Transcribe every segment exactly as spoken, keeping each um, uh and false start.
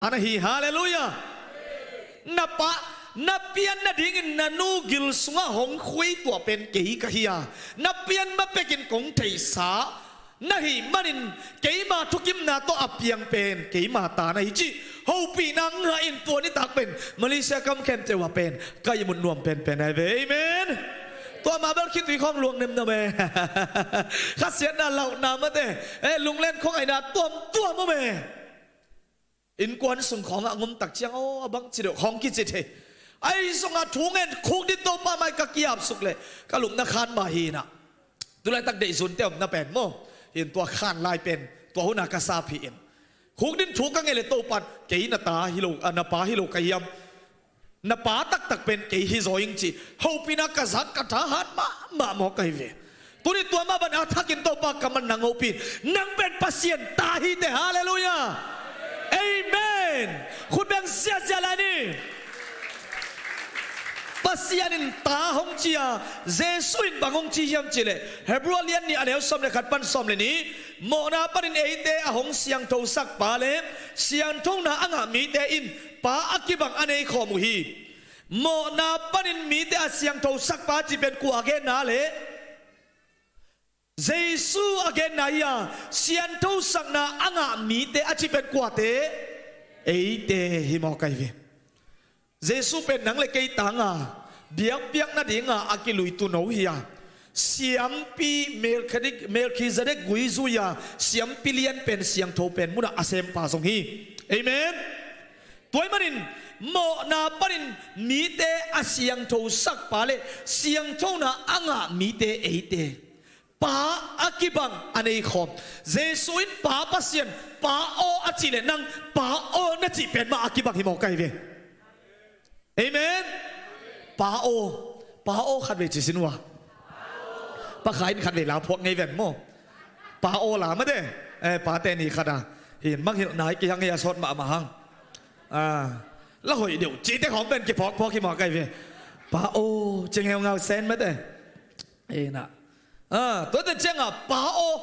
a na hi. Halleluiah. Na pa, na pian nadingin na nu gil sungah hong khui tua pen kei ka hi a, na pian ma pekin kong theihsa na hih manin keima thukimna tawh a piang pen keima ta na hi cih hopihna ngah in tua nitak pen Malaysia kam khempeuh ah pen ka ihmut nuam penpen ahi ve. Amen. Tua mah bel khitui khawng luang nemnem e. Khasiatna lauhna mate, eh, lunglen khuangaihna tuamtuam om e. Innkuan sung khawngah ngom tak ciang aw a bangci deuh khawng kici thei. Ahi zongah thu ngen khuk ding Topa mai ka ki-ap suk leh ka lupna khan mah hi inah. Tulaitak deihzunte omna pen maw, in tua khan lai pen tua hunah ka sap hi in. Khuk ding thu ka ngen leh Topa in kei na ta hi lo, a, na pa hi lo ka hiam? Na pa taktak pen kei hi zaw ing cih hopihna ka zak ka thahat mahmah mawk ahi ve. Tuni tua mah bang a thakin Topa ka man nang hopih, nang pen Pasian ta hi teh. Halleluiah. Amen. Khut beng ziahziah lai ni. Pasian in ta hong ci a, Jesu in bang hong ci hiam cih leh Hebrew a lian nih a neu sawm le khat pan sawm le nih, mawhna panin eite a hong siangthosak pa le siangthona a ngah mite in pa a kibang a nei khawm uh hi. Mawhna panin mite a siangthosak pa cih pen kua a genna le Jesu a genna hi a, sianthosakna a ngah mite a cih pen kuate? Eite hi mawk ahi ve. Jesu pen nang le kei tanga biakpiakna dinga a kiluitu no hi a, siampi Melkhizedek, Melkhizedek gui zui a siampi lian pen siangtho pen munah a sempa zong hi. Amen. Tua ahih manin mawhna panin mite a siangthosak pa le siangthona a ngah mite eite pa a kibang a nei khawm. Jesu in Pa Pasian, Pa aw a cih leh nang Pa aw na cih pen mah a kibang hi mawk ahi ve. Amen. Pa aw, Pa aw khatvei ci sin uh a. Pa Khai in khatvei la phuak ngei ven maw. Pa aw la mate, eh, pate ni khat a, hin manghilh nai kihang hi a sawt mahmah hang. Ah, la hoih deuh cihte khawng pen kiphawkphawk hi mawk ahi ve. Pa aw ci ngeungau sen mate. Ina, ah, tuate ciangah Pa aw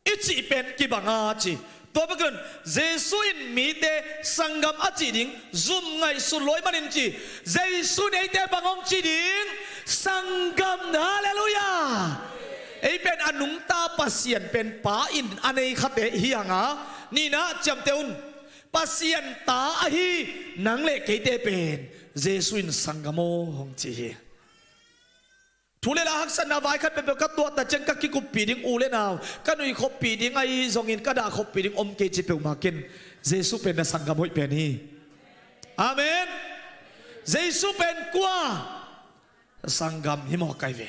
i cih pen kibang a ci. Tua bek lon Jesu in mite sanggam a cih ding zum ngaihsut lo ahih manin ci. Jesu in eite bang hong cih ding? Sanggam. Halleluiah. Ei pen a nungta Pasian pen Pa in a nei khate hi hang a, nihna ciamteh un. Pasian ta ahi nang le keite pen Jesu in sanggam aw hong ci hi. Thu le la haksatna vai khat peuhpeuh ka tuahtak ciang ka kikuppih ding u le nau, ka nuih khoppih ding ahi zongin ka dah khoppih ding om kei ci peuhmah ken. Jesu pen na sanggam hoih pen hi. Amen. Jesu pen kua? Sanggam hi mawk ahi ve.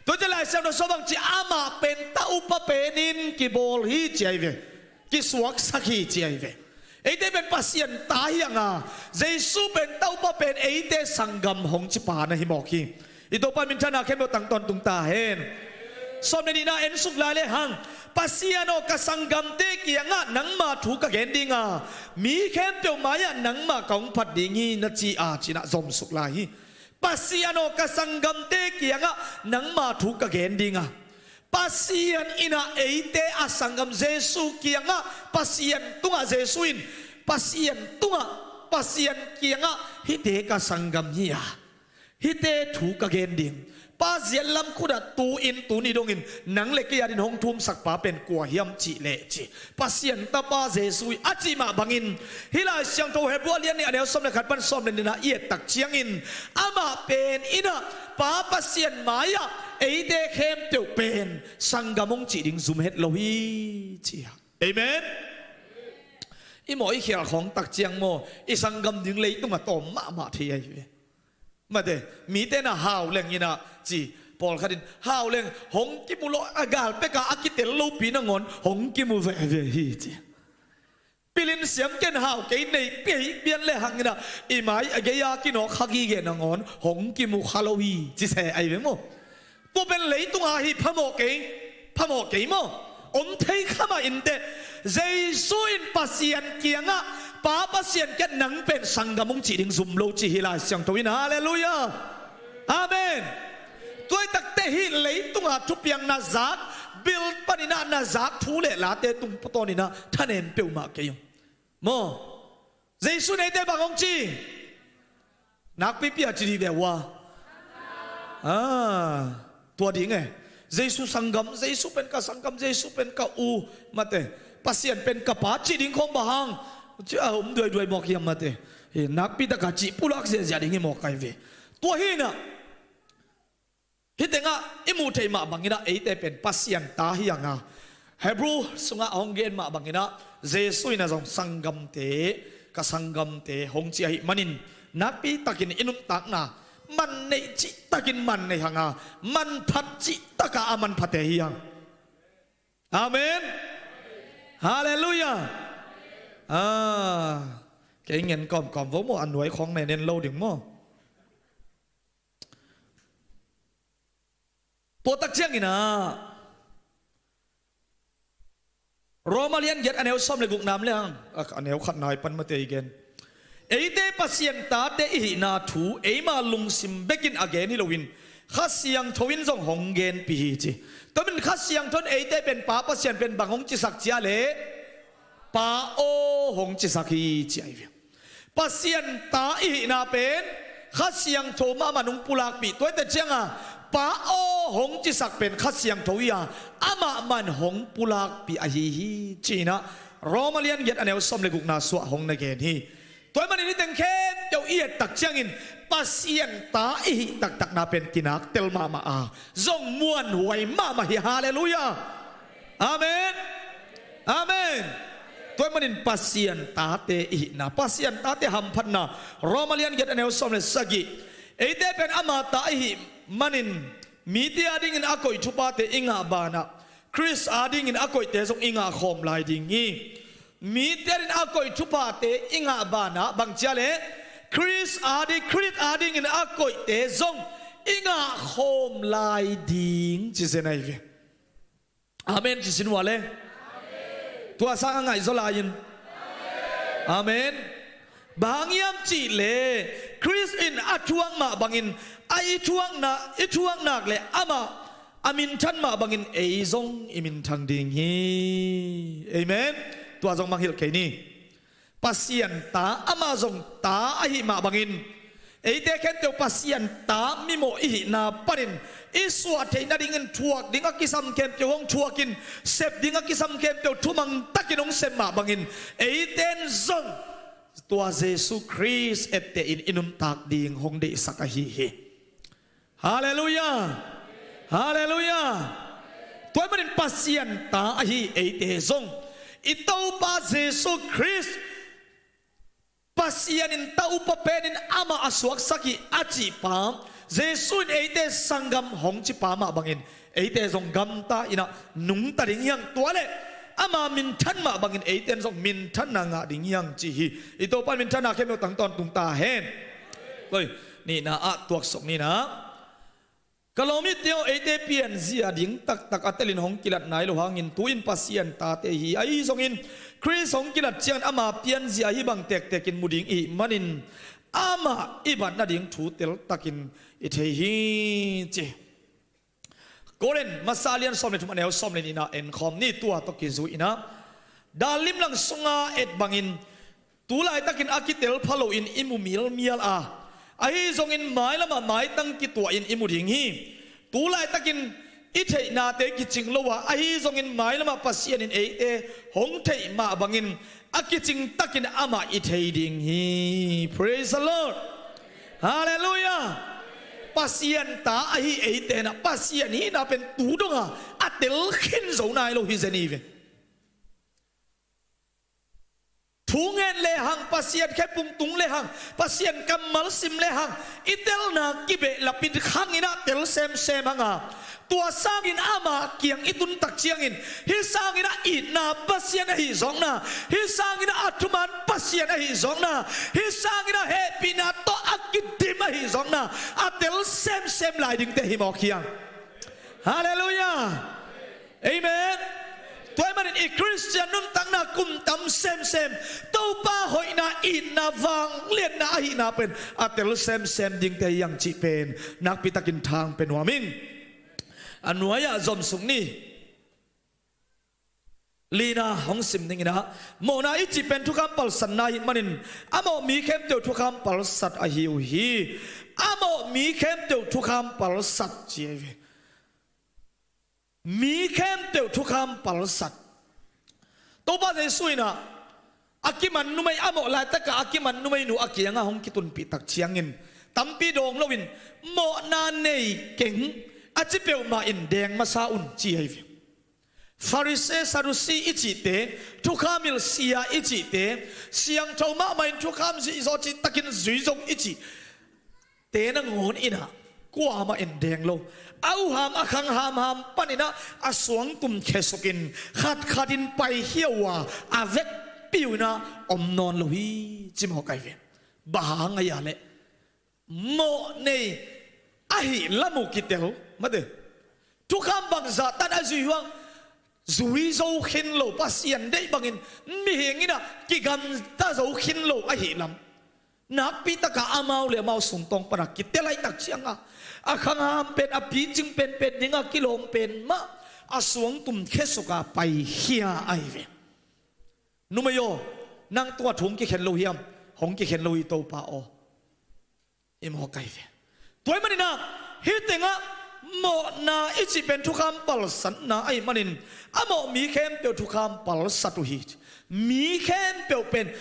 Tua ciang Lai Siangtho sung bang ci, amah pen taupa penin kibawl hi ci ahi ve. Kisuaksak hi ci ahi ve. Eite pen Pasian ta hi hang a, Jesu pen taupa pen eite sanggam hong ci pa na hi mawk hi. I Topa minthanna khempeuh tang tawntung ta hen. Sawm le nihna en suk lai le hang, Pasian aw, ka sanggamte kiangah nangma thu ka gen ding a, mi khempeuh mai-ah nangmah ka hong phat ding hi na ci a, ci-in ah zom suk lai hi. Pasian aw, ka sanggamte kiangah nangma thu ka gen ding a, Pasian in ah eite a sanggam, Jesu kiangah, Pasian tungah, Jesu in Pasian tungah, Pasian kiangah hihte ka sanggam hi a, hihte thu ka gen ding. Pa ziat lam khutah tu-in tuni dongin nang le kei adingin hong thumsak pa pen kua hiam cih leh ci, Pasian Tapa Jesu hi a cih mah bangin, hih Lai Siangtho Hebru a lian nih a neu sawm le khat pan sawm le nihna i ettak ciangin, amah pen in ah Pa Pasian mai-ah eite khempeuh pen sanggam hong cih ding zum het lo hi ci a. Amen. I mawh i khial khawng tak ciang maw, i sanggam ding leitung a tawm mahmah thei ahi ve. Mate, mite na hau leng in ah ci, pawlkhat in hau leng hong kimu lo, a gal peka a kitel lopi nangawn hong kimu veve hi ci. Pilin siam ken hau kei nei pei pian le hang in ah i mai a gei-a kinawk kha gige nangawn hong kimu kha lo hi ci se ahi ve maw. Tua pen leitunga hi phamawh kei, phamawh kei maw? Om thei kha mah inteh. Jesu in Pasian kiangah, Pa Pasian kiangah nang pen sanggam hong cih ding zum lo ci hi Lai Siangtho in. Halleluiah. Amen. Tua ahih takteh hih leitunga thupiang na zak, bil panin ah na zak thu le late tung pawtawn in ah thanem peuhmah kei ung. Maw? Jesu in eite bang hong ci? Nakpipi a ci dih ve ua. Ah, tua ding e. Jesu sanggam, Jesu pen ka sanggam, Jesu pen ka u, mate. Pasian pen ka pa cih ding khong bang hang? Ci a om duaiduai mawk hiam, mate. Hi, nakpi taka cih pulak ziahziah ding hi mawk kai ve. Tua hi na. Hih tengah i muh theih mah bangin ah eite pen Pasian ta hi hang a, Hebrew sungah a hong gen mah bangin ah Jesu in a zong sanggamte, ka sanggamte hong ci ahih manin nakpi takin i nuntakna man neih cih takin man nei hang a, manphat cih taka a manphate hi hang. Amen. Halleluiah. Ah, kei ngen kawmkawm vo maw, a nuai khawng nen en lo ding maw? Tua tak ciangin ah Roma lian giat a neu sawm le guk nam le hang, a, a neu khat nai pan mate i gen. Eite Pasian tate i hihna thu eima lungsim bekin a gen hi loin Kha Siangtho in zong hong genpih hi ci. Tua min Kha Siangtho in eite pen Pa Pasian pen bang hong cisak cia le, Pa aw hong cisak hi ci ahi ve. Pasian ta i hihna pen Kha Siangtho mahmah nung pulakpih, tua i te cianga Pa aw hong cisak pen Kha Siangtho hi a, amah man hong pulakpih ahi hi ci-in ah Roma lian giat a neu sawm le gukna suah hong na gen hi. Tua ahih manin hih teng khempeuh i et tak ciangin Pasian ta i hih taktakna pen kinak tel mahmah a, zong muanhuai mahmah hi. Halleluiah. Amen. Amen. Tua ahih manin Pasian tate i hihna, Pasian tate hamphatna, Roma lian giat a neu sawm le sagih. Eite pen ama ta i hih manin mite adingin a koih thuphate i ngah banah Khrist adingin a koihte zong i ngah khawm lai ding hi. Mite adingin a koih thuphate i ngah banah bang cia le, Khrist ading, Khrist adingin a koihte zong i ngah khawm lai ding ci zen ahi ve. Amen ci sin ua le. Tua sang a ngaihzaw lai-in. Amen. Bang hang hiam cih le, Khrist in a thuak mah bangin, a i thuakna, i thuak nak le amah a minthan mah bangin ei zong i minthang ding hi. Amen. Tua zong mangngilh kei ni. Pasian ta, amah zong ta ahih mah bangin, eite khempeuh Pasian ta mimawh i hihna panin i suah theih nadingin thuak ding a kisam khempeuh hong thuakin, sep ding a kisam khempeuh thumang takin hong sep mah bangin, eite in zong tua Jesu Khrist etteh in i nuntak ding hong deihsak ahi hi. Halleluiah. Halleluiah. Tua ahih manin Pasian ta ahi eite zong i Topa Jesu Khrist, Pasian in ta upa penin amah a suaksak hi a cihpa, Jesu in eite sanggam hong cipa mah bangin eite zong gamta in ah nungta ding hi hang. Tua le ama minthan mah bangin eite in zong minthanna ngah ding hi hang ci hi. I Topa in minthanna khempeuh tang tawntung ta hen. Koi, nihna ah tuaksuk ni in ah, ka lawm mite aw, eite pianzia ding taktak a telin hong kilat nai lo hangin tu-in Pasian tate hi. Ahi zongin Khrist hong kilat ciangin ama pianzia hih bang tektekin mu ding i hih manin amah i bat nading thu teltakin i thei hi ci. Korin masa lian sawm le thum a neu sawm le nihna en khawm ni. Tua tawh kizui in ah, dan limlang sunga et bangin tu laitakin a kitel pha loin i mu mialmial a, ahi zongin mailamah maitang kituahin i mu ding hi. Tu laitakin i theihnate kicing lo a, ahi zongin mailamah Pasian in eite hong theih mah bangin a kicing takin amah i thei ding hi. Praise the Lord. Halleluiah. Pasian ta ahi eite in ah Pasian hihna pen tu donga a tel khin zo nai lo hi zen hi ve. Thu ngen lehang, Pasian khepung tung lehang, Pasian kammal sim lehang, i telna kibehlapin khangin ah tel semsem hang a, tua sangin ama kiang i tun tak ciangin, hih sangin ah itna Pasian ahi zawkna, hih sangin ah a thuman Pasian ahi zawkna, hih sangin ah hehpihna tawh a kidim ahi zawkna a tel semsem lai dingte hi mawk hi hang. Halleluiah. Amen. Tua ahih manin i Khristian nuntakna kum tam semsem Topa hoihna, itna, vangliatna ahihna pen a tel semsem dingte hi hang cih pen nakpi takin thang pe nuam ing. A nuai-ah zomsuk ni. Lina hong sim dingin ah, mawhna i cih pen thukham palsatna ahih manin, a mawh mi khempeuh thukham palsat ahi uh hi. A mawh mi khempeuh thukham palsat ci ahi ve. Mi khempeuh thukham palsat. Topa Jesuh in ah, a kiman numei, a mawh laitakah a kiman numeinu a kiangah hong kitunpih tak ciangin, tampi dawng loin, mawhna nei keng a ci peuhmah in deng masa un ci ahi ve. Pharisee, Sadusi i cihte, thukham hilh sia i cihte, siangtho mahmah in thukham zui zaw cihtakin zui zo i cihte nangawn in ah, kuamah in deng lo. A uham, a khang hamham panin ah, a suang tum khesukin, khatkhat in paikhia uh a, a vekpi uh in ah om nawn lo hi, ci mawk ahi ve. Bang hang hiam cih leh, mawh nei ahih lam uh kitel, mate. Thukham bangzah tan a zui uh a, zui zo khin lo, Pasian deih bangin mihing in ah kigamta zo khin lo ahih lam. Nakpi takah amau le amau sungtawng pan a kitel ahih tak ciangah, a khang ham pen, a picing penpen dingah kilawm pen mah, a suang tum khesuk a paikhia ahi ve. Numei aw, nang tua thu hong kikhen lo hiam? Hong kikhen lo hi, Topa aw, i mawk ahi ve. Tua ahih manin ah, hih tengah mawhna i cih pen thukham palsatna ahih manin, a mawh mi khempeuh thukham palsat uh hi. Mi khempeuh pen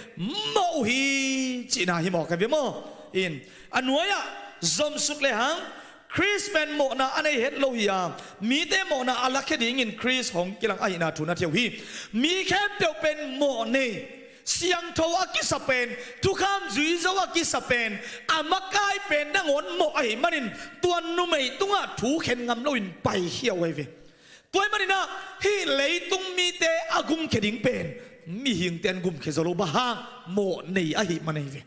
mawh uh hi, cihna hi mawk ahi ve maw? In, a nuai-ah zomsuk lehang, Khrist pen mawhna a nei het lo hi a, mite mawhna a lakhia dingin Khrist hong kilang ahihna thu na thei uh hi. Mi khempeuh pen mawh nei, siangtho a kisa pen, thukham zui zo a kisa pen, a makai pen nangawn mawh ahih manin, tua numei tungah thu khen ngam loin paikhia uh ahi ve. Tua ahih manin ah, hih leitung mite a gumkhia ding pen mihingte in gumkhia zo lo, bang hang, mawh nei ahih man ahi ve.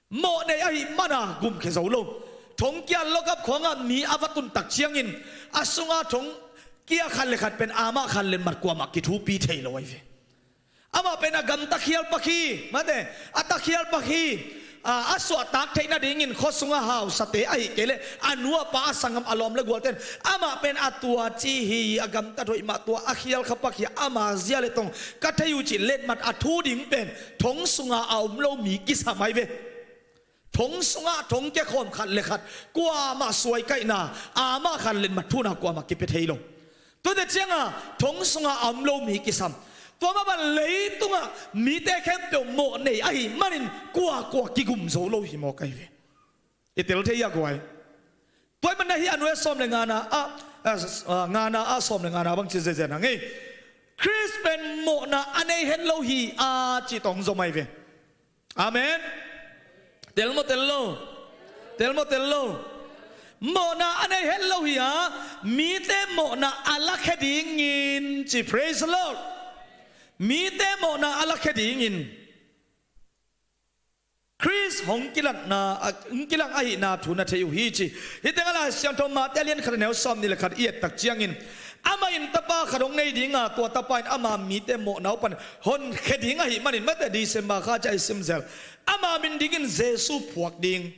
Mawh nei ahih man a gumkhia zo lo. Thongkia lockup khawngah mi a va tun tak ciangin, a sunga thongkia khat le khat pen amah khat le mat kuamah kithupi thei lo ahi ve. Amah pen a gamta khial pak hi, mate, a ta khial pak hi. A, a suahtak theih nadingin khua sunga hausate ahih kei leh a nu a pa, a sanggam, a lawm le gualten, amah pen a tua ci hi, a gamtat hoih mah, tua a khial kha pak hi, ama zia le tong ka thei uh cih letmat a thu ding pen thong sunga a om lo mi kisam ahi ve. Thong sungah thongkia khawm khat le khat kuamah suaikaihna, amah khat letmat thuhna kuamah kipia thei lo. Tuate ciangah thong sungah a om lo mi kisam. Tua mah bang leitungah mite khempeuh mawh nei ahih manin kuakua kigum zo lo hi mawk ahi ve. I tel thei hia guai? Tua ahih manin ah hih a nuai-ah sawm le ngana ah, ah, s-, ah, ngana ah, sawm le ngana bang ci zenzen hang ei. Khrist pen mawhna a nei het lo hi a, cih tawh zom ahi ve. Amen. Tel maw, tel lo? Tel maw, tel lo? Mawhna a nei het lo hi a, mite mawhna a lakhia dingin ci. Praise the Lord. Mite mawhna a lakhia dingin Khrist hong kilatna, a, hong kilang ahihna thu na thei uh hi ci. Hih tengah Lai Siangtho Mate a lian khat a neu sawmnih le khat i et tak ciangin, amah in tapa khat hong nei ding a, tua tapa in ama mite mawhna uh pan honkhia ding ahih manin, mate, December kha ciah i sim zel, ama min dingin Jesuh phuak ding.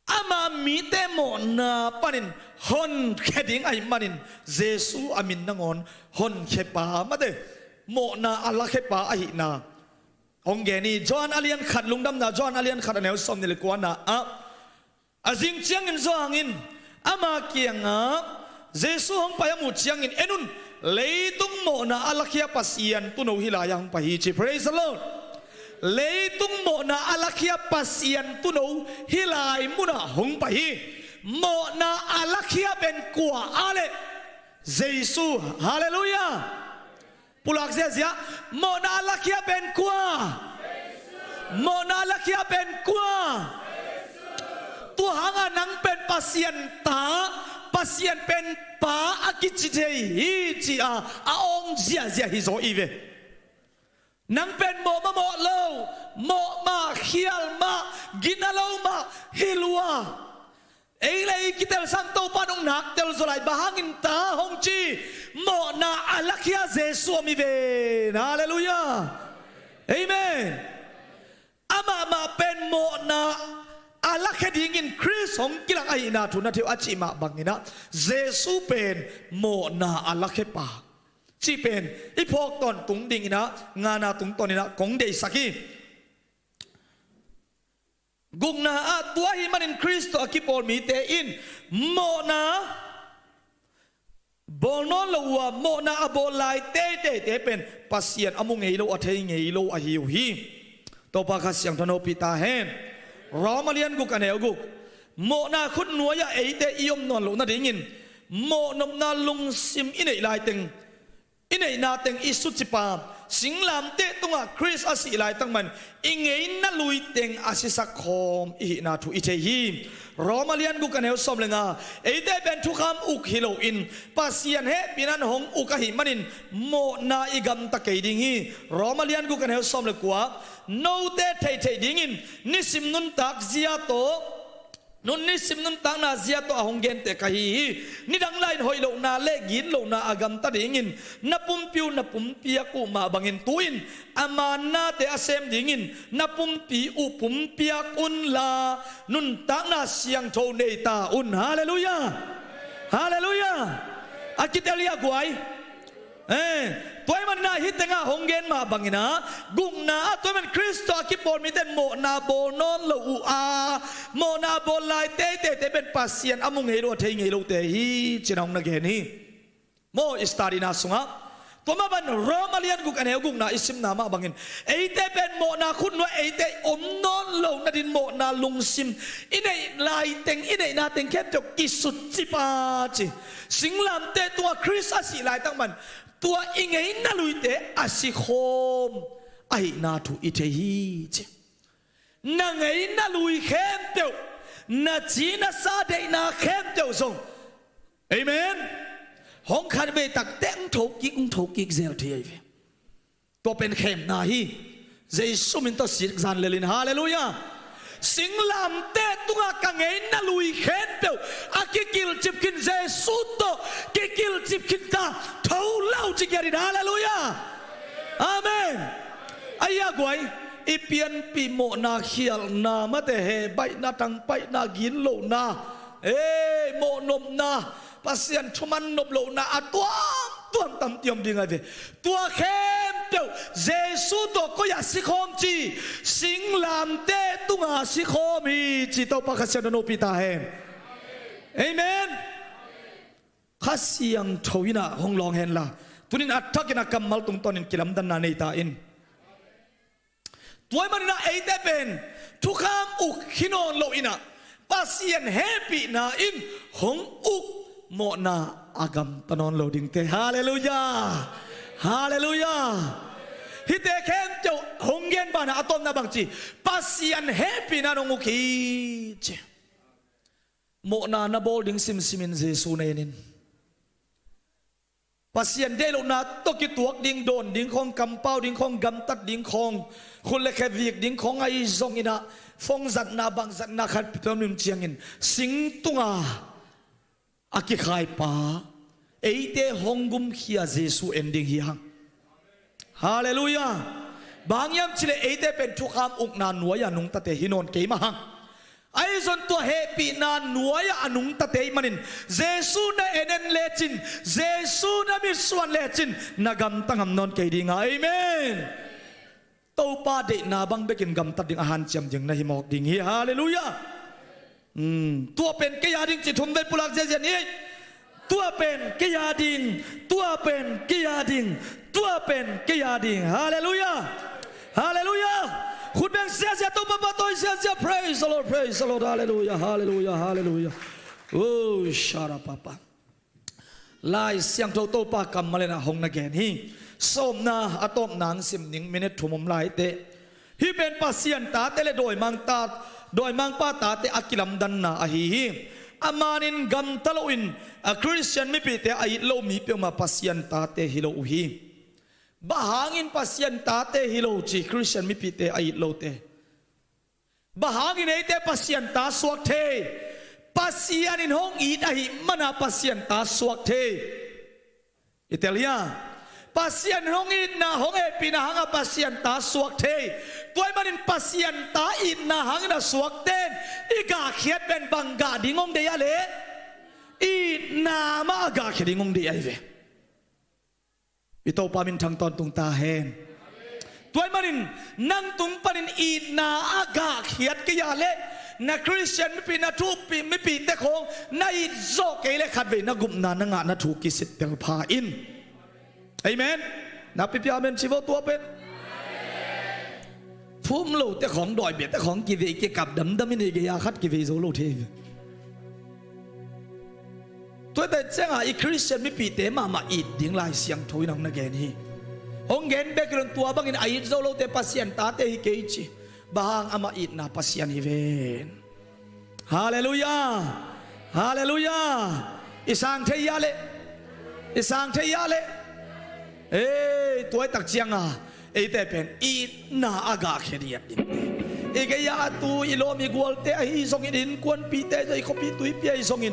Ama mite mawhna panin honkhia ding ahih manin, Jesuh a min nangawn honkhia pa, mate, mawhna a lakhia pa ahihna hong gen hi. Johan a lian khat, Lungdamna Johan a lian khat a neu sawmnih le kuana ah, a zing ciangin Johan in ama kiangah Jesuh hong pai a muh ciangin, "En un, leitung mawhna a lakhia Pasian tuuno hih lai-ah hong pai hi," ci. Praise the Lord. Leitung mawhna a lakhia Pasian tuuno hih lai munah hong pai hi. Mawhna a lakhia pen kua a leh? Jesuh. Halleluiah. Pulak ziazia, mawhna a lakhia pen kua? Mawhna a lakhia pen kua? Tua hangah nang pen Pasian ta, Pasian pen pa a kici thei hi ci-a a awng ziahziah hi zaw i ve. Nang pen mawh mah mawh lo, mawh mah, khial mah, gina lo mah hi lua. Ei le ei kitelsak Topa nong nak tel zaw lai, bang hangin ta hong ci? Mawhna a lakhia Jesuh om i ve. Halleluiah. Amen. Amah mah pen mawhna a lakhia dingin Khrist hong kilang ahihna thu na thei uh a cih mah bangin ah, Jesuh pen mawhna a lakhia pa. Cih pen i phawk tawntung dingin ah, ngana tungtawnin ah kong deihsak hi. Gukna ah, tua ahih manin Khrist tawh a kipawl mite in mawhna bawl nawn lo uh a, mawhna a bawl lai teiteite pen Pasian a mu ngei lo, a thei ngei lo ahi uh hi. Topa Kha Siangtho in hopih ta hen. Rom a lian guk, a neu guk. Mawhna khutnuai-ah eite i om nawn loh nadingin mawhnopna lungsim i neih laiteng, i neihna teng i sucipa, singlamteh tungah Khrist a sih laitak man i ngeina lui teng a sisak khawm i hihna thu i thei hi. Rom a lian guk, a neu sawm le nga. Eite pen thukham uk hi loin Pasian hehpihna in hong uk ahih manin mawhna i gamta kei ding hi. Rom a lian guk, a neu sawm le kua. Note theihtheih dingin nisim nuntak zia tawh, nun nisim nuntakna zia tawh a hong genteh ka hi hi. Nidang lai-in hoih lohna le gitlohna a gamta dingin na pumpi uh na pumpiak uh mah bangin tu-in a mannate a sem dingin na pumpi uh pumpiak unla, nuntakna siangtho nei ta un. Halleluiah. Halleluiah. A kitel hi a guai. Eh, tua ahih manin ah hih tengah hong gen mah bangin ah, gukna ah tua ahih manin Khrist tawh a kipawl mite in mawhna bawl nawn lo uh a, mawhna bawl lai teiteite pen Pasian a mu ngei lo, a thei ngei lote hi, ci-in ah hong na gen hi. Maw, i study-na sungah tua mah bangin Rom a lian guk, a neu gukna i simna mah bangin eite pen mawhna khutnuai-ah eite om nawn lo nadingin mawhna lungsim i neih laiteng, i neihna teng khempeuh kisutcipa ci. Singlamteh tungah Khrist a sih laitak man tua i ngeina luite a sikhawm ahihna thu i thei hi ci. Na ngeina lui khempeuh, na ci na sa deihna khempeuh zong, amen, hong khatvei tak teh hong thokik, hong thokik zel thei ahi ve. Tua pen khemna hi. Jesu min tawh sik zan lelin, halleluiah. Singlamteh tungah ka ngeina lui khempeuh a kikilcip khin, Jesu tawh kikilcip khin ta, tho lo ci kiarin, halleluiah. Amen. Ahi a guai, i pianpih mawhna, khialhna, mate he baihna, tangpaihna, gitlohna, eh, mawhnopna, Pasian thuman nop lohna a tuamtuam tampi om ding ahi ve. Tua khempeuh Jesu tawh koi-ah sikhawm ci, singlamteh tungah sikhawm hi ci. Topa Kha Siangtho in hopih ta hen. Amen. Kha Siangtho in ah hong lawng henla, tuni-in a thakin a kammal tungtawnin kilamdanna nei ta in. Tua ahih manin ah eite pen thukham uk hi nawn loin ah, Pasian hehpihna in hong uk mawhna a gamta nawn lo dingte. Halleluiah. Halleluiah. Hihte khempeuh hong gen banah a tawpna bang ci, Pasian hehpihna in hong uk hi ci. Mawhna na bawl ding simsimin Jesu na en in. Pasian deih lohna tawh kituak ding, dawn ding khawng, kampau ding khawng, gamtat ding khawng, khut le khe vik ding khawng ahi zongin ah, phone zatna, bang zatna khat peuhpeuh om ciangin sing tungah a kikhaipa, eite hong gumkhia Jesu en ding hi hang. Halleluiah. Bang hang hiam cih leh eite pen thukham ukna nuai-ah nungtate hi nawn kei mah hang. Ahi zong tua hehpihna nuai-ah a nungtate ahih manin Jesu na en en lecin, Jesu na mitsuan lecin na gamta ngam nawn kei ding a, amen. Topa deihna bang bekin gamtat ding, a hanciam ding na hi mawk ding hi. Halleluiah. Hmm, tua pen kei a ding ci thum vei pulak ziahziah ni. Tua pen kei a ding, tua pen kei a ding, tua pen kei a ding. Halleluiah. Halleluiah. Khut beng ziahziah, Topa pahtawi ziahziah. Praise the Lord, praise the Lord. Halleluiah, halleluiah, halleluiah. Oh, sharapapa. Lai Siangtho Topa kammal in ah hong na gen hi. Sawmna a tawpna hong sim ning, minute thum om lai teh. Hih pen Pasian tate le dawimangpa, dawimangpa tate a kilamdanna ahi hi. A manin gamta loin a Khristian mipihte a it lo mi peuhmah Pasian tate hi lo uh hi. Bang hangin Pasian tate hi lo ci, Khristian mipihte a it lote? Bang hangin eite Pasian ta suak thei? Pasian in hong it ahih mana Pasian ta suak thei. I tel hia? Pasian in hong itna, hong hehpihna hanga Pasian ta suak thei. Tua ahih manin Pasian ta itna hangin a suakte in i gahkhiat pen bang gah ding hong deih a leh? Itna mah a gahkhia ding hong deih ahi ve. I Topa min thang tawntung ta hen. Tua ahih manin nang tung panin itna a gahkhiat kei a leh na Khristian mipi, na thupih mipite khawng na it zawh kei leh khatvei na gupna na ngahna thu kisittel pha in. Amen. Na pipi amen ci vo tua pen. Thu um lote khawng, dawi biate khawng kivei kikap damdam in, i gei-a khat kivei zo lo thei ve. Tua ahih ciangin i Khristian mipite mahmah it ding Lai Siangtho in hong na gen hi. Hong gen bek hi lo in, tua bangin a it zo lote Pasian tate hi kei ci. Bang hang? Amah itna Pasian hi ven. Halleluiah. Halleluiah. I sang thei a leh, i sang thei a leh, ei, tua ahih tak ciangin eite pen itna a gahkhia diat dingte, i gei-a a tu i lawm i gualte ahi zongin, i innkuanpihte, i khuapi tuipi ahi zongin,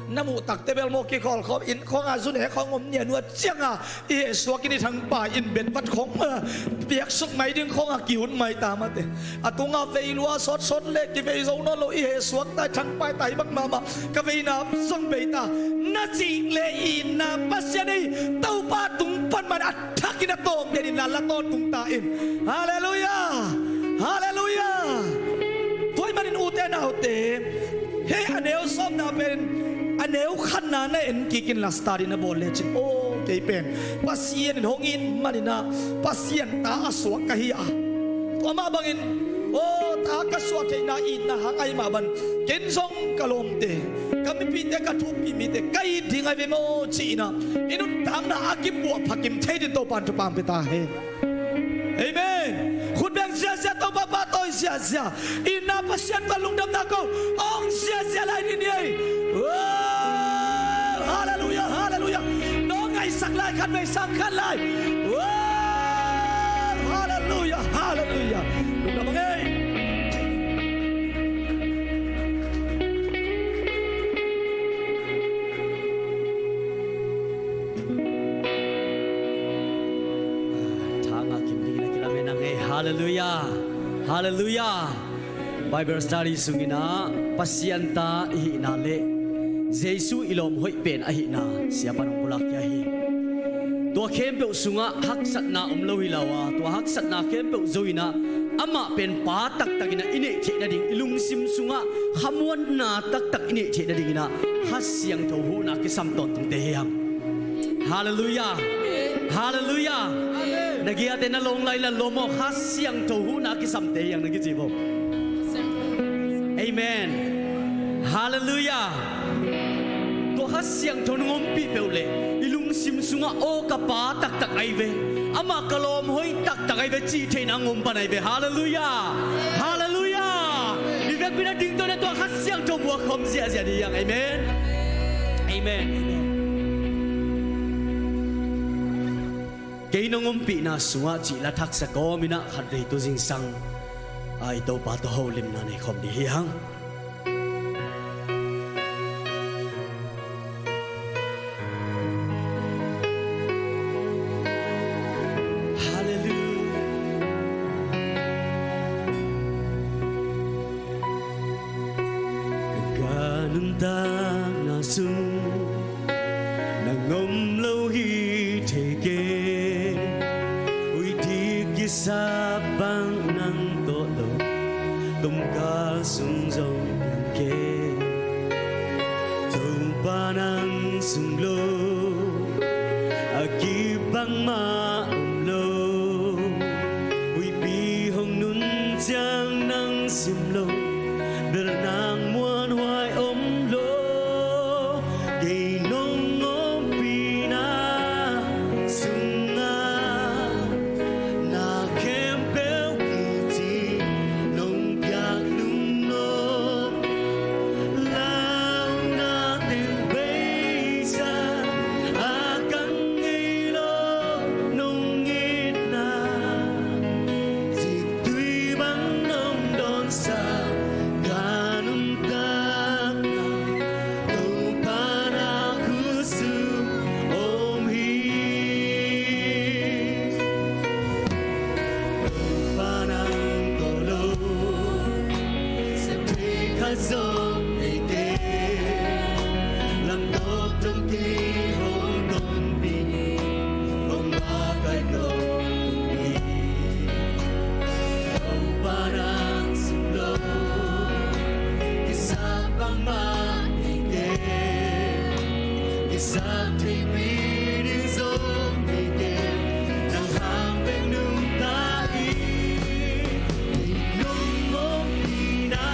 na muh takte bel maw, kikhawlkhawm, inn khawngah zu ne khawng om, nia nuat ciangin i hehsuak in, i thangpai in, betvat khawng, ah, piaksuk mai ding khawngah ki-ut mai ta mate. A tungah vei lua sawtsawt leh kivei zo nawn lo, i hehsuak ta, i thangpai ta hi bang mahmah. Ka veina zong bei ta, na cih leh itna Pasian ei, Topa tung pan man a thakin a tawm den in la, la tawntung ta in. Halleluiah. Halleluiah. Tua ahih manin ute naute, hih a neu sawmna pen a neu khatna na en kik in la, study na bawl lecin, aw, kei pen Pasian in hong it manin ah Pasian ta a suak ka hi a. Tua mah bangin, aw, ta ka suah theihna itna hang ahih mah bangin ken zong ka lawmte, ka mipite, ka thupih mite ka it ding ahi ve maw ci-in ah i nuntakna a kipuah phakim thei dingin Topa'n thupha hong pia ta hen. Amen. Khut beng ziahziah, Topa pahtawi ziahziah. Itna Pasian tawh lungdamna ko hong ziahziah lai ni ei. Wow! Halleluiah, halleluiah. Nawng ngaihsak lai, khatvei sang khan lai. Wow! Halleluiah, halleluiah. Lungdam hang ei. Tha ngah kim dingin a kilamen hang ei. Halleluiah. Halleluiah. Bible study sungin ah Pasian ta i hihna leh Jesu i lawm hoih pen ahihna Siapa in hong pulak khia hi. Tua khempeuh sungah haksatna om lo hi lo a, tua haksatna khempeuh zo-in ah amah pen Pa taktak in ah i neih theih nading, i lungsim sungah khamuanna taktak i neih theih nadingin ah Kha Siangtho huhna kisam tawntungte hi hang. Halleluiah. Halleluiah. Na giate na lawng lai la lawm aw, Kha Siangtho huhna kisamte hi hang, na kici vo. Amen. Halleluiah. Tua Kha Siangtho nong ompih peuh leh i lungsim sungah aw ka Pa taktak ahi ve, amah ka lawm hoih taktak ahi ve cih theihna hong om pan ahi ve. Halleluiah. Halleluiah. I vekpi-in a dingto in ah tua Kha Siangtho muak khawm ziahziah ding hi hang. Amen. Amen. Amen. Kei nong ompihna sungah cih la thaksa kawmin ah khatvei tu zingsang a i Topa tawh holimna nei khawm ding hi hang. Halleluiah. Ka nuntakna sung nang om lo hi thei kei. Huih dik kisap bang nang tawh lo, tomkal sung zong piang kei. Topa nang sung lo a kip bangmah om lo. Huihpi hong nun ciang nang sim lo, bel nang muanhuai om lo. Kei nong ompihna sungah na khempeuh kici, nong piak lungnuam launa teng beisa a kang ngei lo, nong itna ziktui bang nong dawnsa, ka nuntakna Topa na khut sung om hi. Topa nang tawh lo, sem thei khat zong nei kei. Lamtawk tawh kei hong tonpih, hong Thei pi ding zong nei kei, nang hang bek nungta in, nong ompihna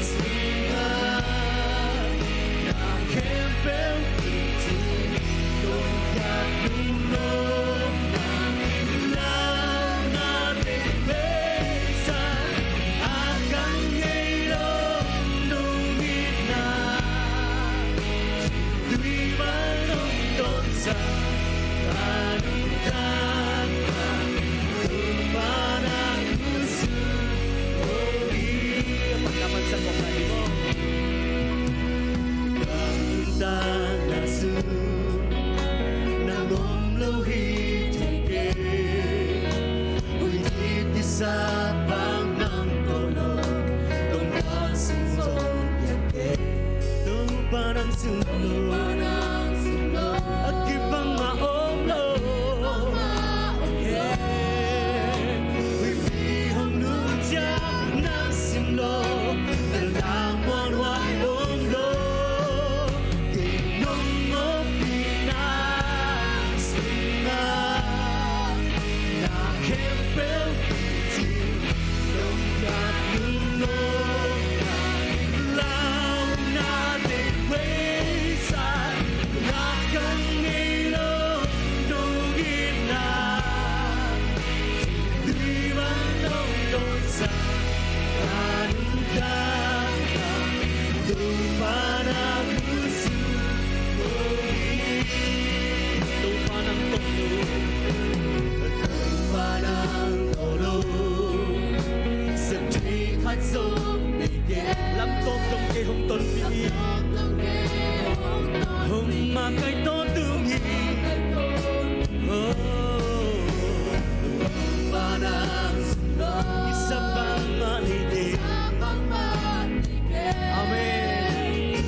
sungah na khempeuh in cin, nong piak nong nopna, launa teng beisa, a kan ngei lo nong itna. Tui bang nong dawnsak, ka lungtang, ka lungtang, Topa nang khusu. Oh, i a pan na pan sa kong na i mo. Ka lungtang na su, nang om lo hi thei kei. Ui, ni tisa bang nang ko lo, dong bang sung zong piak kei. Topa nang sung lo, a kibang mah om lo. He, ui, mi hong nungciang nang sim lo, na lang muanhuai om lo. Kei nong ompihna sungah na khempeuh in cin, nong piak nong nopna, launa teng beisa, a kan ngei lo nong itna. Tui bang nong dawnsak, ka lungtang, Topa nang khusu. Topa nang tawh lo, Topa nang tawh lo, sem thei khat zong nei kei. Lamtawng dong kei hong tonpih in, hong makaih tawh tung in. Oh, Topa nang sung lo, kisap bangmah nei kei. Amen.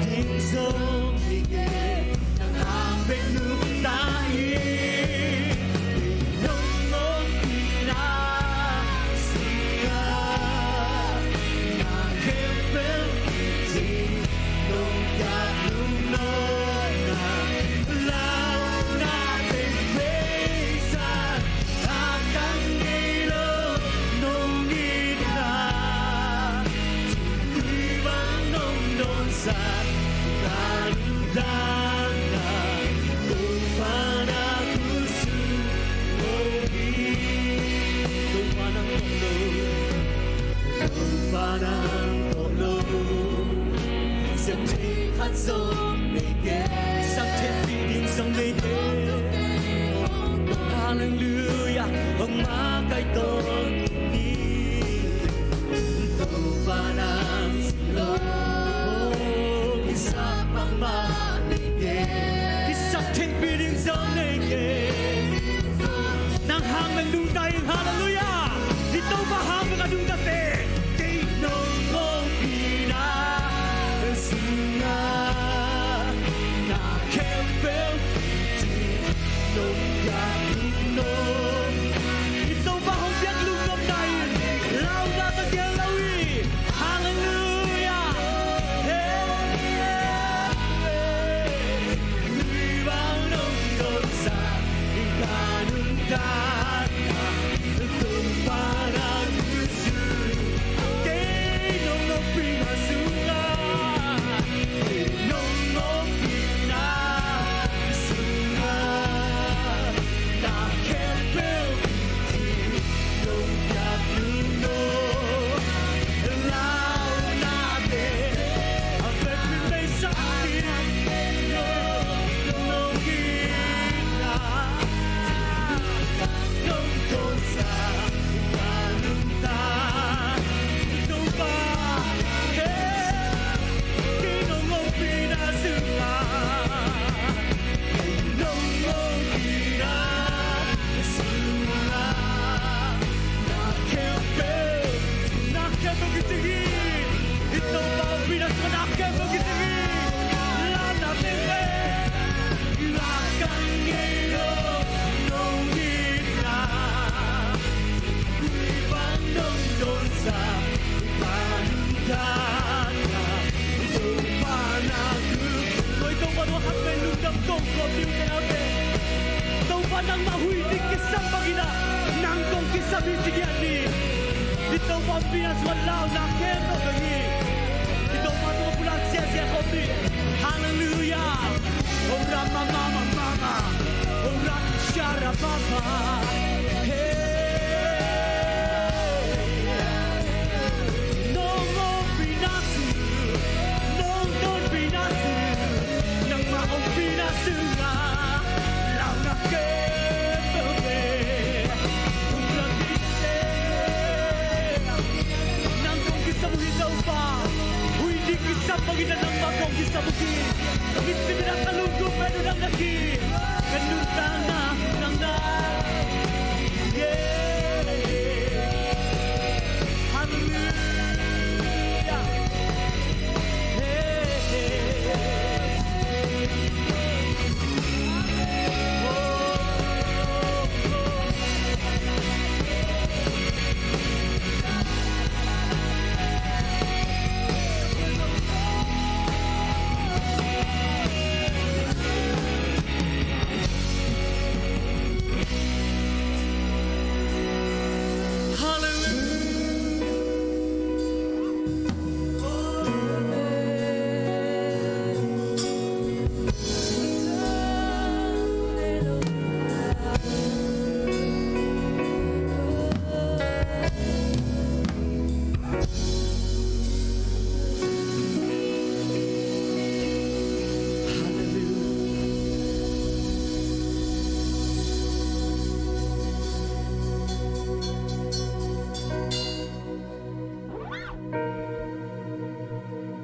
Ding zong nei kei, nang hang bek nungta in, nong ompihna sungah na khempeuh in cin, nong piak nong nopna, launa teng beisa, a kan ngei lo nong itna. Tui bang nong dawnsak, ka lungtang, Topa nang khusu. Oh, i Topa nang tawh lo, Topa nang tawh lo, sem thei khat zong nei kei. Kisap theihpih ding zong nei kei. Halleluiah. Hong makaih tawh ni, Topa nang sung lo, kisap bangmah nei kei. Kisap theihpih ding zong nei kei. Nang hang bek nungta in, halleluiah. I Topa hang bek a nungta te. Kei nong ompihna sungah na khempeuh in cin, nong piak nong nopna, i Pi ci giat ni. Ni Topa ompihna sungah launa khempeuh dong hi. Ni Topa tungah pulak ziahziah khawm ni. Halleluiah. Oh, Rama, Mama, Mama. Oh, Rama, Shara, Papa. Hey. Nong ompihna sung, nong tonpihna sung, nangmah ompihna sungah launa khempeuh nang kong kisam uh hi Topa. Huih ding kisam bangin nangmah kong kisam uh hi. Nisim in a ka lungkum pen uh nang na hi. Ka nuntakna nang na. Yeah. Halleluiah.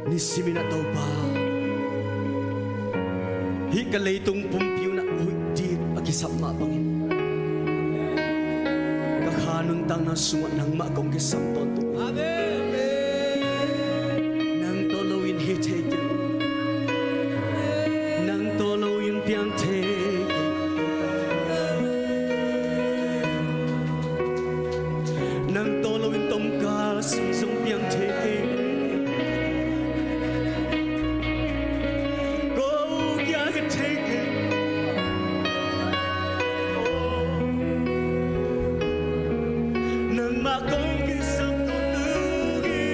Nisimin ah Topa, hih ka leitung pumpi un ah huih dik a kisap mah bangin ka kha nuntakna sungah nangmah kong kisam tawntung. Amen. Nang tawh loin hi thei kei. Nang tawh loin piang thei kei. Nang tawh loin tomkal sung zong piang thei kei. Ko kia ka thei kei. Nangmah kong kisam tawntung hi.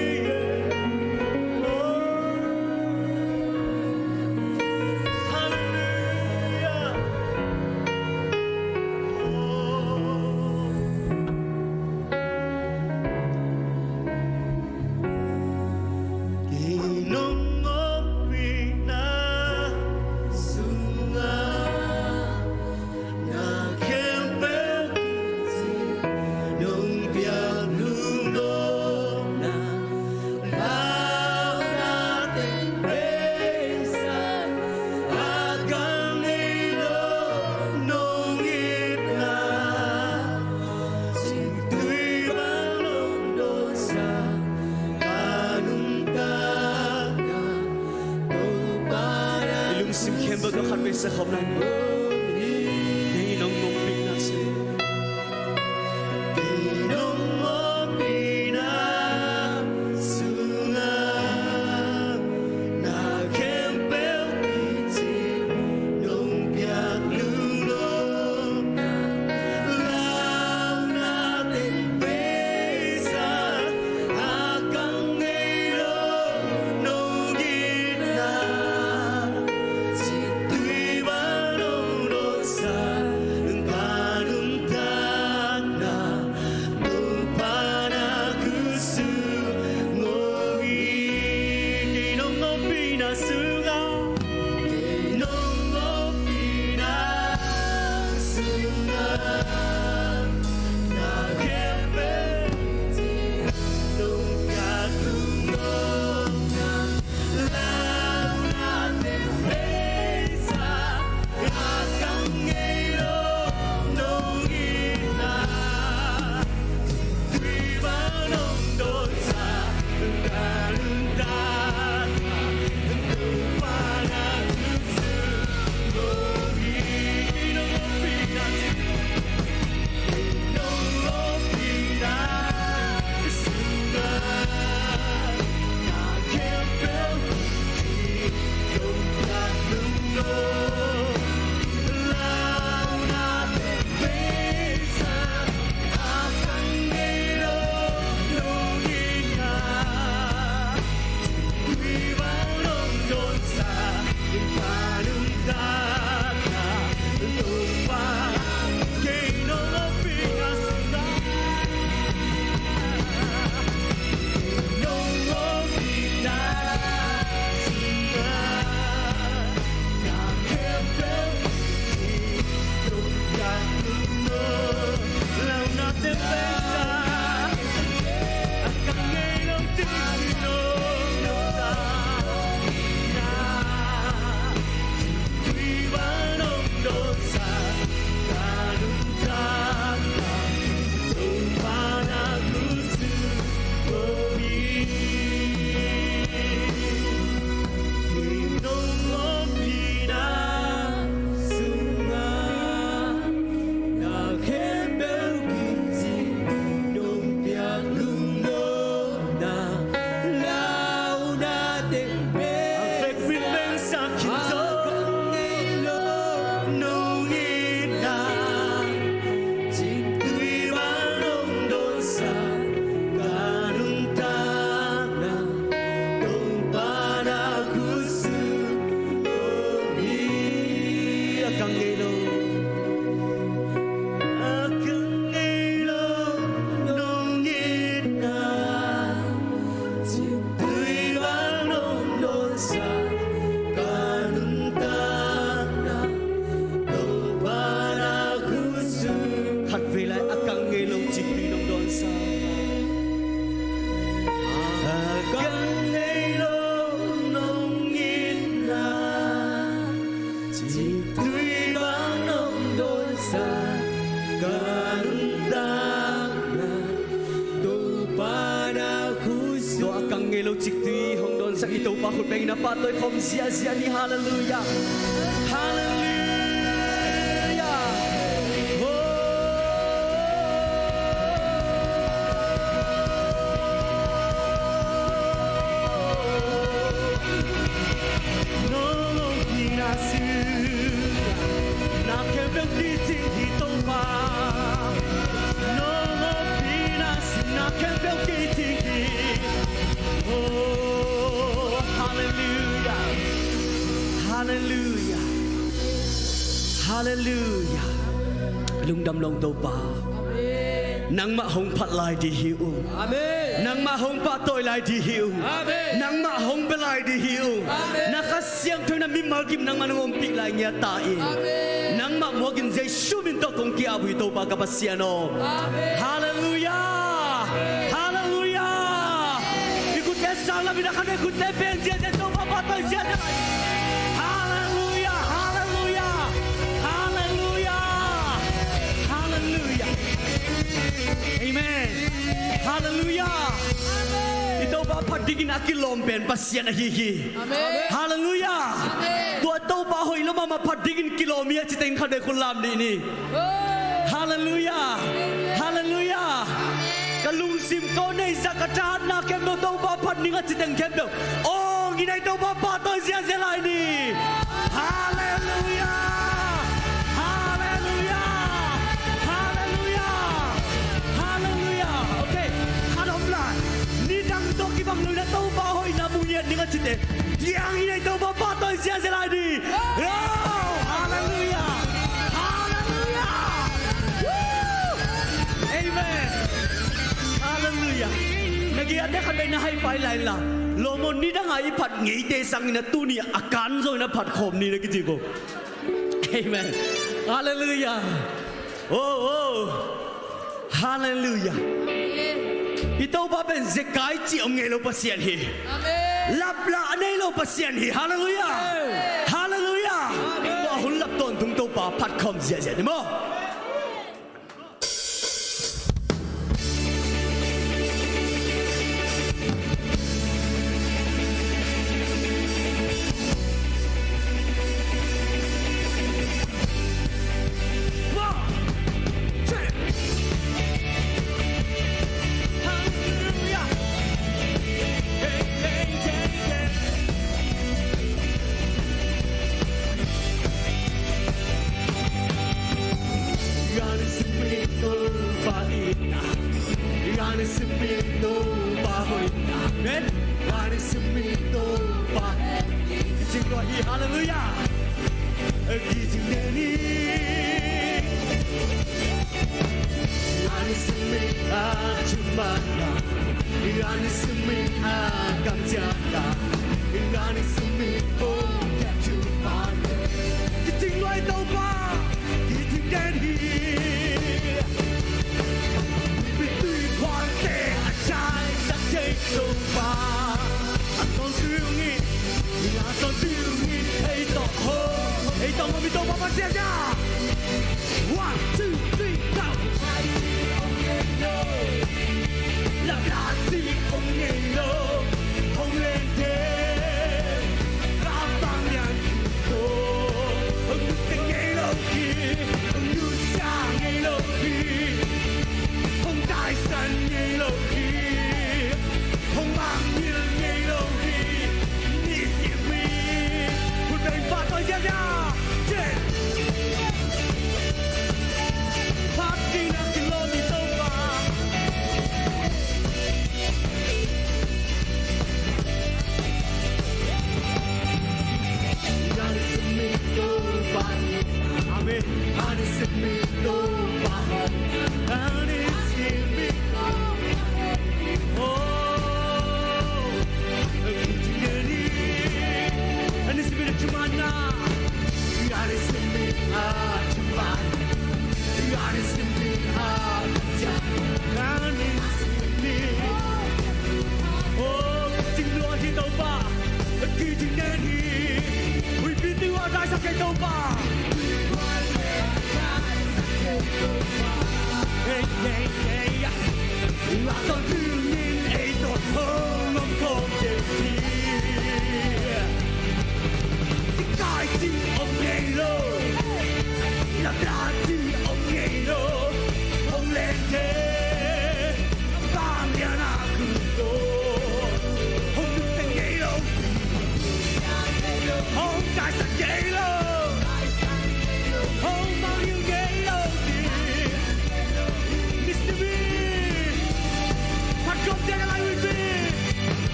Halleluiah. Kei nong ompihna sungah na khempeuh kici, nong piak lungnopna, launa teng beisa a ka ngei lo, nong itna. Cingtui bang nong dawnsak ka nuntakna, Topa na. I lungsim khempeuh tawh khat vei sa khawm lai ni. Kei nong ompihna sungah, kei nong ompihna sungah na khempeuh kici, nong piak lungnopna, launa teng beisa a ka ngei lo, nong itna. Cingtui bang nong Cik tui hong dawnsak i Topa khut bengin a pahtawi khawm ziahziah ni. Halleluiah. Halleluiah. Oh. Oh, halleluiah. Halleluiah. Halleluiah. Lungdam lo ung Topa. Amen. Nangmah hong phat lai ding hi ung. Amen. Nangmah hong pahtawi lai ding hi ung. Amen. Nangmah hong bia lai ding hi ung. Amen. Na Kha Siangtho in na mimal kim nangmah nong ompih lai ngiat ta in. Amen. Nangmah muakin Jesu min tawh kong ki-ap uh hi Topa ka Pasian aw. Amen. Halleluiah. Halleluiah. I khutte sang lam in a khan i khutte beng ziahziah, Topa pahtawi ziahziah. Halleluiah. Halleluiah. Halleluiah. Halleluiah. Amen. Halleluiah. I Topa phat dingin a kilawm pen Pasian ahi hi. Amen. Halleluiah. Amen. Tua Topa hoih lo mahmah phat dingin kilawm hi a ci teng khatvei khut lam dih ni. Halleluiah. Halleluiah. Ka lungsim ko neih zah ka thahatna khempeuh Topa phat ning a ci teng khempeuh awng in ei Topa pahtawi ziahziah lai ni. Halleluiah. Halleluiah. Halleluiah. Halleluiah. Okay. Khat om lai. Nidang tawh kibang lo in a Topa hoihna mu ngiat ning a ci teng diang in ei Topa pahtawi ziahziah lai ni. Oh, halleluiah. Halleluiah. Woo. Amen. Halleluiah. Na giate khatvei na high five lai la. Lawm aw, nidang a i phat ngeite sangin a tuni a kan zongin a phat khawm ni na kici ko. Amen. Halleluiah. Oh, oh. Halleluiah. Amen. I Topa pen zekai cih om ngei lo Pasian hi. Amen. Laplah nei lo Pasian hi. Halleluiah. Amen. Halleluiah. Amen. Tua hun lap tawntung Topa phat khawm ziahziah ni maw. Amen. Halleluiah. Kiting luai Topa, kiting den hi. Mipi tui khualte a cai sak thei Topa, a tawntung in, a tawntung in ei tawh hong, ei tawh hong mi Topa pa cia cia. One, two, three, go.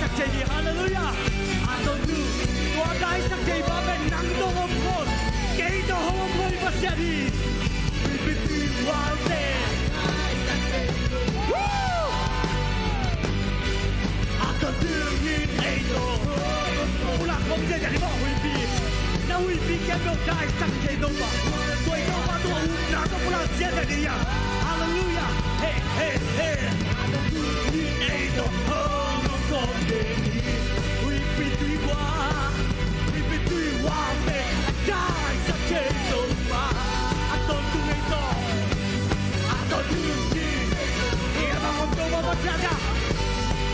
Sak thei ni, halleluiah. A Tonnu, tua daisak thei pa pen nang tawh hong om khol, kei tawh hong om khol Pasian hi. Huipi tui huangte. Woo! A Tonnu hi ei tawh. Pulak khawm ziahziah ni maw, huipi. Na huipi kei tawh daisak thei Topa. Tua i Topa tua upna tawh pulak ziahziah ni a. Halleluiah. Hey, hey, hey. Ei tawh hong om khol kei ni. Huipi tui huang, huipi tui huangte daisak thei Topa. A Tonnu ei tawh, a Tonnu hi. Ei a bang om Topa Pasian a.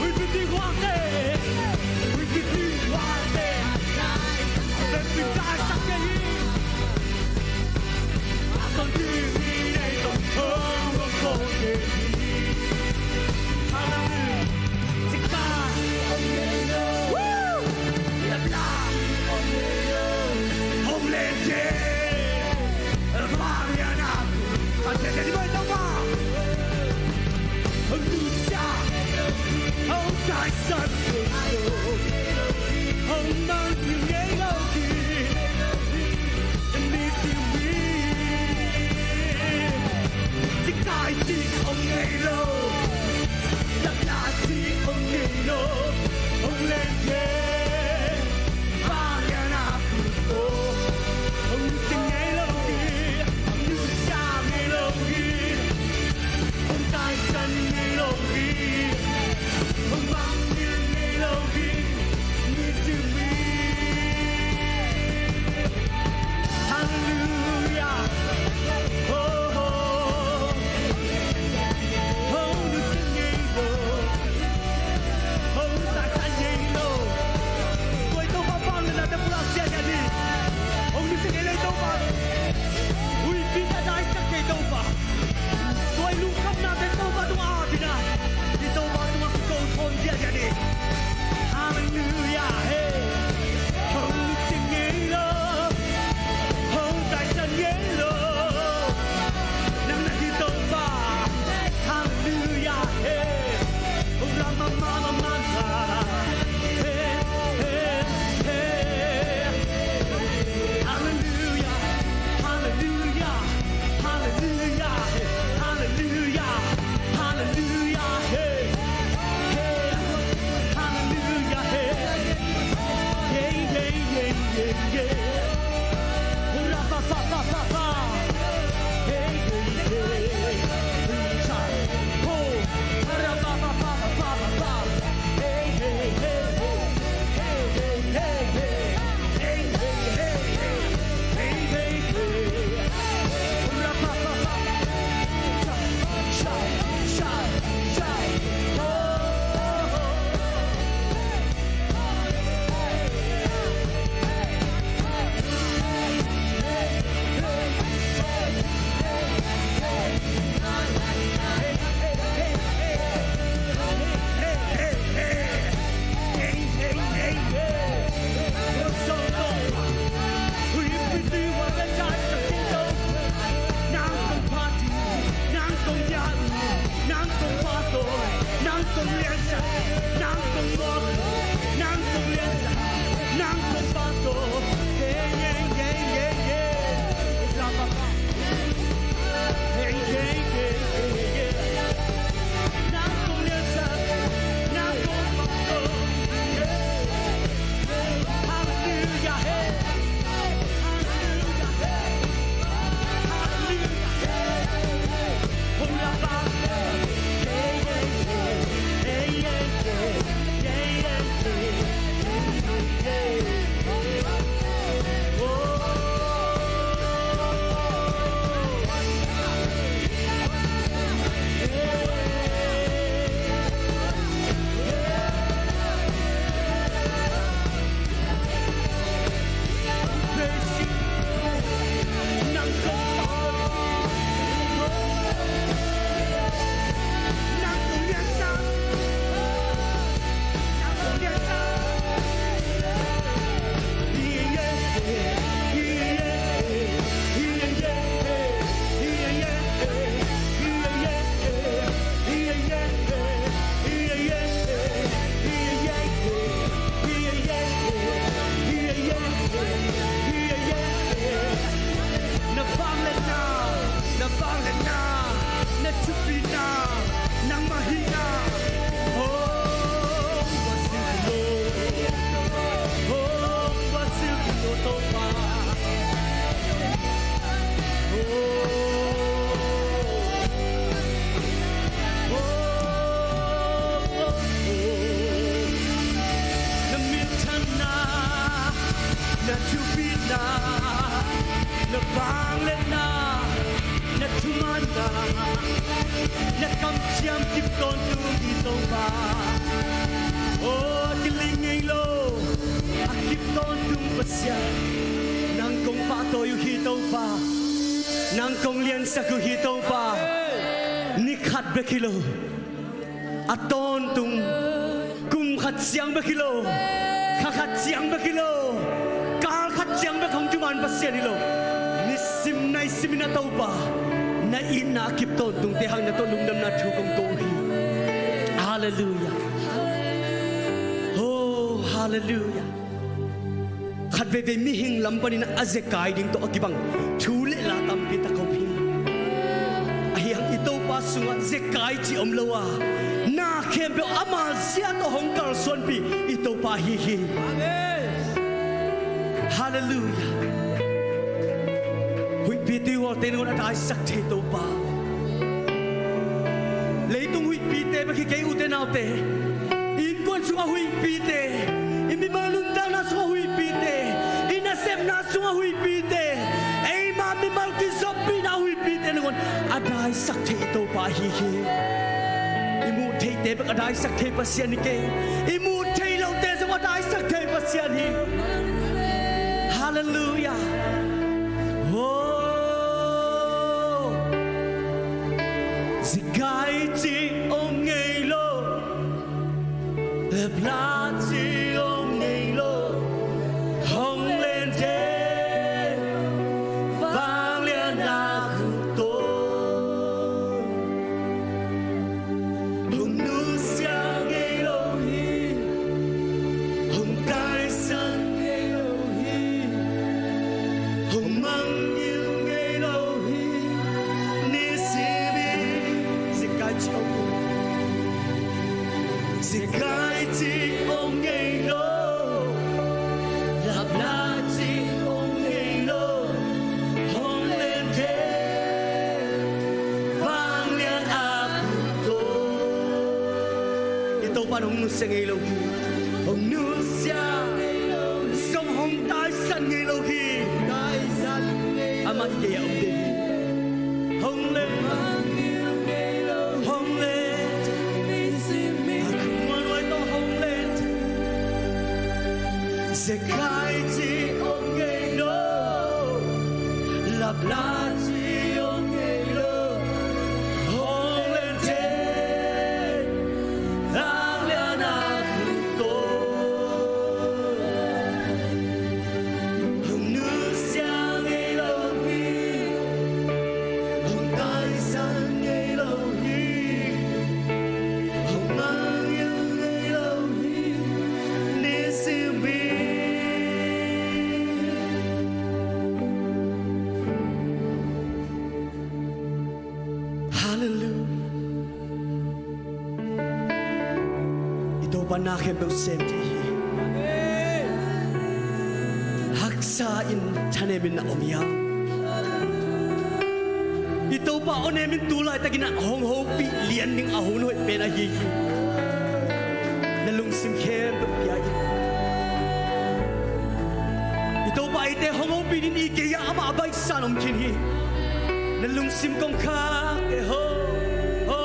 Huipi tui huangte, huipi tui huangte. A Tonnu daisak thei hi. Halleluiah. Oh, oh. Oh, nusia ngei lo. Oh, taisan ngei lo. Tua i Topa vangliatna te pulak ziahziah ni. Oh, nusia ngei lo i Topa. Huipi tui daisak thei Topa. Tua i lungkhamna te Topa tungah ap in a. I Topa tungah kiko thawn ziahziah ni. Halleluiah, hey. Hong nusia ngei lo, hong taisan ngei lo. Nang na hi Topa. Halleluiah, hey. Hong la mahmah, mahmah, mahmah. Hey, hey, hey. Halleluiah, halleluiah. Halleluiah, halleluiah, halleluiah, hey, hey, halleluiah, hey, hey, hey, hey, hey, hey. Hurrah, pa, pa, pa, pa, pa. Hey, hey, hey, hey, hey. Hurrah, pa, pa, pa, pa, pa, pa. Hey, hey, hey, hey. Na kamciam kip tawntung hi Topa. Aw, a kiling ngei lo, a kip tawntung Pasian. Nang kong pahtawi uh hi Topa. Nang kong liansak uh hi Topa. Ni khat bek hi lo, a tawntung kum khat ciang bek hi lo, kha khat ciang bek hi lo, kal khat ciang bek hong kiman Pasian hi lo. Nisim naisim in a Topa, na itna a kip tawntungte hang na tawh lungdamna thu kong ko uh hi. Halleluiah. Oh, halleluiah. Khat veivei mihing lam panin a zekai ding tawh a kibang thu le la tampi tak om hi. Ahi hang i Topa sungah zekai cih om lo a, na khempeuh ama zia tawh hong kalsuanpih i Topa ahi hi. Halleluiah. Huihpi tuihualte nangawn a daisak thei Topa. Leitung huihpite bek hi kei, ute naute. I innkuan sungah huihpite, i mimal nuntakna sungah huihpite, i nasepna sungah huihpite, eima mimal kizoppihna huihpite nangawn a daisak thei i Topa ahi hi. I muh theihte bek a daisak thei Pasian hi kei. I muh theih lote zong a daisak thei Pasian hi. Halleluiah. Oh. Zekai cih om ngei lo, lapla cih om ngei lo, hong lente vanglian a khut tawh. Hong nusia ngei lo hi, hong taisan ngei lo hi, hong mangngilh ngei lo hi. Nisim in zekai cih om, zekai cih om ngei lo, lapla cih om ngei lo, hong lente vanglian a khut tawh. I Topa in hong nusia ngei lo hi, hong nusia, zong hong taisan ngei lo hi. Amah i gei-ah om ding hi. Hong lente, hong lente, a khuanuai tawh hong lente. Zekai cih om ngei lo, lapla cih om ngei lo, hong lente vanglian a khut tawh. Hong nusia ngei lo hi, hong taisan ngei lo hi, hong mangngilh ngei lo hi. Nisim in. Halleluiah. I Topa na khempeuh sem thei hi. Haksa in thanem in na om hiam? I Topa awnem in tu laitakin a hong hopih lian ding a hun hoih pen ahi hi. Na lungsim khempeuh pia in. I Topa eite hong hopih ding, i gei-ah amah a baihsa in om khin hi. Na lungsim kongkhakte, ho, ho,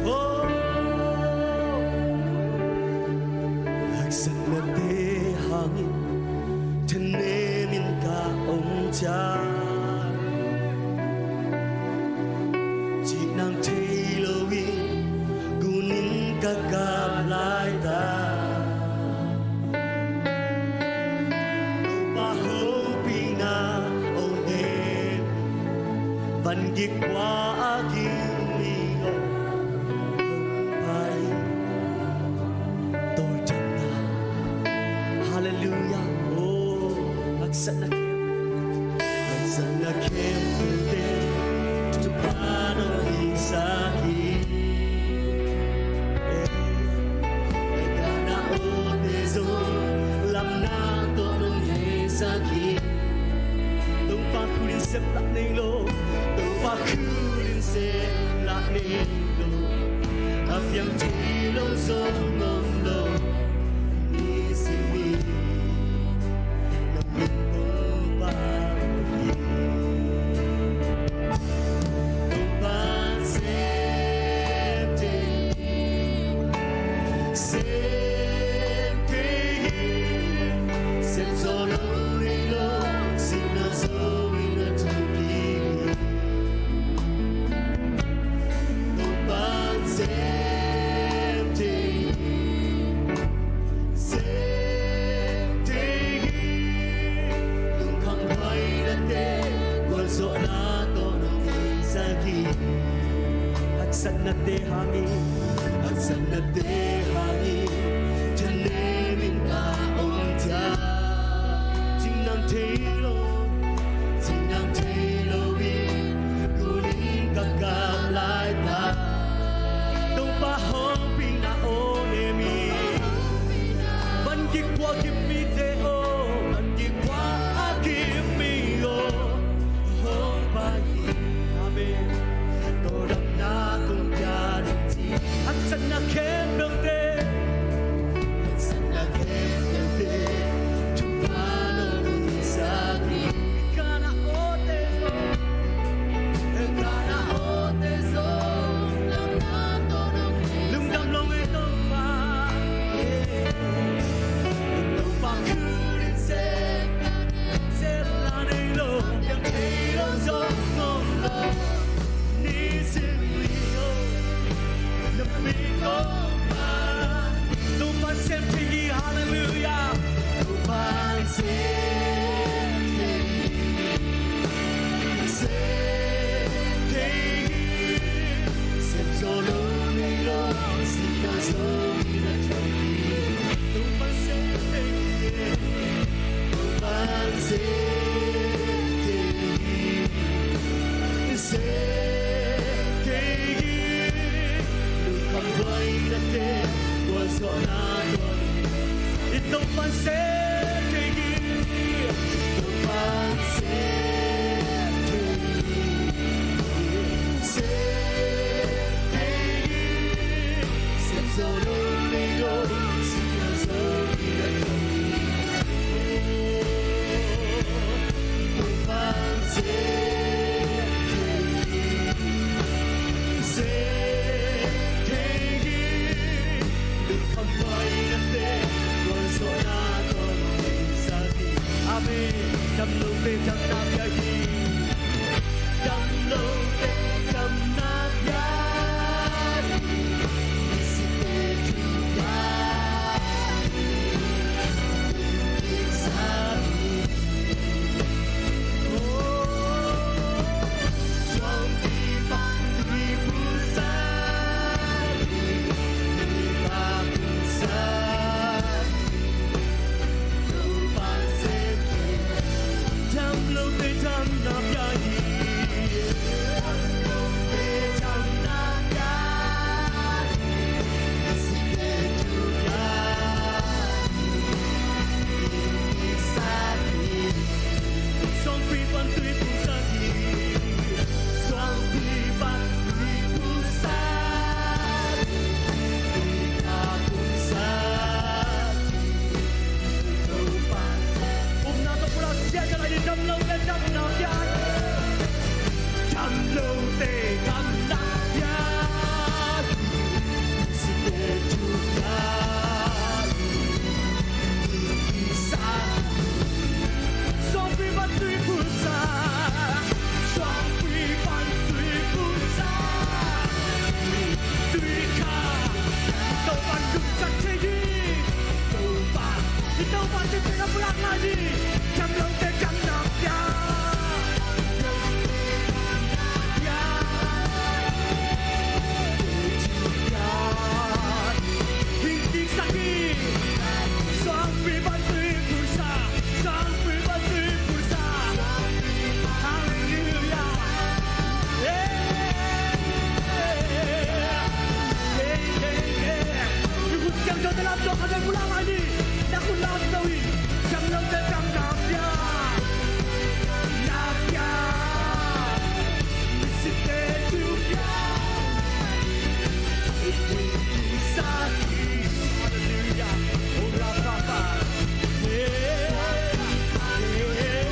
ho. Haksatnate hangin thanem in ka om ciang, cih nang thei loin gun in ka kap laitak, Topa hopihna awnem, vangik kua a gik mi aw, hong pai tawltanna. Halleluiah. Oh, haksatna khempeuh, haksatna khempeuhte Topa nong hihsak hi. Eh, na awte zong lamna tawh nong hehsak hi. Topa khut in sep lah nei lo, Topa khut in sep lah nei lo. A piang thei lo zong om lo. Nisim in na min Topa hi. Topa Sem thei hi, sem zawh lo nei lo, sihna zo in a thukik hi. Topa'n sem thei hi, sem thei hi. Lungkham hoihnate, gualzawhna tawh nong theisak hi. Haksatnate hangin, haksatnate hangin, thanem in ka om thei. Cingnang thei lo, cingnang thei lo in, tuni-in ka kap laitak. Topa hong pina aw ne mi. Van kikuak kim mite aw, van kikuak a kim mi aw, hong pai in. Amen. Tawldamna kong pia ding ci. Haksatna khempeuhte, haksatna khempeuhte, thupha nong pia hi. Kana awte zong, kana awte zong, lungdam lo ei Topa. Topa khut in sem, sem la nei lo, piang thei lo zong om lo. Nisim ni o, na mi ko ma. Topa'n sem thei hi, halleluiah. Topa'n sem thei hi, sem thei hi. Sem zawh lo nei lo, sihna zo in a thukik hi. Topa'n sem thei hi, Topa'n sem thei hi, sem thei hi. Lungkham hoihnate, gualzawhna tawh, i Topa'n sem thei hi. Topa'n sem thei hi, sem thei hi. Sem zawh lo nei lo, sihna zo in a thukik hi. Topa'n sem thei hi, sem thei hi. Lungkham hoihnate, gualzawhna tawh nong theisak hi. Amen. Damlote damna pia hi. Damlote damna pia hi. Misite thu pia hi. Upna tawh pulak siatna, damlote damna pia hi. Damlote damna pia hi. Misite thu pia hi. Suangpi pan tui phut sa. Suangpi pan tui phut sa. Tui kha. Topa lungkhat thei ding. Topa, i Topa thei thei na pulak lai ding. Damlote damna pia. Hing ding sak hi. Suangpi pan tui phut sa. Suangpi pan tui phut sa. Halleluiah. Hey. Hey, hey, hey. I khut siangthote lamto khat in pulak lai ni. Na khut lamto in. Damlote damna pia. Na pia. Misite thu pia. Halleluiah. Ora papa. Halleluiah.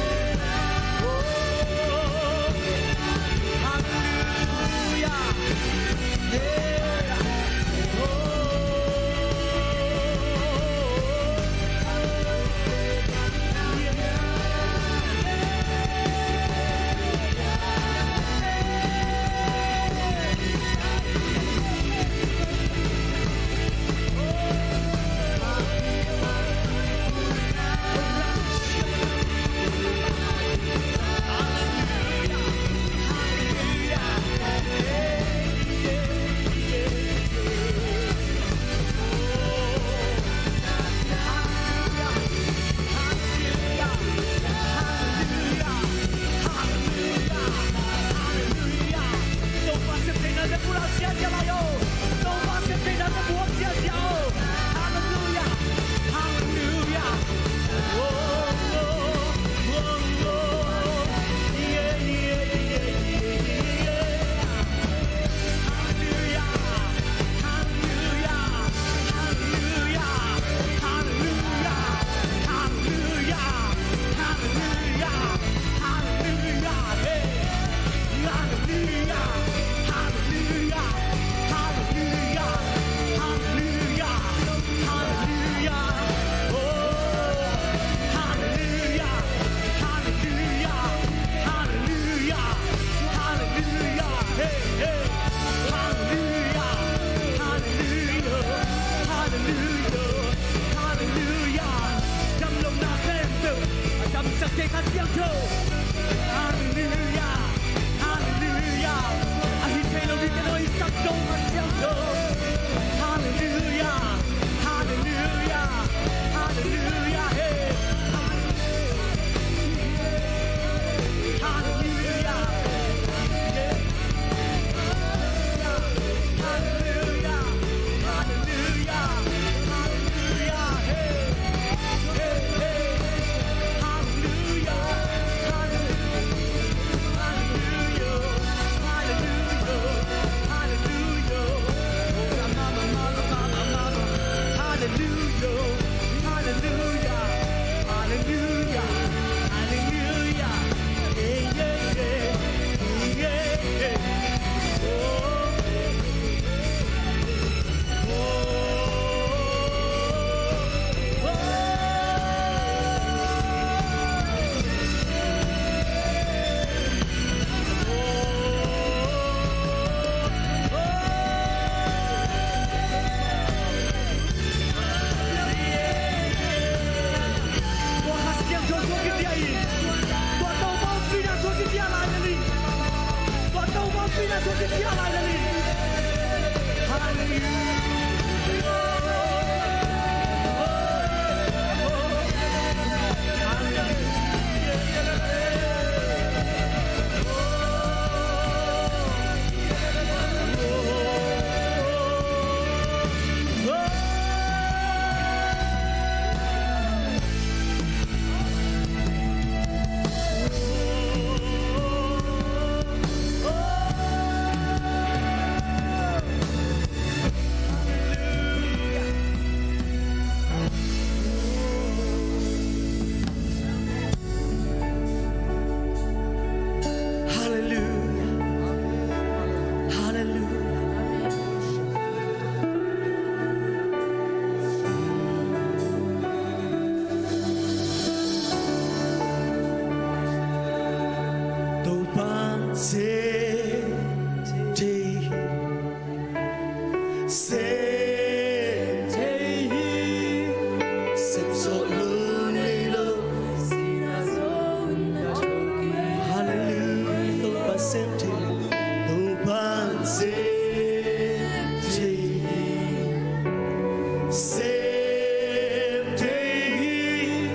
Sem thei hi.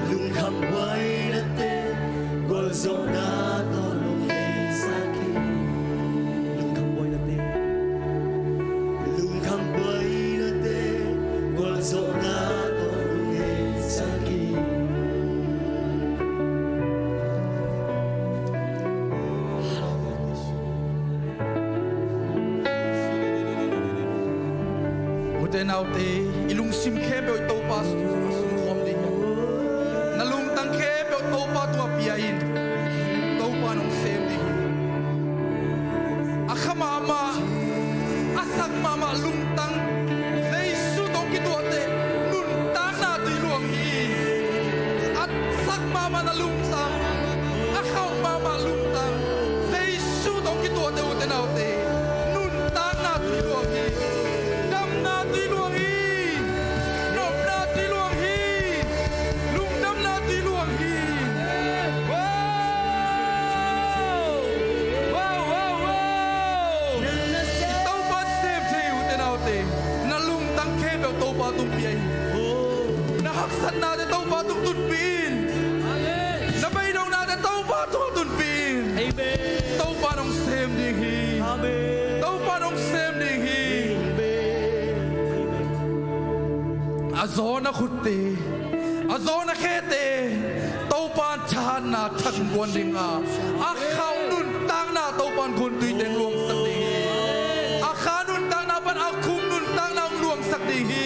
Lungkham buainate gualzawhna tawh lungheisak hi. Lungkham buainate, lungkham buainate gualzawhna tawh lungheisak hi. Ute naute, i lungsim khempeuh i Topa sung khawm ding hi. Na lungtang khempeuh Topa tungah pia in. Topa nong sem ding hi. A kha mahmah, a sak mahmah lungtang Jesu tawh kituahte nuntakna tui luang hi. A sak mahmah na lungtang, a khauh mahmah lungtang Jesu tawh kituahte, ute naute, nuntakna tui luang hi. Damna tui luang hi. Nopna tui luang hi. Lungdamna tui luang hi. Wow! Wow, wow, wow! I Topa sem thei, ute naute. Na lungtang khempeuh Topa tung pia in. Na haksatnate Topa tung tunpih in. Na beidongnate Topa tung tunpih in. Amen. Topa nong sem ding hi. Amen. Topa nong sem ding hi. Amen. A zawn a khutte, a zawn a khete Topa in thahatna thak guan ding a, a khauh nuntakna Topa in guntuite hong luangsak ding hi. A kha nuntakna pan a khum nuntakna hong luangsak ding hi.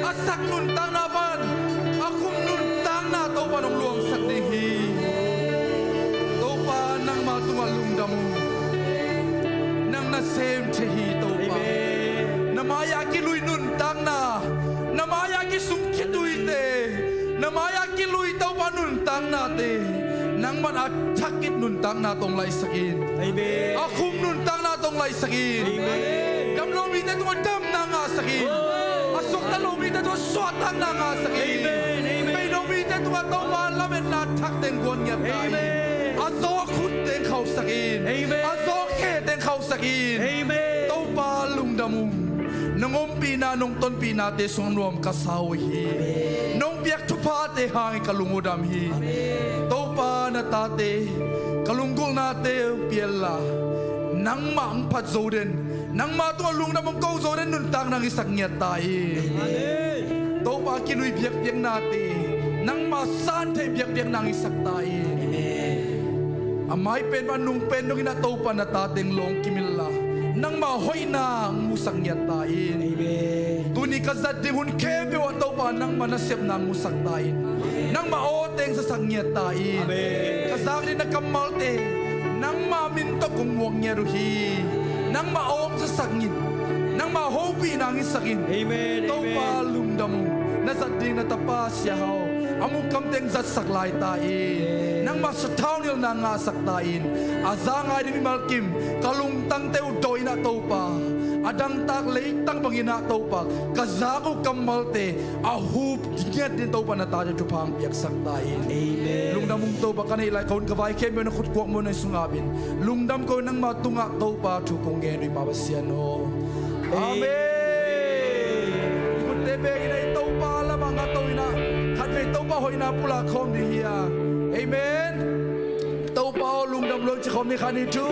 A sak nuntakna pan a khum nuntakna Topa in hong luangsak ding hi. Topa, nangma tungah lungdam ung. Nang na sem thei hi, Topa. Amen. Na mai-ah kilui nuntakna, na mai-ah kisung khituite, na mai-ah kilui Topa nuntaknate nangman a thak khit nuntakna tawh hong laisak in. Amen. A khum nuntakna tawh hong laisak in. Amen. Damlo mite tungah damna ngahsak in. Oh. A suakta lo mite tungah suahtakna ngahsak in. Amen. Amen. Bei lo mite tungah Topa lametna thak teng guan ngiat ta in. Amen. A zaw a khutte hong khauhsak in. Amen. A zaw a khete hong khauhsak in. Amen. Topa lungdam ung. Nong ompihna, nong tonpihnate sung nuam ka sa uh hi. Amen. Nong piak thuphate hangin ka lung uh dam hi. Amen. Topa na tate ka lunggulhnate uh pia inla, nangmah hong phat zo den, nangma tungah lungdam hong ko zo den nuntakna hong hisak ngiat ta in. Amen. Topa kinui biakpiaknate nangma san theih biakpiakna hong hisak ta in. Amen. A mai pen pan nung pen dongin ah Topa na tate hong lawng kim inla, nangma hoihna hong musak ngiat ta in. Amen. Tuni ka zat ding hun khempeuh ah Topa nangma nasepna hong musak ta in. Amen. Nangma awte hong zasak ngiat ta in. Amen. Ka zak ding na kammalte nangma min tawh kong muak ngiat uh hi. Nangma aw hong zasak in. Nangma hopihna hong hisak in. Amen. Topa, amen, lungdam ung. Na zat ding na tapa Sia Hau a mukkamte hong zatsak lai ta in. Amen. Nangma sathau nilhna ngahsak ta in. A za ngai ding mimal kim ka lungtangte uh dawh in ah Topa, a dangtak leitang bangin ah Topa, ka zak uh kammalte a hup ngiat ding Topa na tate thupha hong piaksak ta in. Amen. Lungdam ung Topa, ka neih lai ka hun ka vai khempeuh na khut kuak muan na sung ap in. Lungdam ko, nangma tungah Topa thu kong ngen uh hi, Pa Pasian aw. Amen. Amen. I khutte bek in ah i Topa lamah ngat to in ah khatvei Topa hoihna pulak khawm ding hi hang. Amen. Topa aw lungdam lo ci khawm ni kha ni thu.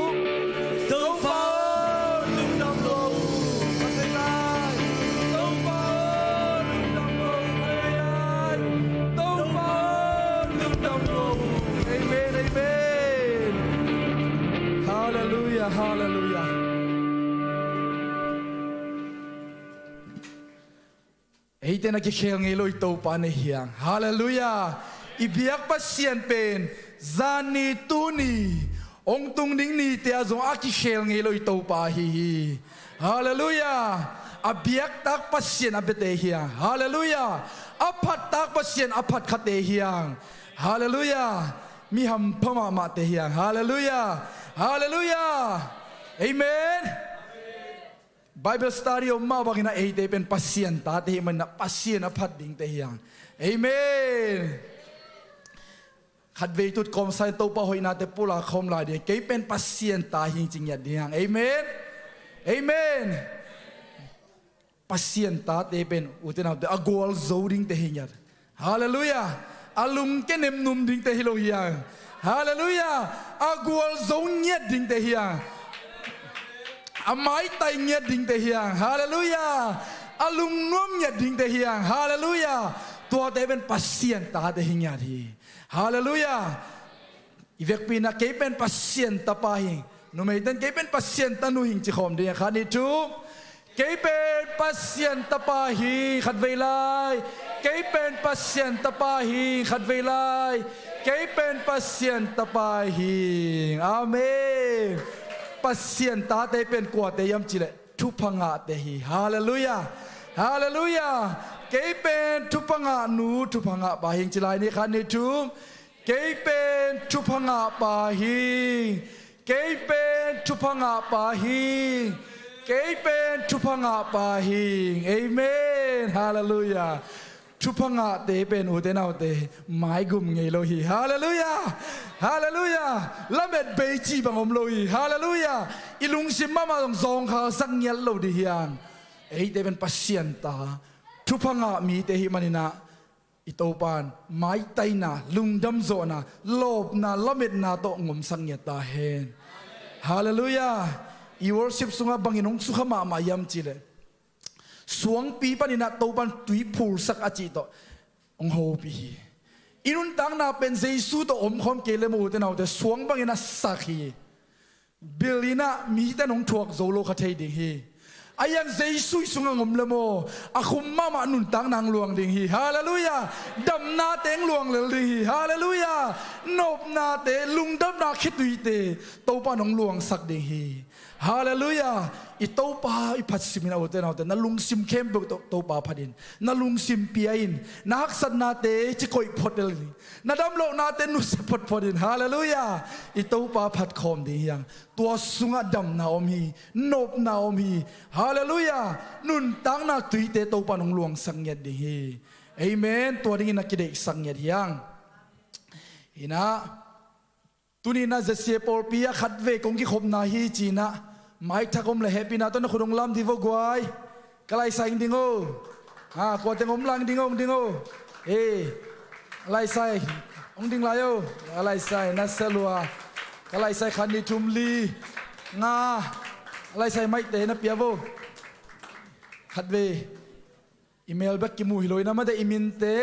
Topa aw lungdam lo. Khatvei lai. Topa aw lungdam lo. Khatvei lai. Topa aw lungdam lo. Amen, amen. Hallelujah, hallelujah. Eite na kikhel ngei lo i Topa nei hi hang. Hallelujah. I biak Pasian pen zan ni, tuni, hong tung ding nite ah zong a kikhel ngei lo i Topa ahi hi. Hallelujah. A biaktak Pasian a biate hi hang. Hallelujah. A phattak Pasian a phatkhate hi hang. Hallelujah. Mi hampha mahmahte hi hang. Hallelujah. Hallelujah. Amen. Bible study om mah bangin ah eite pen Pasian tate hi manin ah Pasian a phat dingte hi hang. Amen. Khatvei tut kawmsa in Topa hoihnate pulak khawm lai ding. Kei pen Pasian ta hi ing ci ngiat ding hi hang. Amen. Amen. Pasian tate pen, ute naute, a gualzo dingte hi ngiat. Halleluiah. A lungke nemnum dingte hi lo hi hang. Halleluiah. A gualzo ngiat dingte hi hang. A maitai ngiat dingte hi hang. Halleluiah. A lungnuam ngiat dingte hi hang. Halleluiah. Tuate pen Pasian tate hi ngiat hi. Halleluiah. I vekpi-in ah, "Kei pen Pasian tapa hi ing." Numeite'n, "Kei pen Pasian tanu hi ing," ci khawm ding. Khat, nih, thum. "Kei pen Pasian tapa hi ing." Khatvei lai. "Kei pen Pasian tapa hi ing." Khatvei lai. "Kei pen Pasian tapa hi ing." Amen. Pasian tate pen kuate hiam cih leh, thupha ngahte hi. Halleluiah. Halleluiah. "Kei pen thupha ngah nu, thupha ngah pa hi ing," ci lai ni. Khat, nih, thum. "Kei pen thupha ngah pa hi ing. Kei pen thupha ngah pa hi ing. Kei pen thupha ngah pa hi ing." Amen. Halleluiah. Thupha ngahte pen, ute naute, maigum ngei lo hi. Halleluiah. Halleluiah. Lamet bei cih bang om lo hi. Halleluiah. I lungsim mahmah zong zawngkhal sak ngiat lo ding hi hang. Eite pen Pasian ta, thupha ngah mite hi manin ah, i Topa'n maitaina, lungdamzawhna, lawpna, lametna tawh ngomsak ngiat ta hen. Halleluiah. I worship sungah bangin hong sukha mahmah hiam cih leh, suangpi panin ah Topa'n tui phulsak a cih tawh hong hopih hi. I nuntakna pen Jesu tawh omkhawm kei leh maw, ute naute, suang bangin a sak hi. Bil in ah mite'n hong thuak zo lo kha thei ding hi. Ahi hang Jesu i sungah hong om leh maw, a khum mahmah nuntakna hong luang ding hi. Halleluiah. Damnate hong luang lel ding hi. Halleluiah. Nopnate, lungdamna khituite Topa'n hong luangsak ding hi. Halleluiah. I Topa i phat simin ah, ute naute, na lungsim khempeuh tawh Topa phat in. Na lungsim pia in. Na haksatnate ci koih phot lel in. Na damlohnate nusia photphot in. Halleluiah. I Topa phat khawm ding hi hang. Tua sungah damna om hi. Nopna om hi. Halleluiah. Nuntakna tuite Topa'n hong luangsak ngiat ding hi. Amen. Tua dingin na kideihsak ngiat hi hang. Hi-in ah, tuni-in ah Z C A pawlpi ah khatvei kong kikhopna hi ci-in ah, maithak om leh hehpihna tawh na khut hong lam dih vo guai. Ka laisai hong ding o. Ha, kua teng om lang ding o, hong ding o. Ei, a laisai hong ding lai o. A laisai, na sia lua. Ka laisai khat, nih, thum, li, nga. A laisai maihte na pia vo. Khatvei. I mel bek kimu hi lo-in ah, mate, i minte,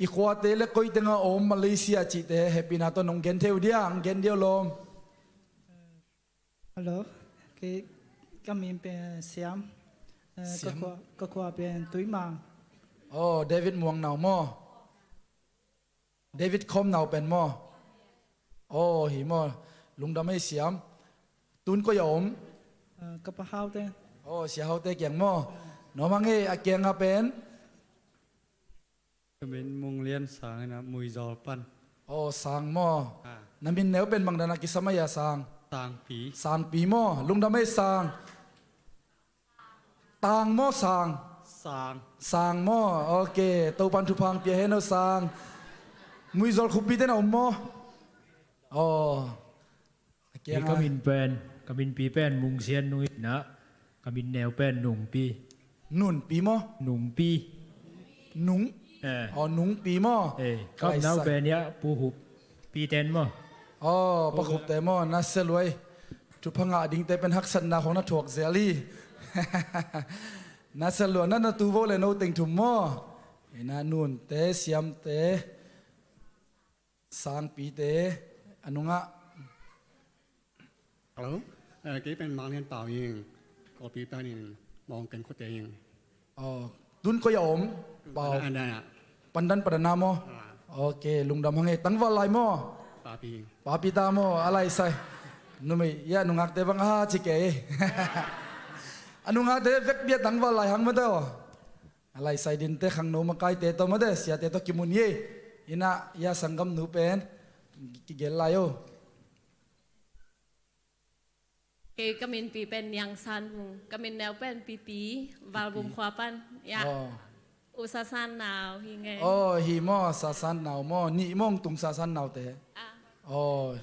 i khuate leh koi tengah om, Malaysia cihte, hehpihna tawh nong gen thei uh diam, nong gen diam lawm. Hello. Kei, ka min pen Siam. Eh, ka Siam. Khua, ka khua pen Tuimang. Oh, David Muang nau maw? David Khawm nau pen maw? Aw, hi maw? Lungdam ei Siam. Tun koi a om? Ah, ka pa Haute. Aw, Sia Haute kiang maw? Nuam hang ei, a kiangah pen? Ka min Mung Lian Sang, ina Muizawl pan. Aw, Sang maw? Ah. Na min neu pen bang dan a kisam a, Sang? Sangpi. Sangpi maw? Lungdam ei Sang. Tang maw, Sang? Sang. Sang maw? Ok. Topa'n thupha hong pia hen aw, Sang. Muizawl khuppite na om maw? Aw. A kiang, ka min pen, ka minpi pen Mung Sian Nung, ina ka min neu pen Nungpi. Nunpi maw? Nungpi. Nung? Eh. Aw, Nungpi maw? Eh, ka nau pen ia Pu Hup piten maw? Aw, Pa Hup te maw? Na sia lua ei. Thupha ngah dingte pen haksatna khawng na thuak zel hi. Na sia lua, na, na tu vo leh no teng thum maw? Ina Nunte, Siamte, Sangpite, a nungah. Hello. Eh, kei pen Mang Lian Pau ing. Kawlpi panin Mawngken khuate ing. Aw, tun koi a om? Pau. Pandan, Pandan, Pandan, Pandan maw? Ah. Ok, lungdam hang ei. Tangval lai maw? Papi. Papi ta maw? A laisai. Numei, ia nungakte bang a ha ci kei. A nungakte vekpi a tangval lai hang mate aw. A laisai dinte khangno makaite tawh mate, siate tawh kimu ni ei. Ina ia sanggamnu pen kigel lai o. Kei ka minpi pen Niang San Vung, ka min neu pen Pipi, Valvum khua pan. Ia. Aw. U Sa San nau hi ing ei. Aw, hi maw, Sa San nau maw, nih maw hong tung Sa San naute? Ah. Aw.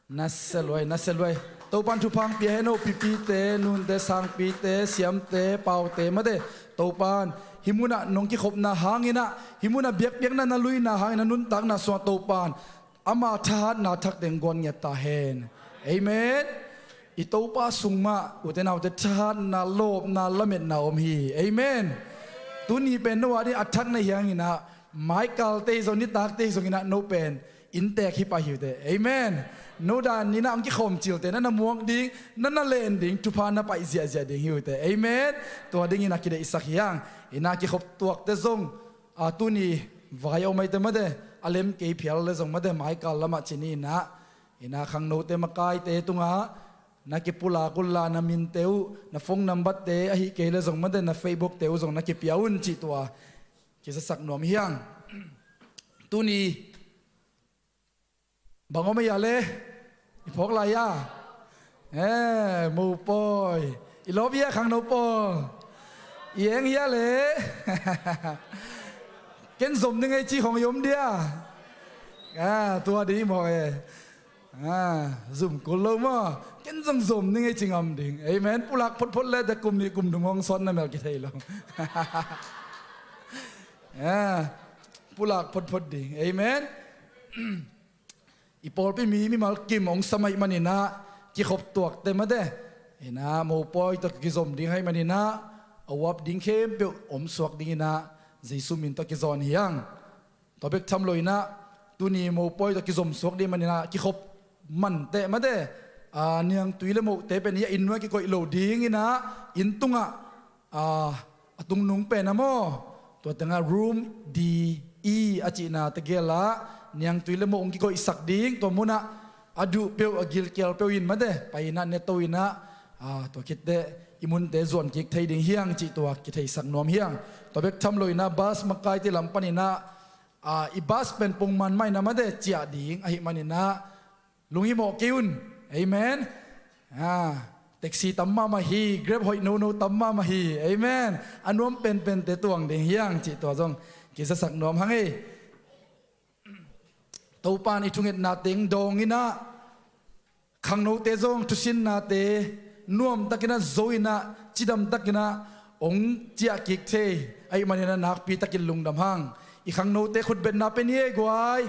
Na sia lua ei, na sia lua ei. Topan thupha pia hen o, pipite, nunte, sangpite, siamte, paute mate. Topan hih munah nong kikhopna hanginah, hih munah biakpiakna na luina hanginah, nuntakna sungah Topan ama thahatna thak teng guan ngiat ta hen. Amen. I Topa sung mah ute naute thahatna, lawpna, lametna om hi. Amen. Tuni pen no a ding a thak na hi hanginah, maikalte hi zong, nitakte hi zonginah no pen inntek hi pah hi ute. Amen. No dan inah hong kikhawm cilte na na muak ding, na na len ding, thupha na paih ziahziah ding hi ute. Amen. Tua dingin a kideihsak hi hang. Inah kikhop tuakte zong, a, tuni vai a om aite mate, a lem kei phial le zong mate, maikal lamah ci ni inah, inah khangnote makaite tungah na kipulak unla, na minte uh, na phone number-te ahih kei le zong mate, na Facebook-te uh zong na kipia un cih tua kizasak nuam hi hang. Tuni bang om a hia le? I phawk lai a? Eh, mopawi. I lawp hia khangno pawl? I eng hia le? Ken zom ning ei ci khong i om dia? Ah, tua ding i mawk e. Ah, zum kul lo maw? Ken zong zom ning ei ci ngam ding. Amen. Pulak photphot le te kum nih kum thum hong sawn na mel kithei lo. Ah, pulak photphot ding. Amen. I pawlpi mi mimal kim hong sa mai maninah kikhop tuakte mate, inah mopawi tawh kizom ding ahih maninah a uap ding khempeuh om suak dinginah Jesu min tawh kizawn hi hang. Tua bek tham lo inah tuni mopawi tawh kizom suak ding maninah kikhop mante mate, a, niangtui le mohte pen hi a, inn nuai kikoih lo dinginah inn tungah, a, a tungnung pen a maw, tua tengah room D E a cihna tegel ah niangtui le moh hong kikoihsak ding, tua munah a duh peuh, a gilkial peuh in mate, pai inah neto inah, a, tua khitteh i munte zuan kik thei ding hi hang cih tua kitheisak nuam hi hang. Tua bek tham lo inah bus makaite lam paninah, a, i bus pen pongman mah inah mate ciah ding ahih maninah lunghimawh kei un. Amen. Ah, taxi tam mahmah hi, Grab hoih nono tam mahmah hi. Amen. A nuam penpente tuang ding hi hang cih tua zong kizasak nuam hang ei. Topan i thungetna teng dawnginah khangnote zong thusinnate nuamtakinah zo inah cidamtakinah hong ciah kik thei ahih maninah nakpitakin lungdam hang. I khangnote khutbetna pen hi ei guai.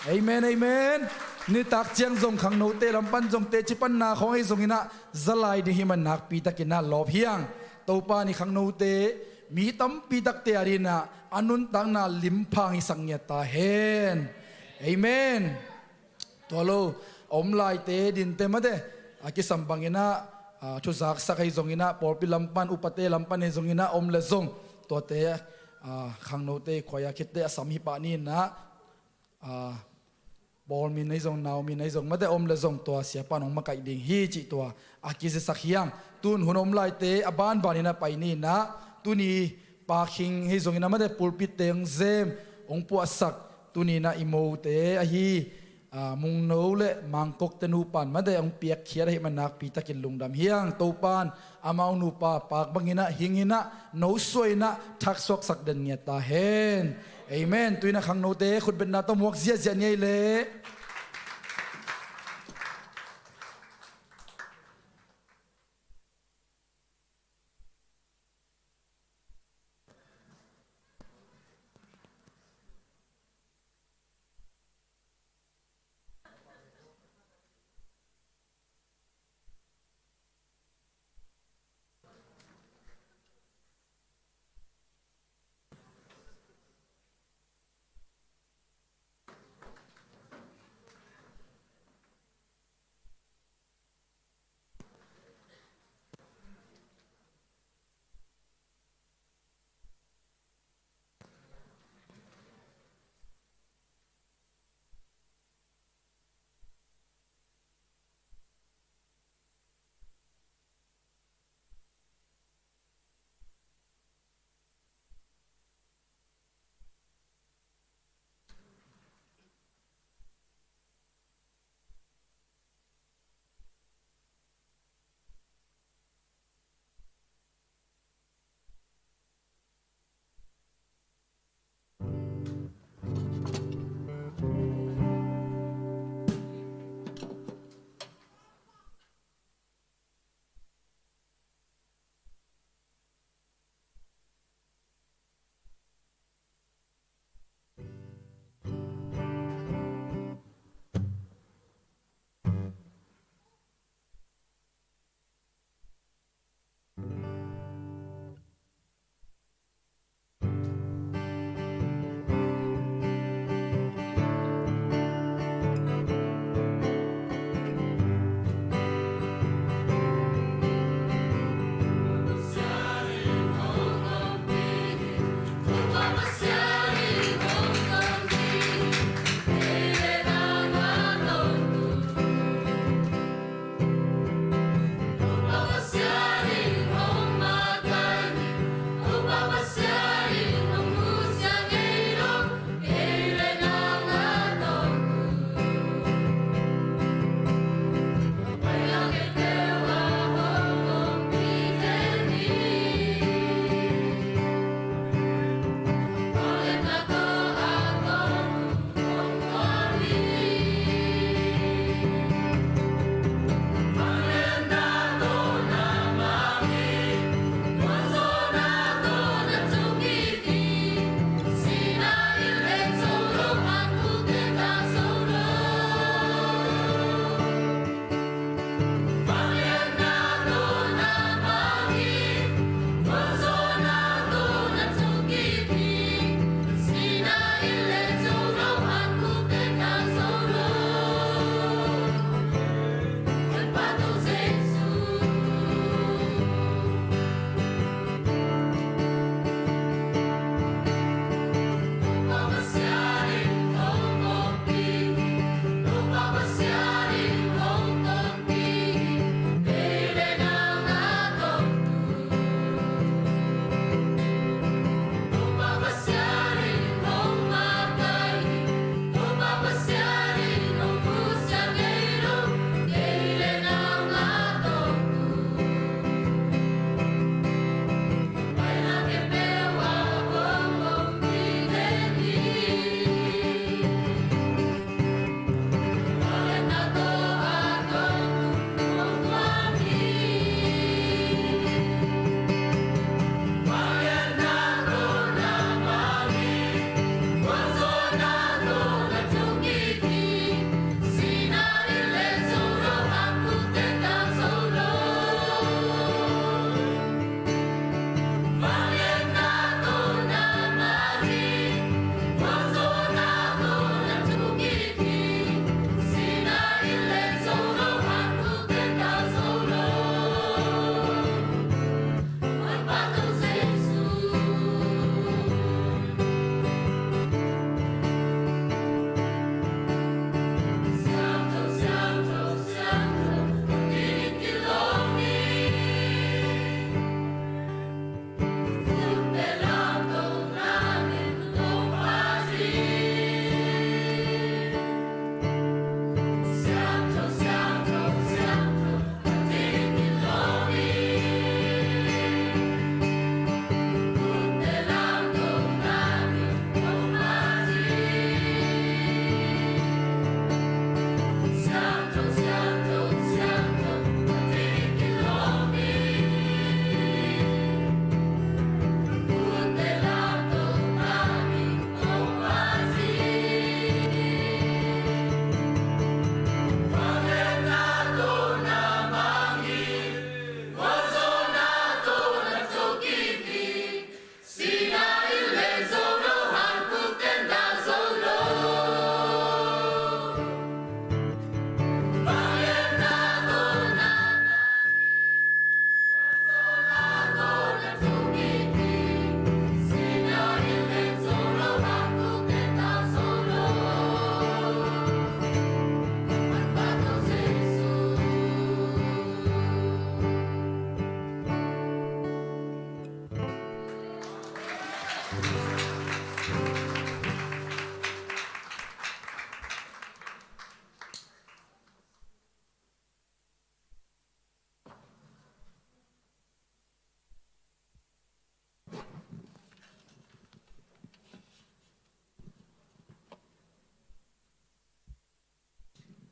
Amen, amen. Nitak ciang zong khangnote lam pan zong teci panna khawng ei zonginah za lai ding hi man nakpitakinah lawp hi hang. Topan i khangnote mi tampi takte a dinah a nuntakna limphang hisak ngiat ta hen. Amen. Tua lo a om laite dinte mate, a kisam banginah, a, thuzaksak ahi zonginah, pawlpi lam pan, upate lam pan ahi zonginah om le zong tuate, a, khangnote khuai a khitte a sam hi pah ni inah, a, pawl min ahi zong, nau min ahi zong mate om le zong tua siapan hong makaih ding hi cih tua a kiziasak hi hang. Tun hun om laite a banbaninah pai ni inah, tuni pakhing hi zonginah mate pulpit-te hong zem, hong puahsak, tuni inah i mote ahi, a, Mungno le Mangkok te nupan mate hong piakkhiat ahih man nakpitakin lungdam hi hang. Topan amau nupa pak banginah hinginah nosuainah thaksuaksak den ngiat ta hen. Amen. Tu inah khangnote khutbetna tawh muak ziahziah ni ei leh.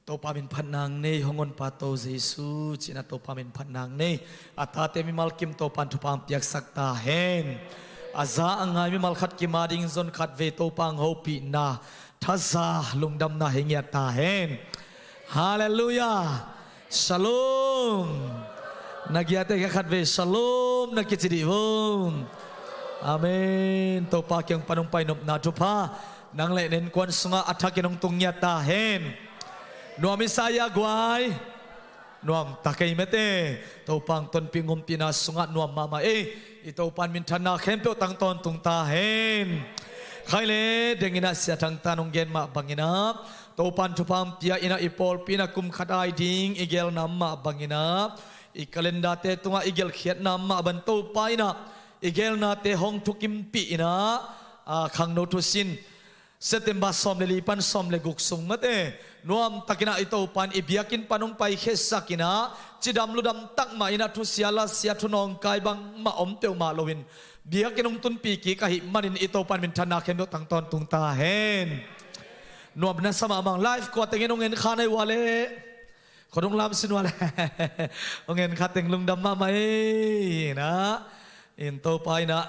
Topa min phatna nei, hong honpa To Jesu, cina Topa min phatna nei. A tate mimal kim Topan thupha piaksak ta hen. A za a ngai mimal khat kim a ding zon khat vei Topa hopihna, thaza lungdamna hong ngiat ta hen. Halleluiah. Shalom. Na giate khat vei shalom na kici dih vong. Amen. Topa kiang pan hong pai nopna thupha nang le na innkuan sungah a thakin hong tung ngiat ta hen. Nuam i sa hia guai? Nuam ta kei mate. Topa hong tonpih ngompihna sungah nuam mahmah ei. I Topan minthanna khempeuh tang tawntung ta hen. Khai le dengin ah Sia Thang Tan hong gen mah bangin ah Topan thupha pia in ah i pawlpi in ah kum khat ai ding i gelna mah bangin ah i calendar-te tungah i gelhkhiatna mah bang Topa in ah i gelnate hong thukimpih in ah, a, khangno thusin September sawm le li pan sawm le guk sung mate nuam takin ah i Topan i biakinn pan hong paikhiatsak in ah cidam ludam tak mah in ah thusia lasia thunawngkai bangmah om peuhmah loin biakinn hong tunpih kik ahih manin i Topan minthanna khempeuh tang tawntung ta hen. Nuam na sa mahmah. Live kua tengin hong en kha na hi ua leh, khuadung lam sin ua leh, hong en kha teng lungdam mahmah ei. In ah, in Topa in ah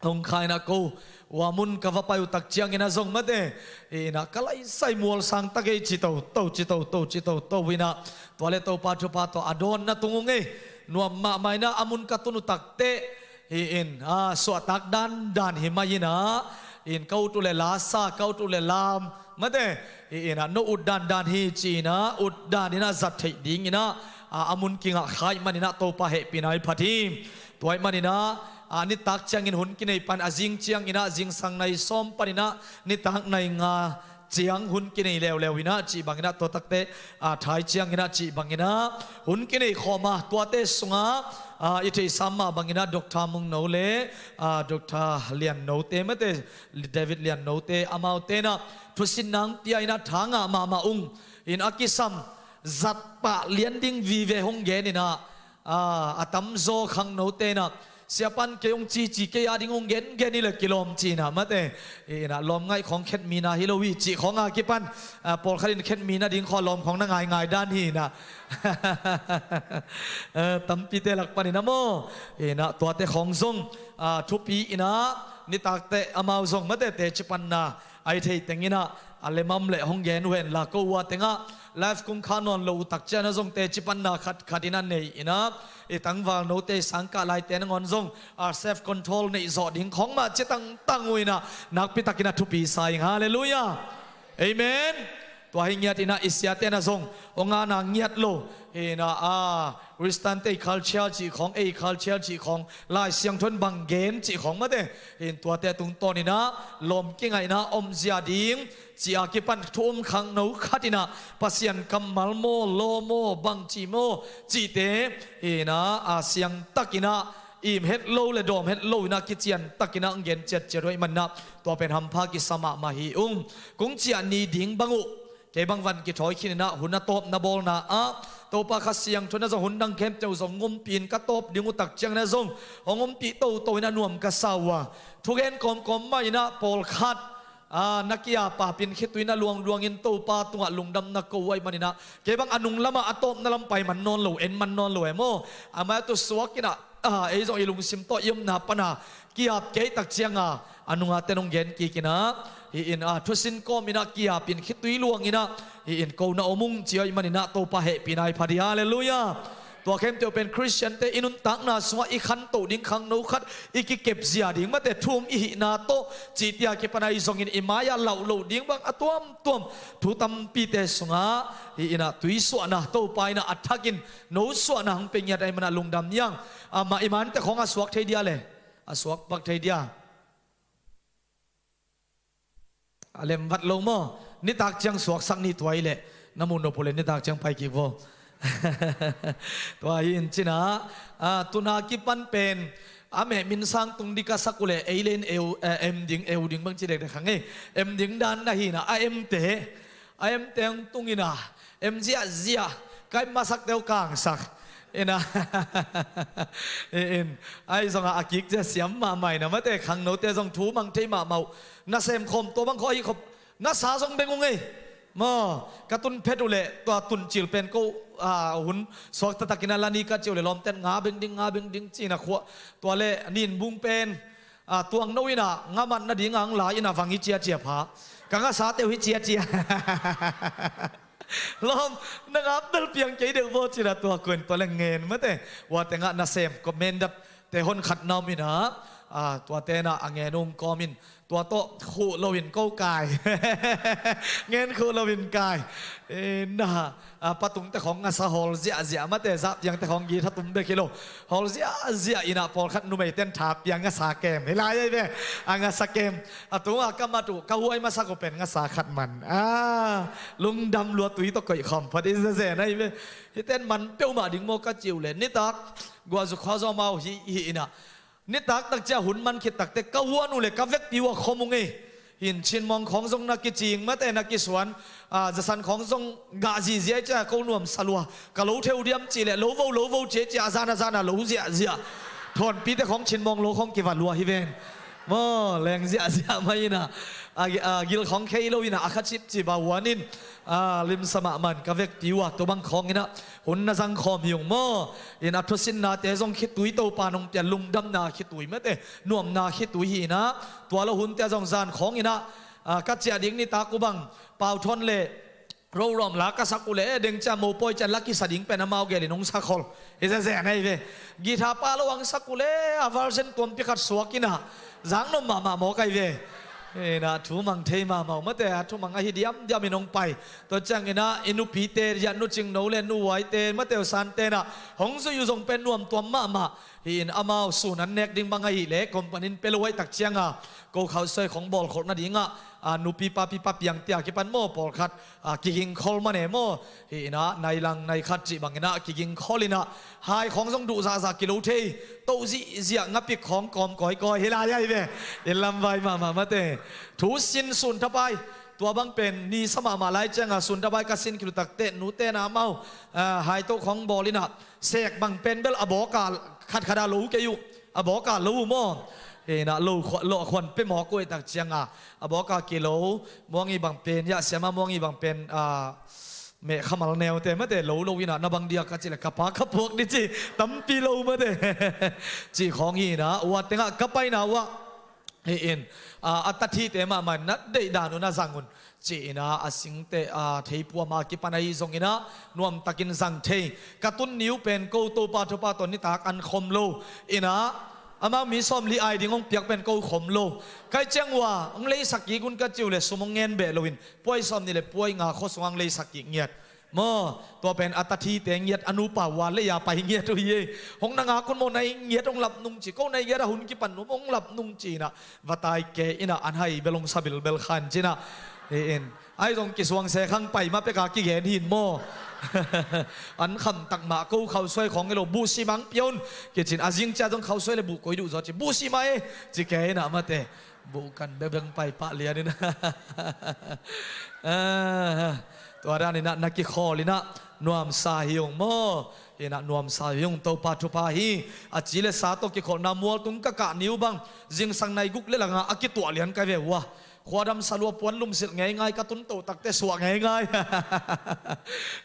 hong kha in ah ko ua mun ka va pai uh tak ciangin ah zong mate, in ah ka laisai mual sang ta kei ci toto, ci toto, ci toto in ah tua le Topa thupha tawh a dawnna tung ung ei. Nuam mahmah in ah a mun ka tun uh tak teh hi in, a, suahtak dandan hi mah in ah, in ka ut uh le la sa, ka ut uh le lam mate, hi in ah no ut dandan hi ci in ah ut dan in ah zat theih ding in ah, a, a mun kingah kha ahih manin ah Topa hehpihna i phat hi. Tua ahih manin ah, a, nitak ciangin hun kinei pan a zing ciangin ah zingsang nai sawm panin ah nitak nai nga ciang hun kinei leuleu in ah cih bangin ah tua takte, a, thai ciangin ah cih bangin ah hun kinei khawm a tuate sungah, a, i theihsa mah bangin ah Doctor Mung No le, a, Doctor Lian No te mate, David Lian No te amaute in ah thusin nang pia in ah tha ngah mahmah ung. In a kisam zat pah lian ding vive hong gen in ah, a, a tamzaw khangnote in ah Siapan kei hong cici kei a ding hong gengen hi le kilawm ci in ah mate, in ah lawm ngaih khawng khetmina hi lo hi cih khawng a kipan, a, pawlkhat in khetmina ding khawng lawm khawng na ngaingai dan hi in ah, a, tampite lak panin ah maw, in ah tuate khawng zong, a, thupi in ah nitakte amau zong mate teci panna a i theih teng in ah a lemam le hong gen uh hen la ko ua teng ah live kong kha nawn lo uh tak ciang ah zong teci panna khat khat in ah nei in ah i tangval note sangkah laite nangawn zong, a, self control neih zawh ding khawng mah ci tangtang uh in ah nakpi takin ah thupi sa ing. Halleluiah. Amen. Tua hi ngiat in ah i siate in ah zong hong ana ngiat lo hi in ah, a, Khristiante culture cih khawng, ei culture cih khawng, Lai Siangtho in bang gen cih khawng mate in tuate tungtawn in ah lawm kingaihna omzia ding cih a kipan thu um khangno khat in ah Pasian kammal maw, law maw, bang cih maw cihte in ah, a, siangtak in ah im het lo le dawm het lo in ah kician tak in ah hong gen ciatciat uh ahih manin ah tua pen hampha kisa mahmah hi ung. Kong ciah ni ding bang uh kei bang van kithawi khin in ah hun a tawpna bawlna ah Topa Kha Siangtho in ah zong hun dang khempeuh zong hong ompih in ka tawp ding uh tak ciangin ah zong hong ompih toto in ah nuam ka sa uh a, thugen kawmkawm mah in ah pawlkhat, a, na ki-ap a pin khitui na luangluang in Topa tungah lungdam na ko uh ahih manin ah kei bang a nung lamah a tawpna lam pai man nawn lo, en man nawn lo e maw. Amah tu suak in ah, a, ei zong i lungsim tawh i omna pan a ki-ap kei tak ciang a a nunga ten hong gen kik in ah hi in ah thusin kawm in ah ki-ap in khitui luang in ah hi in ko na om ung ci ahih manin ah Topa hehpihna i phat hi. Halleluiah. Tua khempeuh pen Khristiante i nuntakna sungah i khantoh ding khangno khat i kikepzia ding mate thu um i hihna tawh cihte a kipan ah i zongin i mai-ah lauh loh ding bang a tuamtuam thu tampite sungah hi in ah tuisuahna Topa in ah a thakin nosuahna hong pia ngiat ahih manin ah lungdam hi ing. Amah i mante khawng a suak thei dia le a suak pak thei dia. A lem vat lo maw? Nitak ciang suaksak ni tua hi leh na muh nop uh leh nitak ciang pai kik vaw. Tua hi in cin ah, a, tuna kipan pen, A meh min sang tung ding ka sak uh leh ei le in eu, eh, em ding, eu ding bang ci dekdek kha ngei. Em ding dan na hi na, a emte, a emte hong tung ina, em ziahziah, ka em masakte uh kangsak ina. In, ahi zongah a kik cia siam mahmah ina, mate khangnote zong thu mang thei mahmah uh. Na sem khawm tua bang khawm ahi khop, ngasa zong beng ung ei. Maw, ka tun phet uh leh tua tun cil pen ko, a, hun suak taktakin a la ni ka ci uh leh lawmten nga beng ding, nga beng ding ci na khua. Tua leh nin bung pen, a, tuang no ina nga mat nading ang la ina vang hi ciacia pha. Ka ngasate uh hi ciacia. Lawm, na nga bel piang kei deuh baw ci na tua kuin tua leh ngen mate. Ua tengah na sem ko mendap te hon khat na om ina, a, tua tena a ngen ung kawm in, tua tawh khuh loin ko kai. Ngen khuh loin kai. E, na, a, patungte khawng ngasa hawl ziahziah mate, zahpiangte khawng githa tum bek hi lo. Hawl ziahziah ina pawlkhat numeiten tha piang ngasa kem. Hi lai ei ve, a ngasa kem. A tunga ka mat uh, ka huai masak uh pen ngasa khat man. A, lungdam lua tui tawh koih khawm phot i zezen ei ve. Hiten man peuhmah ding maw ka ci uh leh. Nitak, guahzuk khuazaw mau hi, hi ina. Nitak takcia hun man khit takte ka huan uh leh ka vekpi uh a khom ung ei. Hin chinmawng khawng zong na kicing mate na kisuan, a, zasan khawng zong gah zizia i cia ko nuamsa lua. Ka lo theu diam cih leh lo vo, lo vo cia cia a zan a zan a lo ziahziah. Thawnpite khawng chinmawng lo khawng kiva lua hi ven. Maw, leng ziahziah mai ina, a, a, gil khawng khei lo ina a kha cipcip a huan in, a, limsa mahmah in ka vekpi uh a, tua bang khawng ina hun na zang khawm hi ung maw. In a thusinnate zong khitui Topa nong pia lungdamna khitui mate, nuamna khitui hi ina, tua lo hunte zong zan khawng ina, a, ka ciah ding nitak uh bang, pau thawn leh, rorom la ka sak uh leh, deng cia mopawi cia la kisa ding pen amau gelin hong sak hol. Hi zezen ei ve. Githa pa lo ang sak uh leh, a version tuampi khat suak ina, zang nom mahmah maw kai ve. Ina, thu mang thei mahmah uh mate, a thu mang ahi diamdiam in hong pai. Tua ciang ina, i nupite, ya nu cingno leh, nu huaite, mate uh sante na, hong zui uh zong pen nuam tuam mahmah. Hi in amau sun an nek ding bang ahi leh, company in pe lo ahi tak cianga, ko khauhsuai khawng bawlkholh nadinga, a, nupi papi pa piang tia kipan maw pawlkhat, a, kigingkhol mane maw. Hi ina, nai lang nai khat cih bang ina, kigingkhol ina, hai khawng zong duh zahzah kilo thei, toh zihziah ngapik khawng kawm kawikawi hi lai ahi ve. In lamvai mahmah mate. Thu sin sun thapai, tua bang pen, ni sa mahmah lai cianga sun thapai ka sin khit uh takte, nute na mau, a, hai toh khawng bawl ina, sek bang pen bel a bawka khat khat a lo kei uh, a bawka lo uh maw. Hi ina lo khua-, lo khuan pe mawk uh ei tak cianga, a bawka kilo, muangi bang pen, ya siama muangi bang pen, a, meh khamal neute mate lo lo ina, na bang dia ka ci leh ka pa ka puak di ci, tampi lo mate. Ci khawng hi ina, ua tengah ka paina uah. Hi in, a, a tathite mahmah in na deih dan uh na zang un. Ci ina a singte, a, theipuama kipan ahi zong ina, nuamtakin zang thei. Ka tun ni uh pen ko Topa thupha tawh nitak an khom lo. Ina, amau mi sawmli ai ding hong piak pen ko khom lo. Kai ciang ua, hong leisak kik un ka ci uh leh sum hong ngen beh loin, puai sawmnih leh puai nga khua sungah hong leisak kik ngiat. Maw, tua pen a tathite ngiat a nupa ua lei a pai ngiat uh hi ei. Hong na ngak un maw, nai ngiat hong lap nung ci, ko nai ngiat a hun kipan nuam hong lap nung ci ina, va tai ke ina an hai bel hong sa bilbel khan ci ina. Hi in. Ahi zong kisuang se khang pai ma peka kigen hin maw. An kham tak mah ko khauhsuai khawng hi lo buh si mang pion. Kicin a zing cia zong khauhsuai leh buh koi duh zaw ci buh si ma e. Ci ke ina mate. Buh kan bebeng pai pah lian ina. Ah, tua dan ina na kikhawl ina nuamsa hi ung maw. Ina nuamsa hi ung Topa thupha hi. A ci leh sa tawh kikholhna mualtung ka kah ni uh bang, zingsang nai guk leh langa a kituah lian kai ve ua. Khuadam salua puan lumsilh ngeingai ka tun toh takte suah ngeingai.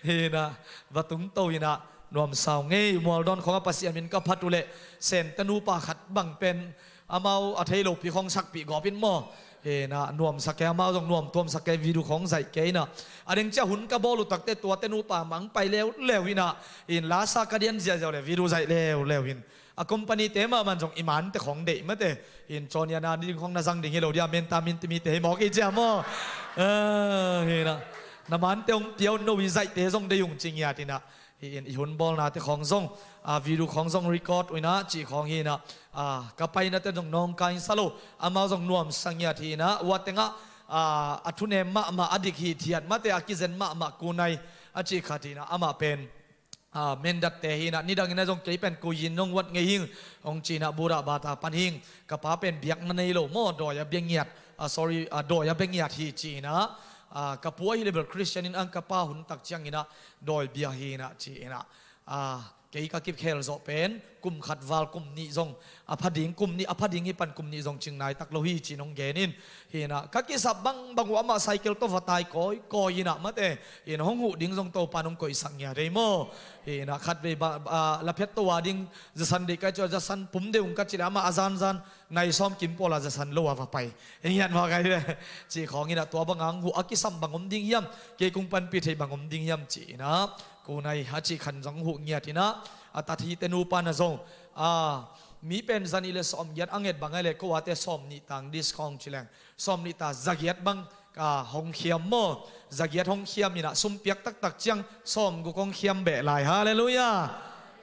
Hi ina va tung to ina nuamsa uh ngei. Mualdawn khawng a Pasian min ka phat uh leh, Sente nupa khat bang pen, amau a thei lopi khawng sakpih gawp in maw. Hi ina nuamsa ke, amau zong nuam tuamsa ke, video khawng zaih ke ina. A deng cia hun ka bawl uh takte tuate nupa mang pai leuleu ina. Hi in lasa ka dian ziahziah uh leh video zaih leuleu in. A company te mahmah zong i mante khawng deih mate. Hi in cawnia na ding khawng na zang ding hi lo dia, menta minti mite hi mawk i cia maw. Ah, hi ina. Na mante hong pia un, no i zaihte zong deih ung ci ngiat ina. Hi in i hun bawlnate khawng zong, a, video khawng zong record uh ina, cih khawng hi ina, a, ka painate zong nawngkai in sa lo, amau zong nuamsa ngiat hi ina, ua tengah, a, a thunem mahmah a dik hithiat mate a kizen mahmah kunai, a cih khat hi ina, amah pen, a, mendatte hi inah, nidangin ah zong kei pen kuiyin nong wat ngei hing, hong ci inah, bura bata pan hing, ka pa pen biakna nei lo maw, dawi a bia ngiat, a, sorry, a, dawi a bia ngiat hi ci inah, a, ka pu ahi leh bel Christian in ang, ka pa hun tak ciang inah dawi bia hi inah ci inah, a, kei ka kikhel zawh pen kum khat val kum nih zong a pha ding, kum nih a pha ding hi pan kum nih zong cing nai tak lo hi ci-in hong gen in. Hi inah ka kisap bangbang uh, amah cycle tawh va tai kawikawi inah mate, in hong huh ding zong Topa nong koihsak ngiat ei maw. Hi inah khatvei ba, a, laphiat to a ding zasan deih kai ciah, zasan pum deuh ung ka cih leh amah a zanzan nai sawm kim pawl a zasan lo a va pai. Ei ngiat mawk ai ve. Cih khawng inah tua bang a hong huh a kisam bang om ding hiam, kei kong panpih theih bang om ding hiam ci inah, ko nai a cih khan zong huh ngiat inah, a tat hi te nupa na zong, a, mi pen zanih le sawmgiat a nget bang ai leh ko a te sawm nih tang discount ci leng, sawm nih ta zagiat bang, a, hong khiam maw. Zagiat hong khiam inah sum piak taktak ciang sawm guk hong khiam beh lai. Halleluiah.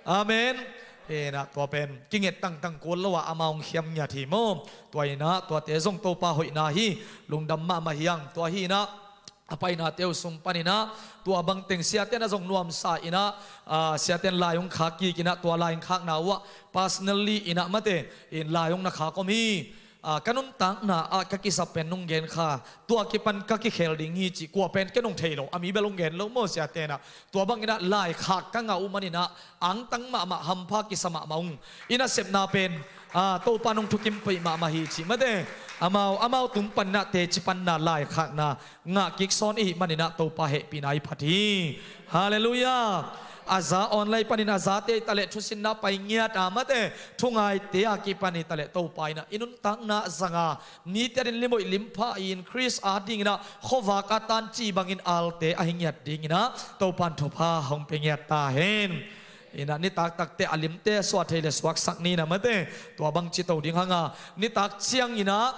Amen. Hi inah tua pen kinget tangtang kul lo a amah hong khiam ngiat hi maw. Tua inah tuate zong Topa hoihna hi, lungdam mahmah hi ang. Tua hi inah a painate uh sung pan inah tua bang teng siate na zong nuamsa inah, a, siate in lai hong khak kik inah, tua lai hong khakna uh ah personally inah mate in lai hong na khak om hi. A, ka nuntakna ah ka kisap pen nong gen kha, tua kipan ka kikhel ding hi cih kua pen ken hong thei lo, a mi bel hong gen lo maw siate inah. Tua bang inah lai khak ka ngah uh man inah angtang mahmah, hampha kisa mahmah ung. I nasepna pen, a, Topa nong thukim pih mahmah hi cih mate, amau, amau tung pan inah teci panna lai khakna ngah kik sawn i hih man inah Topa hehpihna i phat hi. Halleluiah. A za online panin a zate i ta leh thusinna pai ngiat a mate, thungaite a kipan i ta leh Topa inah i nuntakna zanga, mite adingin limoih limpha in Khrist ading inah khuavak a tanci bangin alte ahi ngiat ding inah Topa in thupha hong pia ngiat ta hen. Inah nitak takte a limte suah thei leh suaksak ni inah mate, tua bang ci to ding hang a, nitak ciang inah,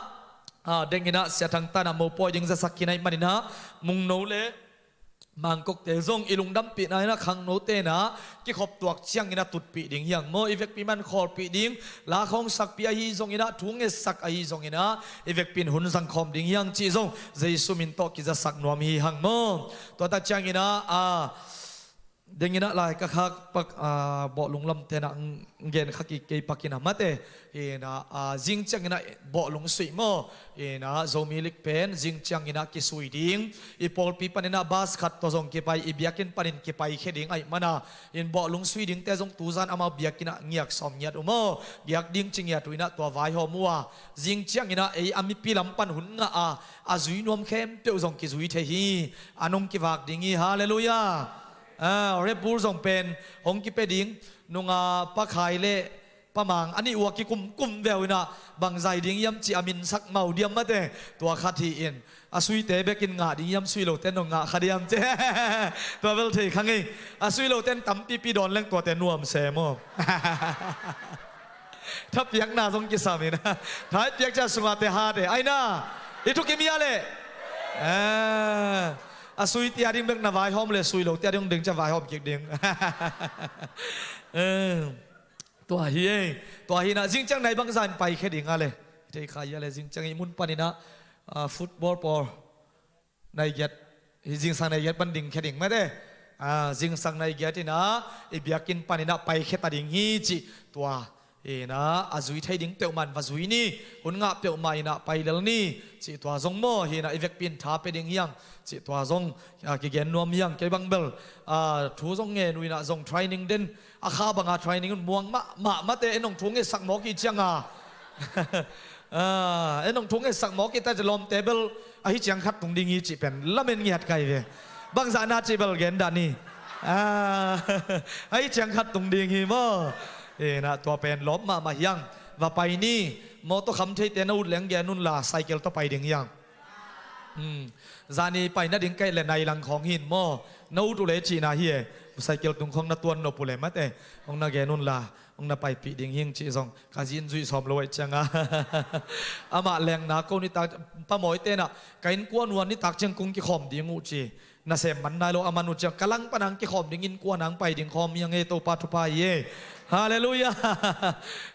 a, deng inah Sia Thang Tan ah mopawi ding zasak khin ahih man inah Mungno le Mangkokte zong i lungdampihna inah khangnote inah kikhop tuak ciang inah tutpih ding hi ang maw. I vekpi man khawlpih ding, la khawng sakpih ahi zong inah, thu ngetsak ahi zong inah, i vekpi in hun zangkhawm ding hi ang cih zong Jesu min tawh kizasak nuam hi hang maw. Tua tak ciang inah, a, deng inah lai ka khak pak, a, bawhlung lamte inah ng-, ng gen kha kik kei pak inah mate. Hi inah, a, zing ciang inah bawhlung suih maw. Hi inah Zomi League pen zing ciang inah kisui ding. I pawlpi pan inah bus khat tawh zong kipai, i biakinn panin kipai khia ding ahih man a, in bawhlung sui dingte zong tuzan amau biakinn ah ngiak sawm ngiat uh maw, giak ding ci ngiat uh inah tua vaihawm uh a, zing ciang inah ei a mipi lam pan hun ngah a, a zui nuam khempeuh zong kizui thei hi. A nong kivak ding hi. Halleluiah. A, Red Bull zong pen hong kipia ding, nunga Pa Khai le Pa Mang a nih uh a kikumkum veu inah bang zai ding hiam cih a minsak mau diam mate, tua khat hi in. A suite bekin ngah ding hiam, sui lote in hong ngah kha diam ci. Tua bel thei kha ngei. A sui lote in tampipi dawn leng tuate nuam se maw. Thapiakna zong kisam inah, thaipiak ciah sungate hate ai inah, i thukim hi a leh. A, a suite a ding bek na vaihawm leh sui lote a ding ding ciah vaihawm kik ding. Eh, tua hi ei. Tua hi inah zing ciang nai bangzah in paikhia ding a leh, thei kha hi a leh, zing ciang i mun pan inah, a, football pawl nai giat, hi zingsang nai giat pan dingkhia ding mate. A, zingsang nai giat inah i biakinn pan inah paikhia ta ding hi cih tua inah a zui thei ding peuhmah in va zui ni. Hun ngah peuhmah inah pai lel ni cih tua zong maw. Hi inah i vekpi in tha pia ding hi ang cih tua zong, a, kigen nuam hi ang. Kei bang bel, a, thu zong ngen uh inah zong training den, a kha banga training un muang mahmah mate, en hong thu ngetsak mawk i ciang a. A, en hong thu ngetsak mawk i ta ci lawmte bel ahi ciang khat tung ding hi cih pen lamen ngiat kai ve. Bangzah na cih bel gen dah ni. A, ahi ciang khat tung ding hi maw. Inah tua pen lawp mahmah hi ang. Va pai ni. Mawtaw kham theite na ut leng gen un la, cycle tawh pai ding hi ang. Hmm. Zani pai nading kaih le nai lang khawng hin maw. Na ut uh le cihna hi e. Cycle tung khawng na tuan nop uh le mate, hong na gen un la, hong na paipih ding hing cih zong ka zin zuih sawm lo aih cianga. Amah lengna ko nitak, Pa Mawi tenah ka innkuan uh a nitak ciang kong kikhawm ding uh ci. Nasem man nai lo a man uh ciang ka lang panang kikhawm ding, innkuan ang pai ding khawm hi ang e, Topa thupha hi e. Halleluiah.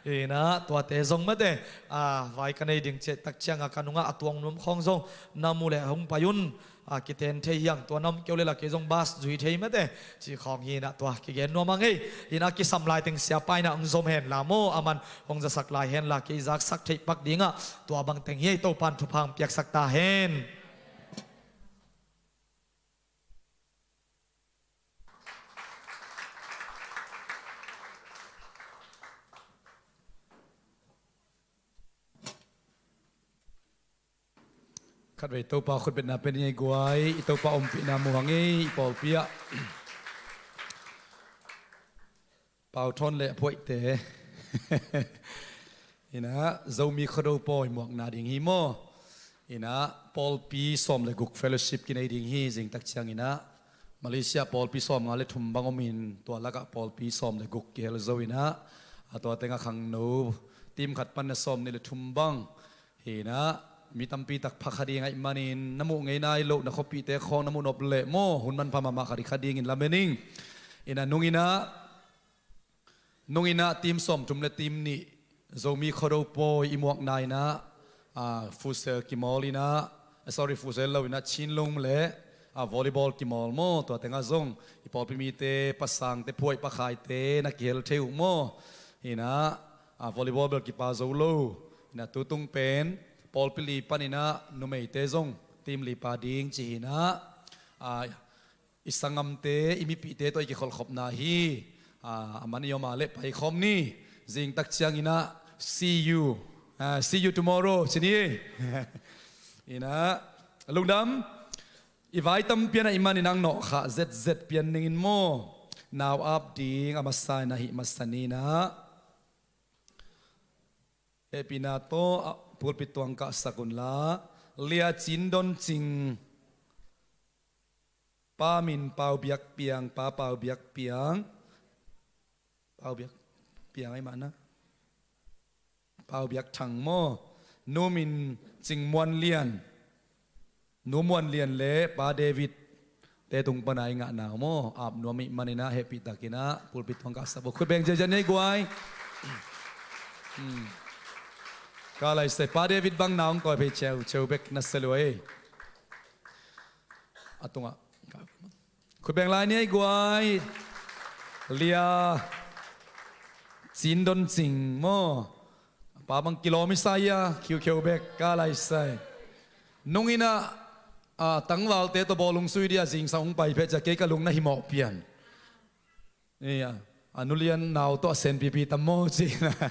Inah tuate zong mate, a, vai ka nei ding ciah tak ciangah ka nungah a tuang nuam khawng zong na mu leh hong pai un. A, kiten thei hiang, tua nam keu le la kei zong bas zui thei mate, ci khawng hi inah tua kigen nuam a ngei. Inah kisam lai teng siapa inah hong zom hen la maw, a man hong zasak lai hen la kei zaksak theih pak dingah tua bang teng hi ei, Topan thupha hong piaksak ta hen. Khatvei Topa khutbetna pen i ngei guai, i Topa ompihna mu hang ei, i pawlpi ah. Pau Thawn le a phuaihte. Inah Zomi Khuado pawi muakna ding hi maw? Inah pawlpi sawm le guk fellowship kinei ding hi, zing tak ciang inah Malaysia pawlpi sawm nga le thum bang omin tua lakah pawlpi sawm le guk kihel zo inah a tua tengah khangno team khat pan na sawm nih le thum bang. Hi inah mi tampi tak pha kha ding ahih manin na muh ngei nai loh na khuapihte khawng na muh nop leh maw, hun manpha mahmah kha ding, kha dingin lamen ing. Inah nung inah, nung inah team sawmthum le team nih Zomi Khuado pawi i muakna inah, a, futsal kimawl inah, a, sorry, futsal lo inah Chinlung le, a, volleyball kimawl maw, tua tengah zong i pawlpi mite, pasangte, phuaih pakhaite na kihel thei uh maw? Inah, a, volleyball bel kipa zo lo. Inah tutung pen pawlpi li pan inah numeite zong team li pa ding ci hi inah, a, i sanggamte, i mipihte tawh i kikholhkhopna hi. A, a man i om a leh paikhawm ni. Zing tak ciang inah see you, a, see you tomorrow ci ni. Inah lungdam. I vai tam pian ahih manin ang nawh khah zetzet pian ning in maw? Nau ap ding a masa in ahih masa ni inah hehpihna tawh, ah, pulpit tuang kahsak unla, Lia Cin Don Cing, pa min Pau Biak Piang, Pa Pau Biak Piang, Pau Biak Piang ahih mah na, Pau Biak Thang maw? Nu min Cing Muan Lian, Nu Muan Lian le Pa David te tung pana i ngahna uh maw, ap nuam ahih manin ah hehpih takin ah pulpit tuang kahsak uh. Khut beng ziazia ni ei guai. Hmm. Ka laisai, Pa David bang na hong tawi phei ceu, ceu bek na sia lua ei. A tungah khut beng lai ni ei guai. Lia Cin Don Cing maw? Pa bang kilawm i sa ia, khiukheu bek ka laisai. Nung inah, ah, tangvalte tawh bawlung sui dia zingsang hong pai phei cia kei ka lung na himawh pian. Ia, a nu Lian nau tawh a senpipi tam maw ci inah.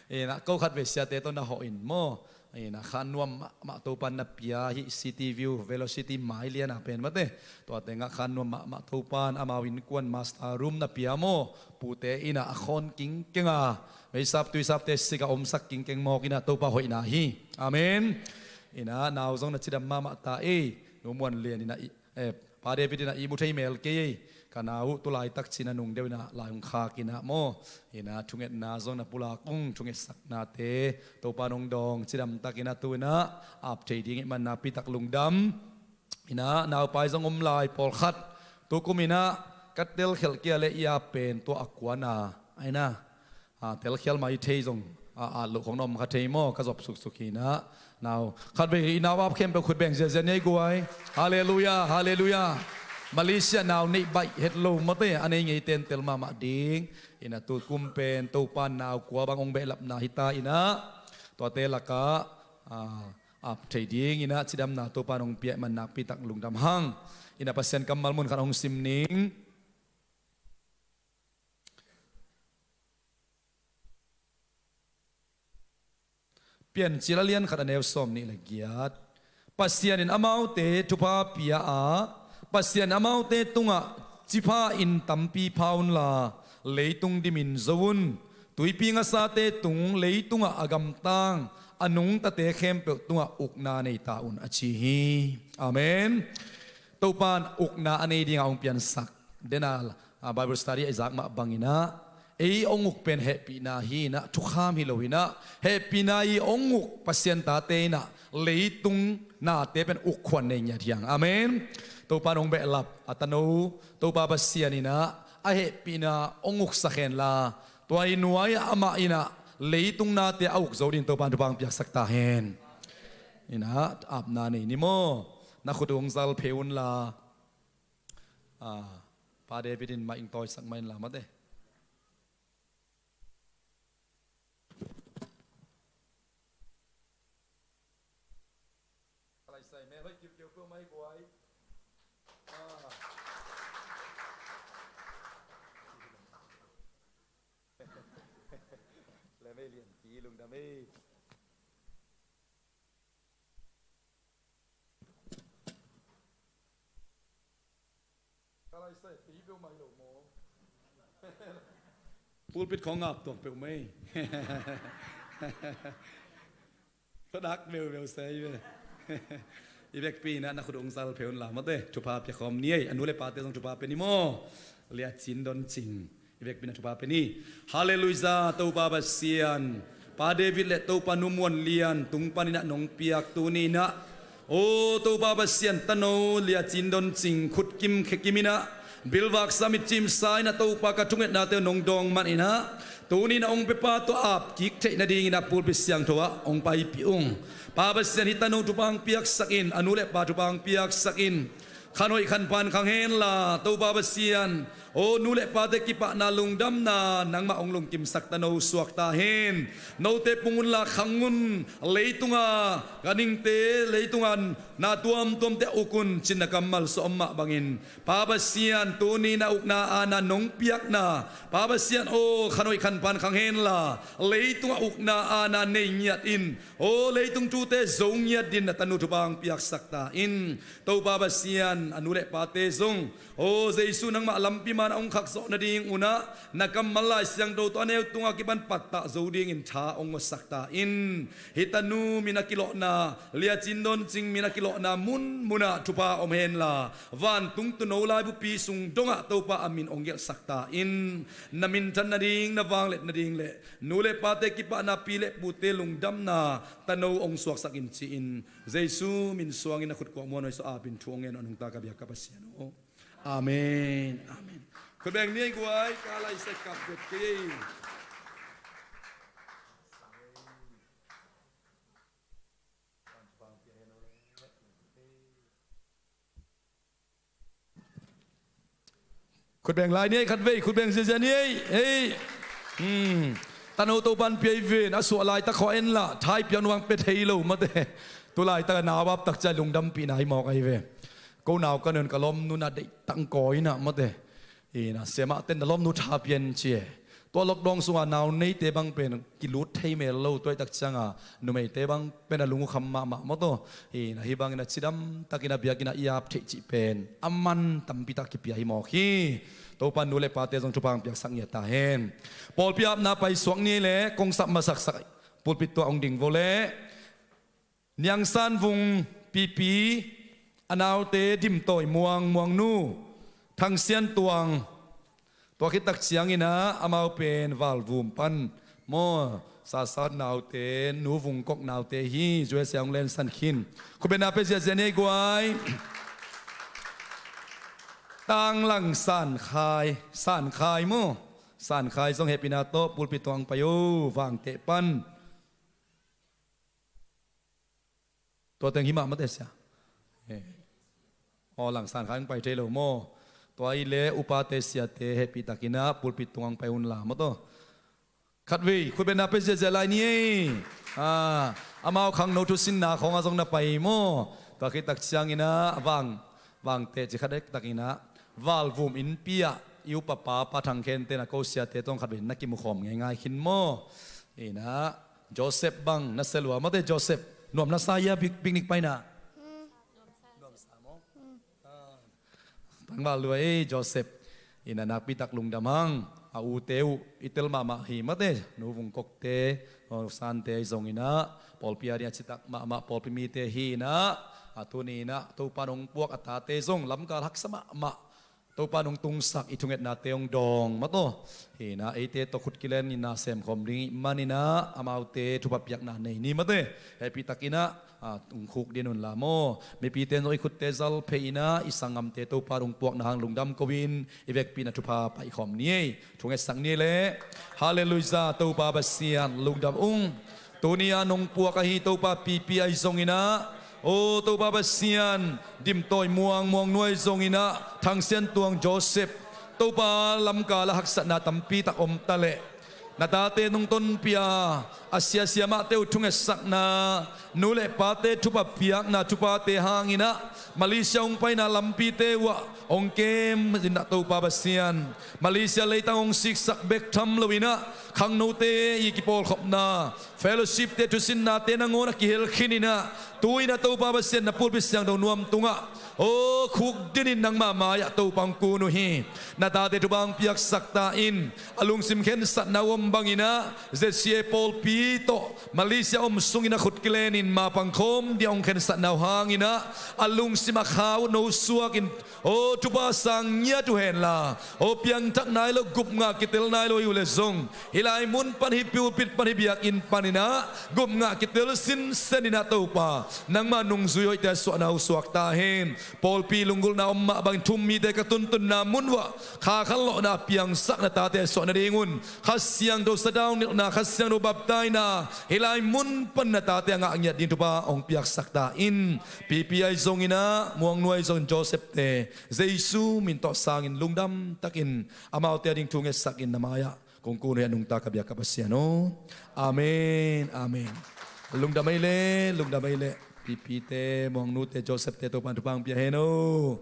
Inah ko khatvei siate tawh na hawh in maw? Inah khan nuam mahmah Topan na pia hih City View, Velocity mai liana pen mate. Tua tengah khan nuam mahmah Topan amau innkuan master room na pia maw? Pute inah a khawn kingkeng a, meisap tuisapte sik a omsak kingkeng mawk inah Topa hoihna hi. Amen. Inah nau zong na cidam mahmah ta ei. Nu Muan Lian inah i, eh, Pa David inah i mu thei mel kei ei. Ka nau uh tulaitak cin a nung deuh inah lai hong khak inah maw? Inah thungetna zong na pulak ung, thungetsaknate Topa nong dawng cidamtak inah tu inah ap thei ding ih man nakpitak lungdam. Inah naupai zong om lai pawlkhat. Tukum inah ka telkhialh kei a leh i ap pen tua a kuana a inah, a, telkhial mai thei zong, a, at loh khong na om kha thei maw? Ka zop suksuk hi inah. Nau khatvei i nau ap khempeuh khut beng ziazia ni ei guai. Halleluiah, halleluiah. Malaysia nau neih baih het lo mawte, a nei ngei tentel mahmah ding. Inah tukum pen Topa nau kua bang hong behlapna hita inah tuate lakah, a, ap thei ding inah cidamna Topa nong pia ih man nakpitak lungdam hang. Inah Pasian kammal mun khat hong sim ning. Piancil a lian khat a neu sawm nih le giat. Pasian in amaute thupha pia a, Pasian in amaute tungah cipha in tampi pha unla, leitung dimin zo un. Tuipi ngasate tung leitungah a gamtang a nungtate khempeuh tungah ukna nei ta un a ci hi. Amen. Topan ukna a nei dingah hong piansak. Dena, a, Bible study a i zak mah bang inah ei hong uk pen hehpihna hi inah, thukham hi lo inah, hehpihna ih hong uk Pasian tate inah leitung nate pen uk khuan nei ngiat hiang. Amen. Topan hong behlap a tano Topa Pasian inah a hehpihna hong uksak henla, Tua i nuai-ah amah in ah leitung nate a uk zo dingin Topa in thupha hong piaksak ta hen. In ah apna nei ni maw? Na khut uh hong zal phei unla, ah, Pa David in mah hong tawisak mah inla mate. Ka lai sai me hoih kiukiu peuh mai guai. Ah. Le mei lian pi lungdam ei. Ka lai sai pi peuh mai lo maw? Pulpit khong ngap tuang peuh mai. Ka dak meumeu sai ve. I vekpi in ah na khut hong zal phei unla mate. Thupha pia khawm ni ei. A nu le pate zong thupha pia ni maw? Lia cin don cing. I vekpi in ah thupha pia ni. Halleluiah, Topa Pasian. Pa David le Topa Nu Muan Lian tung panin ah nong piak tuni in ah, aw Topa Pasian, tano Lia Cin Don Cing khut kim khe kim in ah, bilvak sa mit cimsa in ah Topa ka thungetnate uh nong dawng man in ah, tuni in ah hong pia pa tua ap kik theih nadingin ah pulpit siangtho ah hong paipih ung. Pa Pasian, hih tano thupha hong piaksak in, a nu le pa thupha hong piaksak in. Khan hoih khan pha khang henla, Topa Pasian, aw nu le pate kipahna lungdamna nangmah hong lungkimsak tano suak ta hen. Note pung unla khang un, leitunga ka ningte, leitunga na tuamtuamte a uk un, cin na kammal sawm mah bangin. Pa Pasian, tuni na ukna aana nong piakna, Pa Pasian aw, khan hoih khan pha khang henla, leitunga ukna aana nei ngiat in, aw leitung thute zo ngiat dingin na tanu thupha hong piaksak ta in. Topa Pasian, a nu le pate zong, aw Jesu, nangmah lampi man a hong khakzawh nading un ah, na kammal Lai Siangtho tawh a neu tungah kipan pattah zo dingin tha hong ngawtsak ta in. Hih tanu min a kilawhna, Lia Cin Don Cing min a kilawhna munmun ah thupha om henla, vantung tuuno laibupi sung dongah Topa a min hong gelhsak ta in. Na minthan nading, na vangliat nading le nu le pate kipahna, pi le pute lungdamna tano hong suaksak in ci-in, Jesu min suangin na khut kuak muan hoih sawh apin thu hong ngen uh a nungta ka biak ka Pasian aw. Amen. Amen. Khut beng ni ei guai, ka lai sai kap bet kei. Khut beng lai ni ei, khat vei, khut beng ziazia ni ei. Hei. Hmm. Tano Topan pia hi ven, a suah laitak khawh en lah, thai piak nuang pia thei lo mate. Tu laitak a nau ap tak ciang lungdampihna hi mawk ahi ve. Ko nau ka nun ka lawmnu na deihtak kawi na mate. Ina, siamah ten na lawmnu tha pian ci e. Tua lockdown sunga nau neite bang pen kilut thei mel lo, tua i tak cianga numeite bang pen a lung uh kham mahmah maw taw. Ina, hih bangin a cidam takin a biakinn ah i ap theih cih pen a man tampi tak kipia hi mawk hi. Topa nu le pate zong thupha hong piaksak ngiat ta hen. Pawlpi apna paisuak ni le kong sap masaksak pulpit tua hong ding vo le. Niangsan Vung Pipi, a naute Dimtawi Muang, Muangnu Thang Sian Tuang. Tua khit tak ciangin ah amau pen Valvum pan maw, Sasat naute, Nu Vung Kok naute hi, U S A hong lensan khin. Khutbetna pia ziahziah ni ei guai. Tanglang San Khai, San Khai maw, San Khai zong hehpihna tawh pulpit tungah hong pai o, Vangteh pan. Tua teng hi mah mate sia. Eh. Aw, Langsan Khai hong pai thei lo maw? Tua i le upate siate hehpih takin ah pulpit tungah hong pai un la maw taw. Khatvei khutbetna pia ziahziah lai ni ei. Ah, amau khangno thusinna khawngah zong na pai maw? Tua khit tak ciangin ah Vang, Vangteh ci khat dek takin ah Valvum innpi ah i upa pa, Pa Thang Khen te na ko siate tawh khatvei na kimukhawm ngeingai khin maw? Ina Joseph bang na sia lua mate, Joseph. Nuam na sa hia, pic-, picnic paina? Nuam sa maw? Ah. Tangval lua ei, Joseph. Ina nakpi tak lungdam hang. A ute uh i tel mahmah hi mate. Nu Vung Kok te, aw, Sante zong ina pawlpi a ding a citak mahmah pawlpi mite hi ina. A tuni ina Topa in hong puak a tate zong lamkal haksa mahmah. Topa in hong tungsak i thungetnate hong dawng maw taw. Hi ina eite tawh khut kilen ina semkhawm ding ih man ina amaute thupha piakna nei ni mate. Hehpih tak ina a, ung khuk din un la maw. Mipite zong i khutte zal phei in ah, i sanggamte Topa in ung puakna hang lungdam ko-in, i vekpi in ah thupha paih khawm ni ei. Thu ngetsak ni le. Halleluiah, Topa Pasian lungdam ung. Tuni a nong puak ahi Topa Pipi ahi zongin ah, o Topa Pasian, Dimtawi Muang, Muang Nu ahi zongin ah, Thang Sian Tuang, Joseph, Topa, lamkal ah haksatna tampi tak om ta leh, na tate nong tonpih a, a siasia mahte uh thungetsakna, nu le pate thupha piakna, thupate hangin ah Malaysia hong paina lampite uh ah hong kem in ah, Topa Pasian, Malaysia leitang hong siksak bek tham loin ah, khangnote i kipawlkhopna, fellowshipte, thusinnate nangawn a kihel khin in ah, tu-in ah Topa Pasian, na pulpit siangtho nuam tungah, o, khuk dinin nangma mai-ah Topa hong kun uh hi. Na tate thupha hong piaksak ta in, a lungsim khensatna uh om bangin ah, Z C A pawlpi tawh Malaysia om sungin a khut kilenin mapang khawm ding a hong khensatna uh hangin ah, a lungsim a kha uh nosuakin, o, thupha sang ngiat uh henla, o, piangthak nai lo, gupngah kitel nai lo hi uh leh zong, hih lai mun pan, hih pulpit pan, hih biakinn panin ah gupngah kitel sinsen in ah, Topa, nangma nungzui hoihte a suahna uh suak ta hen. Pawlpi lunggulhna om mah bangin thum mite ka tuntunna mun uh ah kha khanlawhna piangsak, na tate a suah nadingun Kha Siangtho sathau nilhna, Kha Siangtho baptaina, hih lai mun pan na tate a ngah ngiat ding thupha hong piaksak ta in. Pipi ahi zongin ah, Muang Nu ahi zongin, Joseph-te Jesu min tawh sangin lungdam takin amaute a ding thu ngetsakin na mai-ah kong kun uh hi. A nungta ka biak ka Pasian aw. Amen, amen. Lungdam ei leh, lungdam ei leh. Pipi-te, Muang Nu-te, Joseph-te Topa'n thupha hong pia hen aw.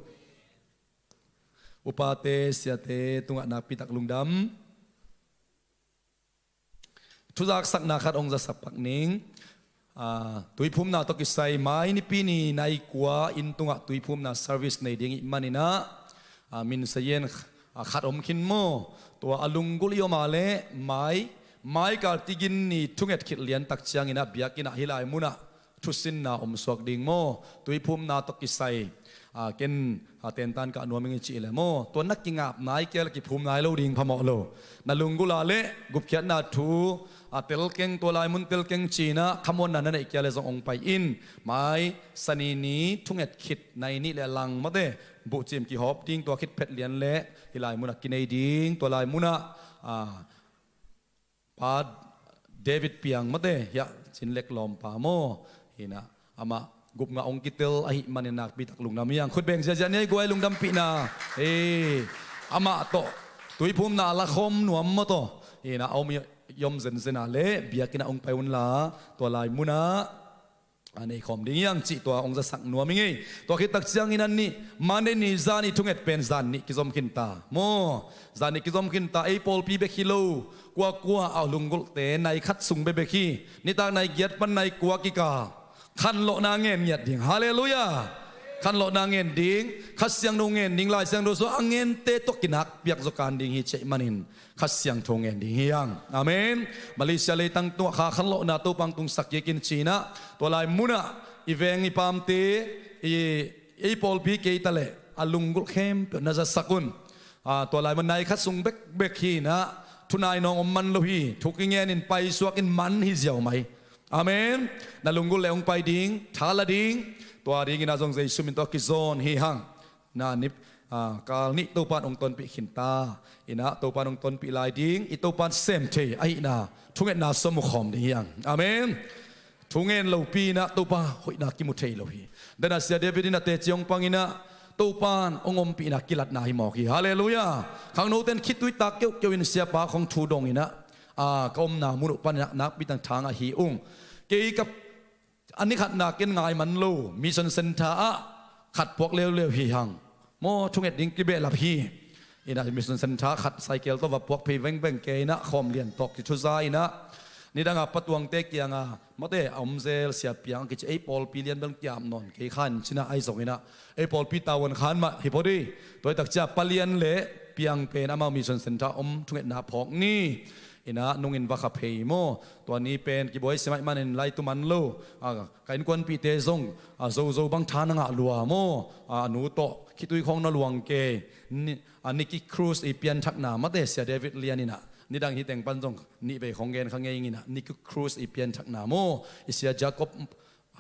Upate, siate tungah nakpi tak lungdam. Thuzaksakna khat hong zasak pak ning. Ah, tuiphumna tawh kisai mai Nipi ni nai kua inn tungah tuiphumna service nei ding i hih manin ah, ah, min sa yen, ah, khat om khin maw. Tua a lunggulh i om a leh mai, mai kal Tigin ni thunget khit lian tak ciangin ah biakinn ah hih lai munah thusinna om suak ding maw, tuiphumna tawh kisai, ah, ken, ah, tentan kah nuam ing i cih leh maw, tua na kingap nai kei a leh kiphum nai lo ding phamawh lo. Na lunggulh a leh gupkhiatna thu, ah, telkeng, tua lai mun telkeng ci-in ah khamuanna na neih kei a leh zong hong pai in. Mai Sani ni thunget khit nai nih leh lang mate buhcim kihawp ding, tua khit phet lian leh hih lai munah kinei ding, tua lai munah, ah, Pa David Piang mate, hiah Cin Lek lawmpa maw, hi-in ah amah gupngah hong kitel ahih manin nakpi tak lungdam hi hang. Khut beng ziahziah ni ei, guai, lungdampihna. Ei, amah tawh tuiphumna a lakhawm nuam maw tawh, hi-in ah a om i om zenzen a leh biakinn ah hong pai un la, tua lai munah a nei khawm ding hi hang cih tua hong zasak nuam ing ei. Tua khit tak ciangin a nih, Monday ni zan i thunget pen zan nih kizom khin ta maw. Zan nih kizom khin ta, ei pawlpi bek hi lo, kuakua a lunggulhte nai khat sung bekbek hi. Nitak nai giat pan nai kua kikal khanlawhna ngen ngiat ding. Halleluiah. Khanlawhna ngen ding, Kha Siangtho ngen ding, Lai Siangtho sungah a ngente tawh kinak piak zaw kan ding hi cih manin Kha Siangtho ngen ding hi hang. Amen. Malaysia leitang tungah kha khanlawhna Topa'n tungsak kik in ci-in ah, tua lai munah i veng i pamte, i, ei pawlpi kei ta leh a lunggulh khempeuh na zasak un. Ah, tua lai mun nai khat sung bekbek hi-in ah, thu nai nawng om man lo hi, thu kingen in paisuak in man hi ziau mai. Amen. Na lunggulh leh hong pai ding, tha la ding, tua dingin ah zong Jesu min tawh kizawn hi hang. Na nip, ah, kal nih Topa'n hong tonpih khin ta. Hi-in ah Topa'n hong tonpih lai ding, i Topa'n sem thei ahihna thungetna sawm uh khawm ding hi hang. Amen. Thungen lopi-in ah Topa hoihna kimu thei lo hi. Dana Sia David in a teci hong pangin ah Topa'n hong ompihna kilatna hi mawk hi. Halleluiah. Khangnote'n khitui tak keuhkeuh in siapa khawng thu dongin ah, ah, ka omna mun uh panin ah nakpi tak thangah hi ung. Kei ka A ni khatna ken ngai man lo, Mission Center ah khat puak leuleu hi hang. Maw, thunget ding kibehlap hi. Hi-in ah Mission Center khat cycle tawh va puak phei vengveng kei-in ah, khawm lian tawk ci thuza hi-in ah, nidang a Pa Tuangte kiangah, mate, a om zel Sia Piang kici, ei pawlpi lian bel kiam nawn kei khan ci-in ah, ahi zongin ah ei pawlpi tavuan khan mah hi phot hi. Tua hi tak ciang Pa Lian leh Piang pen amau Mission Center om thungetna phawk ni. Hi-in ah nungin va kha phei maw. Tua ni pen kibuai sim ahih manin lai tu man lo. A, ka innkuanpihte zong, a, zozo bang tha na ngah lua maw. A, a nu tawh khitui khawng na luang kei. Ni, a, Nicky Cruz i pianthakna, mate, Sia David Lian in ah, nidang hi teng pan zong nih vei khawng gen kha ngei ing in ah, Nicky Cruz i pianthakna maw, i Sia Jacob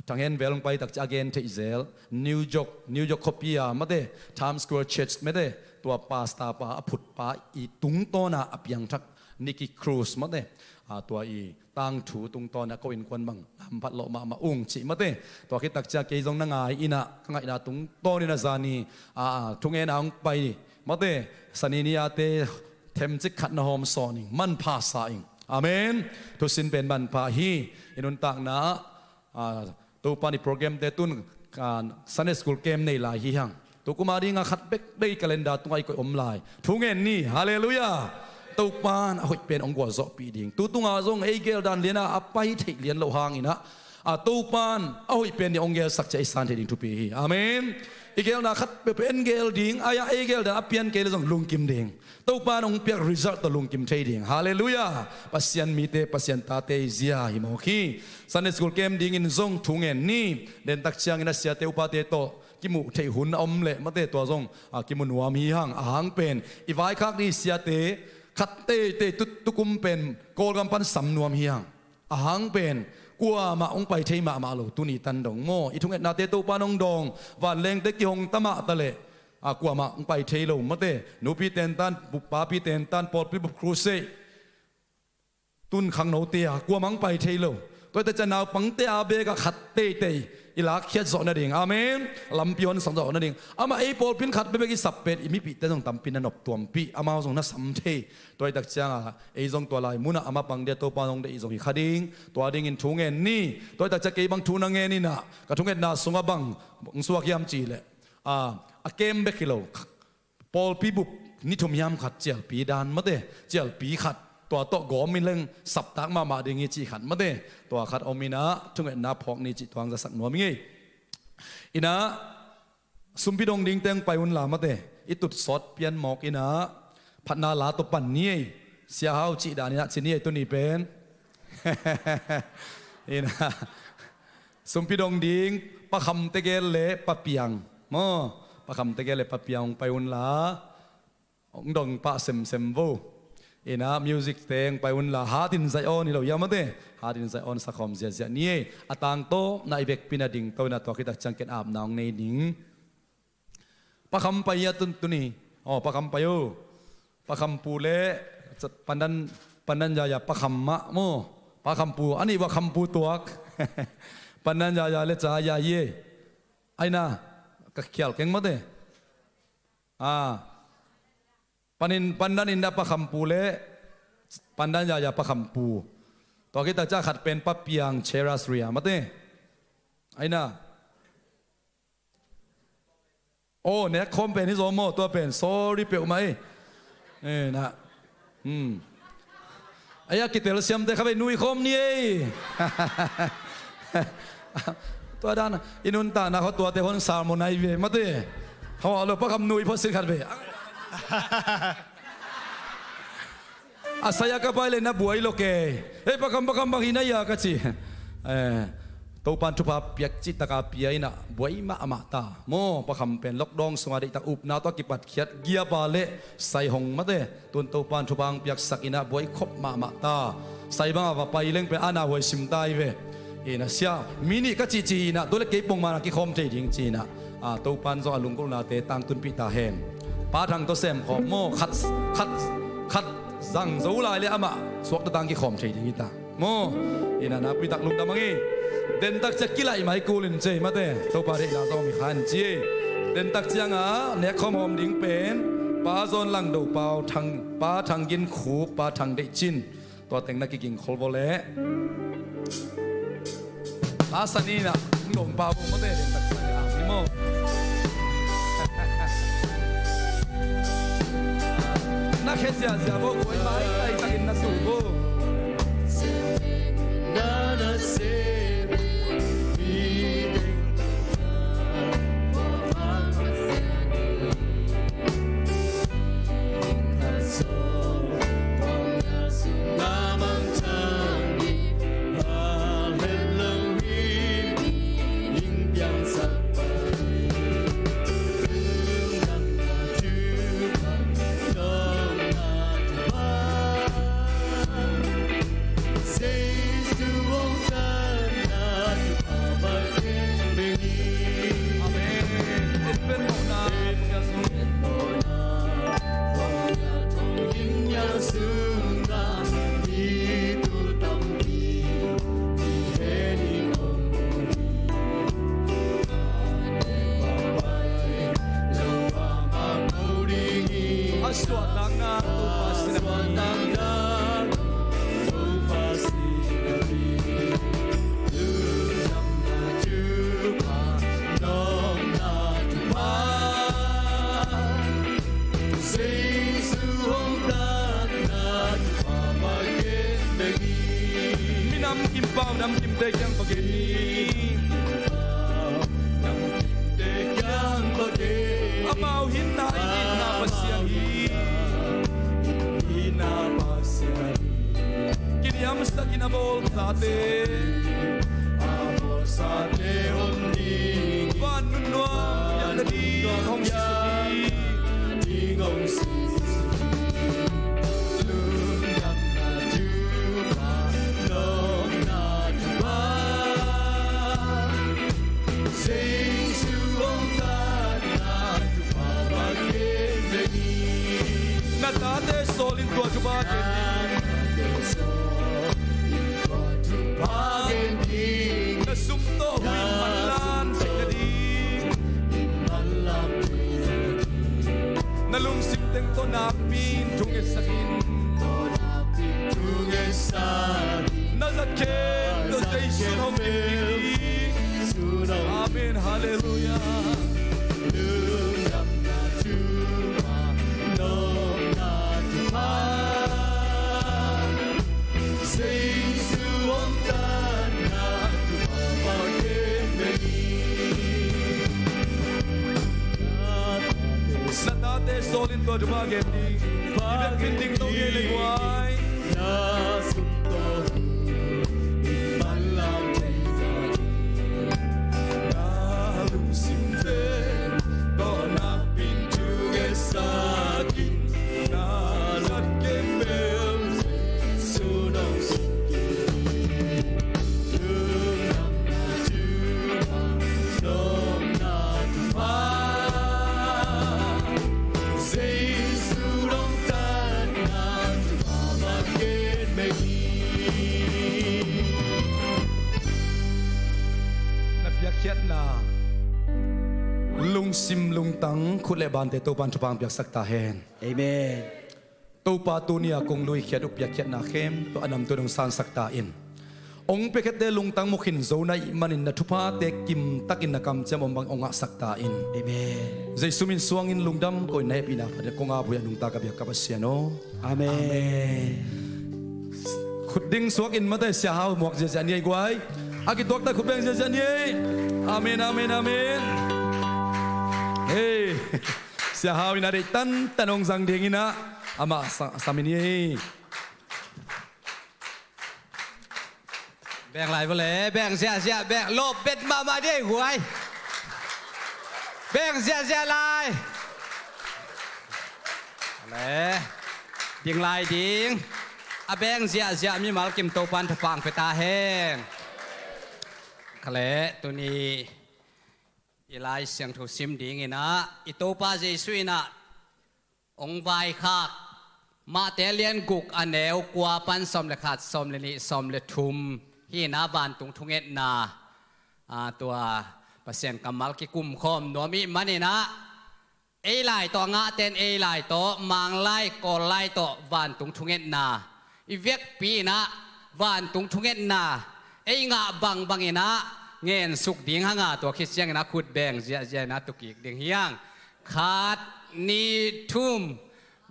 Thang Hen vel hong pai takciang a gen theih zel, New York, New York khuapi a mate, Times Square Church mate, tua pastor pa a phut pa i tungtawn a a piangthak Nicky Cruz mate, a, tua i tangthu tungtawn a ko innkuan bang hamphat lawh mahmah ung cih mate. Tua khit takciang kei zong na ngai in ah, ka ngaihna tungtawn in a zani, a, a, thungen a hong pai mate, Sani ni a te themcik khat na hawm sawn ing, manpha sa ing. Amen. Thusin pen manpha hi. I nuntakna ah, a, Topa ni program te tun, a, Sunday School Camp nei lai hi hang. Tukum a ding a khat bek dei calendar tungah i koih om lai. Thungen ni. Halleluiah. Topan a hoih pen hong gualzawhpih ding. Tu tunga zong ei gel dan lian a a pai theih lian loh hang in ah, a, Topan a hoih pen ni hong gelsak ciang i san theih ding thupi hi. Amen. I gelna khat peuhpeuh en gel ding, a, ei gel dan a pian kei le zong lungkim ding. Topa in hong piak result tawh lungkim thei ding. Halleluiah. Pasian mite, Pasian tate i zia hi mawk hi. Sunday School Camp dingin zong thungen ni. Dentak ciangin a siate upate tawh kimuh theih hun a om leh mate, tua zong, a, kimu nuam hi hang. A hang pen i vaikhak ni siate khat teitei tut tukum pen Kawlgam pan sam nuam hi hang. A hang pen kuamah hong pai thei mahmah lo, tuni tan dong maw? I thungetnate Topa in hong dawng, vanlengte kihong ta mah ta leh, a, kuamah hong pai thei lo mate. Nupi tentan, bup papi tentan, pawlpi bup crusade, tun khangnote a kuamah hong pai thei lo. Tua hi takciang naupangte a bek a khat teitei i lakkhiat zawh nading. Amen. Lampi honsak zawh nading. Amah ei pawlpi in khat bekbek i sap pen i mipihte zong tampi na nop tuampih, amau zong na sam thei. Tua hi takciang a ei zong tua lai munah a mapang dia Topa in hong deih zong hi kha ding. Tua dingin thungen ni. Tua hi takciang kei bang thu na ngen in ah, ka thungetna sungah bang hong suak hiam cih leh, a, a camp bek hi lo, pawlpi bup ni thum hiam khat cialpi dan mate, cialpi khat, tua tawh gawm in leng saptak mahmah ding hi cih khat mate, tua khat om in ah thungetna phawk ni cih tuang zasak nuam i ngei. In ah, sumpi dong dingte hong pai unla mate, i tut sawt pian mawk in ah, phatna la tawh pan ni ei. Sia Hau cih dan in ah ci ni ei tuni pen. In ah, sumpi dong ding, Pa Kham tegel le Pa Piang maw? Pa Kham tegel le Pa Piang hong pai unla, hong dong pah semsem vo. In ah, music te hong pai unla, Hatin Zion hi lo hiam mate? Hatin Zion sakhawm ziahziah ni ei. A tangtawpna i vekpi in a dingto in ah, tua khit takciang ken apna hong nei ning. Pa Kham pai a tun tuni. Aw, Pa Kham pai o. Pa Kham pu le, pandan, pandan yaya Pa Kham mah maw? Pa Kham pu, a nih vua Kham pu tuak. Pandan yaya le ca yaya. Aina, ka khial keng mate. A, panin, pandan in da Pa Kham pu le, pandan yaya Pa Kham pu. Tua khit takciang khat pen Pa Piang Cheras Ria mate. Aina. Aw, nek khawm pen hi zaw maw, tua pen sorry peuhmah ei. Eh, na. Hmm. Ai a kitel siamte kha vei nui khawm ni ei. Tua dan i nuntakna khaw tuate hon sermon ai ve mate. Khaw a lo Pa Kham nui phawt sit khat ve. A sai a ka pai le na buai lo kei. Ei, Pa Kham, Pa Kham, bang hi na ia ka ci. Eh, Topan thupha piak cih taka pia in ah buai mahmah ta. Maw, Pa Kham pen lockdown sungah deihtak upna tawh a kipatkhiat giapa le sai hong mate. Tun Topan thupha hong piaksak in ah buai khop mahmah ta. Sai bangah va pai leng pen ana huai sim ta hi ve. In ah sia, mi nih ka cihcih in ah, tua le kei pongman a kikhawm thei ding ci in ah. A, Topan zong a lunggulhnate tangtunpih ta hen. Pa Thang tawh sem khawm maw, khat, khat, khat zang zo lai le amah suakta tang kikhawm thei ding hi ta. Maw, in ah nakpi tak lungdam ang hi. Dentak ciang kilaih mai kul in cei mate. Topa deihna zong mi khan ci. Dentak ciangah nek khawm hawm ding pen Pa Zawn Lang Do, Pa Thang, Pa Thang Gin Khup, Pa Thang Deih Cin. Tua teng na kiging khol vo leh. Lasa ni na hong dong pau vo mate, den tak sa ni a ni maw. Na khe ziazia vo, kuai mai tai takin na su vo. Te kiang bangin, amau hinna i itna Pasian hi. Kiniamsak in a bawlsate, van nunnuam piakna ding hong sisuk hi. Na tate sawlin tua thupha gen ding. Na sum tawh huih manlan theihna ding. Na lungsim teng tawh nakpi in thungetsak in. Na zat khempeuh Jesu hong kim ding. Amen. Halleluiah. Na tate sawlin tua thupha gen ding. I biakinn ding to ngei le guai. Na piakkhiatna lungsim lungtang khut le bante Topa'n thupha hong piaksak ta hen. Amen. Topa tuni-a kong luikhiat uh piakkhiatna khempeuh a namtui hong sansak ta in. Hong piakkhiatte lungtang mu khin zo na hih manin na thuphate kimtakin na kamciam om bang hong ngahsak ta in. Amen. Jesu min suangin lungdam ko-in na hehpihna phatin kong ap uh hi a, nungta ka biak ka Pasian aw. Amen. Amen. Khut ding suak in mate, Sia Hau muak ziahziah ni ei guai. A kituakta khut beng ziahziah ni ei. Amen, amen, amen. Hei. Sia Hau in a deih tantan hong zang ding in ah, amah sa-, sam in hi. Beng lai vawle, beng ziahziah, beng lawp bet mahmah ding ei guai. Beng ziahziah lai. Ale, ding lai ding. A beng ziahziah mimal kim Topa'n thupha hong pia ta hen. Khale, tuni i Lai Siangtho sim ding in ah, i Topa Jesu in ah hong vaikhak Mate lian guk a neu kua pan sawm le khat, sawm le nih, sawm le thum hi in ah, vantung thungetna, a, tua Pasian kammal kikum khawm nuam i hih manin ah, ei lai tawh a ngahte in ei lai tawh, Mang lai, Kawl lai tawh vantung thungetna i vekpi in ah, vantung thungetna ei ngah bangbang in ah ngensuk ding hang a, tua khit ciangin ah khut beng ziahziah in ah tu kik ding hi hang. Khat, nih, thum.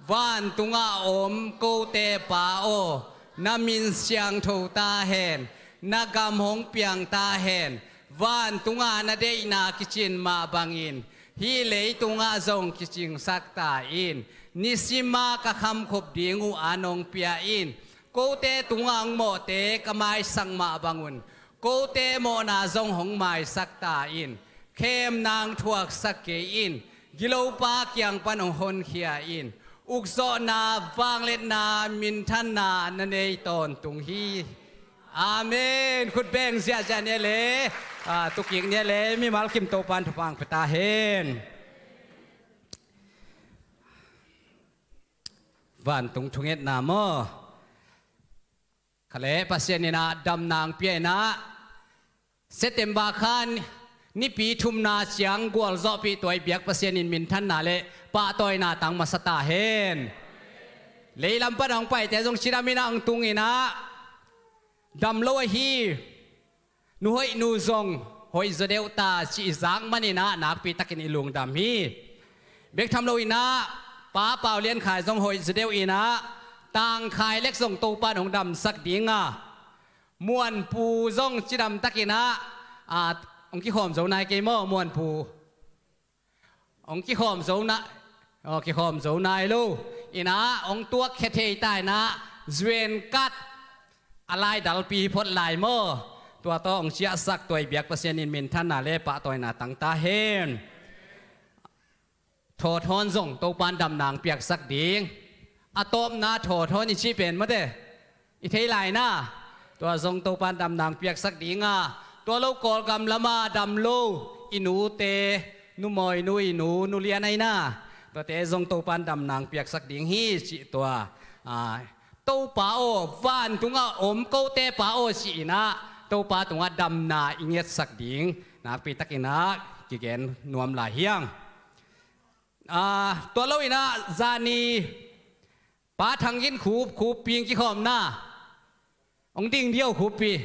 Vantungah om kote Pa aw, na min siangtho ta hen, na gam hong piang ta hen. Vantungah na deihna kicin mah bangin hih leitungah zong kicingsak ta in. Nisim a ka khamkhop ding uh an hong pia in. Kote tungah hong mawhte ka maisak mah bangun, kote mawhna zong hong maisak ta in. Khemna hong thuaksak kei in. Gilopa kiang pan hong honkhia in. Ukzawhna, vangliatna, minthanna na nei tawntung hi. Amen. Khut beng ziahziah ni le, a, tu kik ni le, mimal kim Topa'n thupha hong pia ta hen. Vantung thungetna maw? Khale, Pasian in ah damna hong pia in ah, September kha Nipi thumna ciang gualzawhpih tua i biak Pasian in minthanna le pahtawina tang masa ta hen. Leilam pan a hong paite zong cidam in ah hong tung in ah, dam lo ahi nu hoih nu zong hoih zaw deuh ta ci i zak manin ah nakpi takin i lungdam hi. Bek tham lo in ah Pa Pau Lian Khai zong hoih zaw deuh in ah, Tang Khai Lek zong Topa'n hong damsak ding a, Muanpu zong cidam takin ah, ah, hong kikhawm zo nai kei maw, Muanpu? Hong kikhawm zo na, aw, kikhawm zo nai lo. Inah hong tuakkhia thei ta inah, zuenkat a laidalpi hi phot lai maw? Tua tawh hong ciahsak tua i biak Pasian in minthanna le pahtawina tang ta hen. Thawthawn zong Topan damna hong piaksak ding. A tawpna thawthawn i cih pen mate, i thei lai na. Tua zong Topan damna hong piaksak ding a, tua lo Kawlgam lama dam lo i nute, Nu Mawinu i nu, Nu Lian ai na, tuate zong Topan damna hong piaksak ding hi cih tua, a, Topa aw, vantungah om kote pa aw ci-in ah, Topa tungah damna i ngetsak ding nakpi takin ah kigen nuam lai hi hang. Ah, tua lo inah zani Pa Thang Gin Khup, Khup Ping kikhawmna hong ding diau, Khup Ping.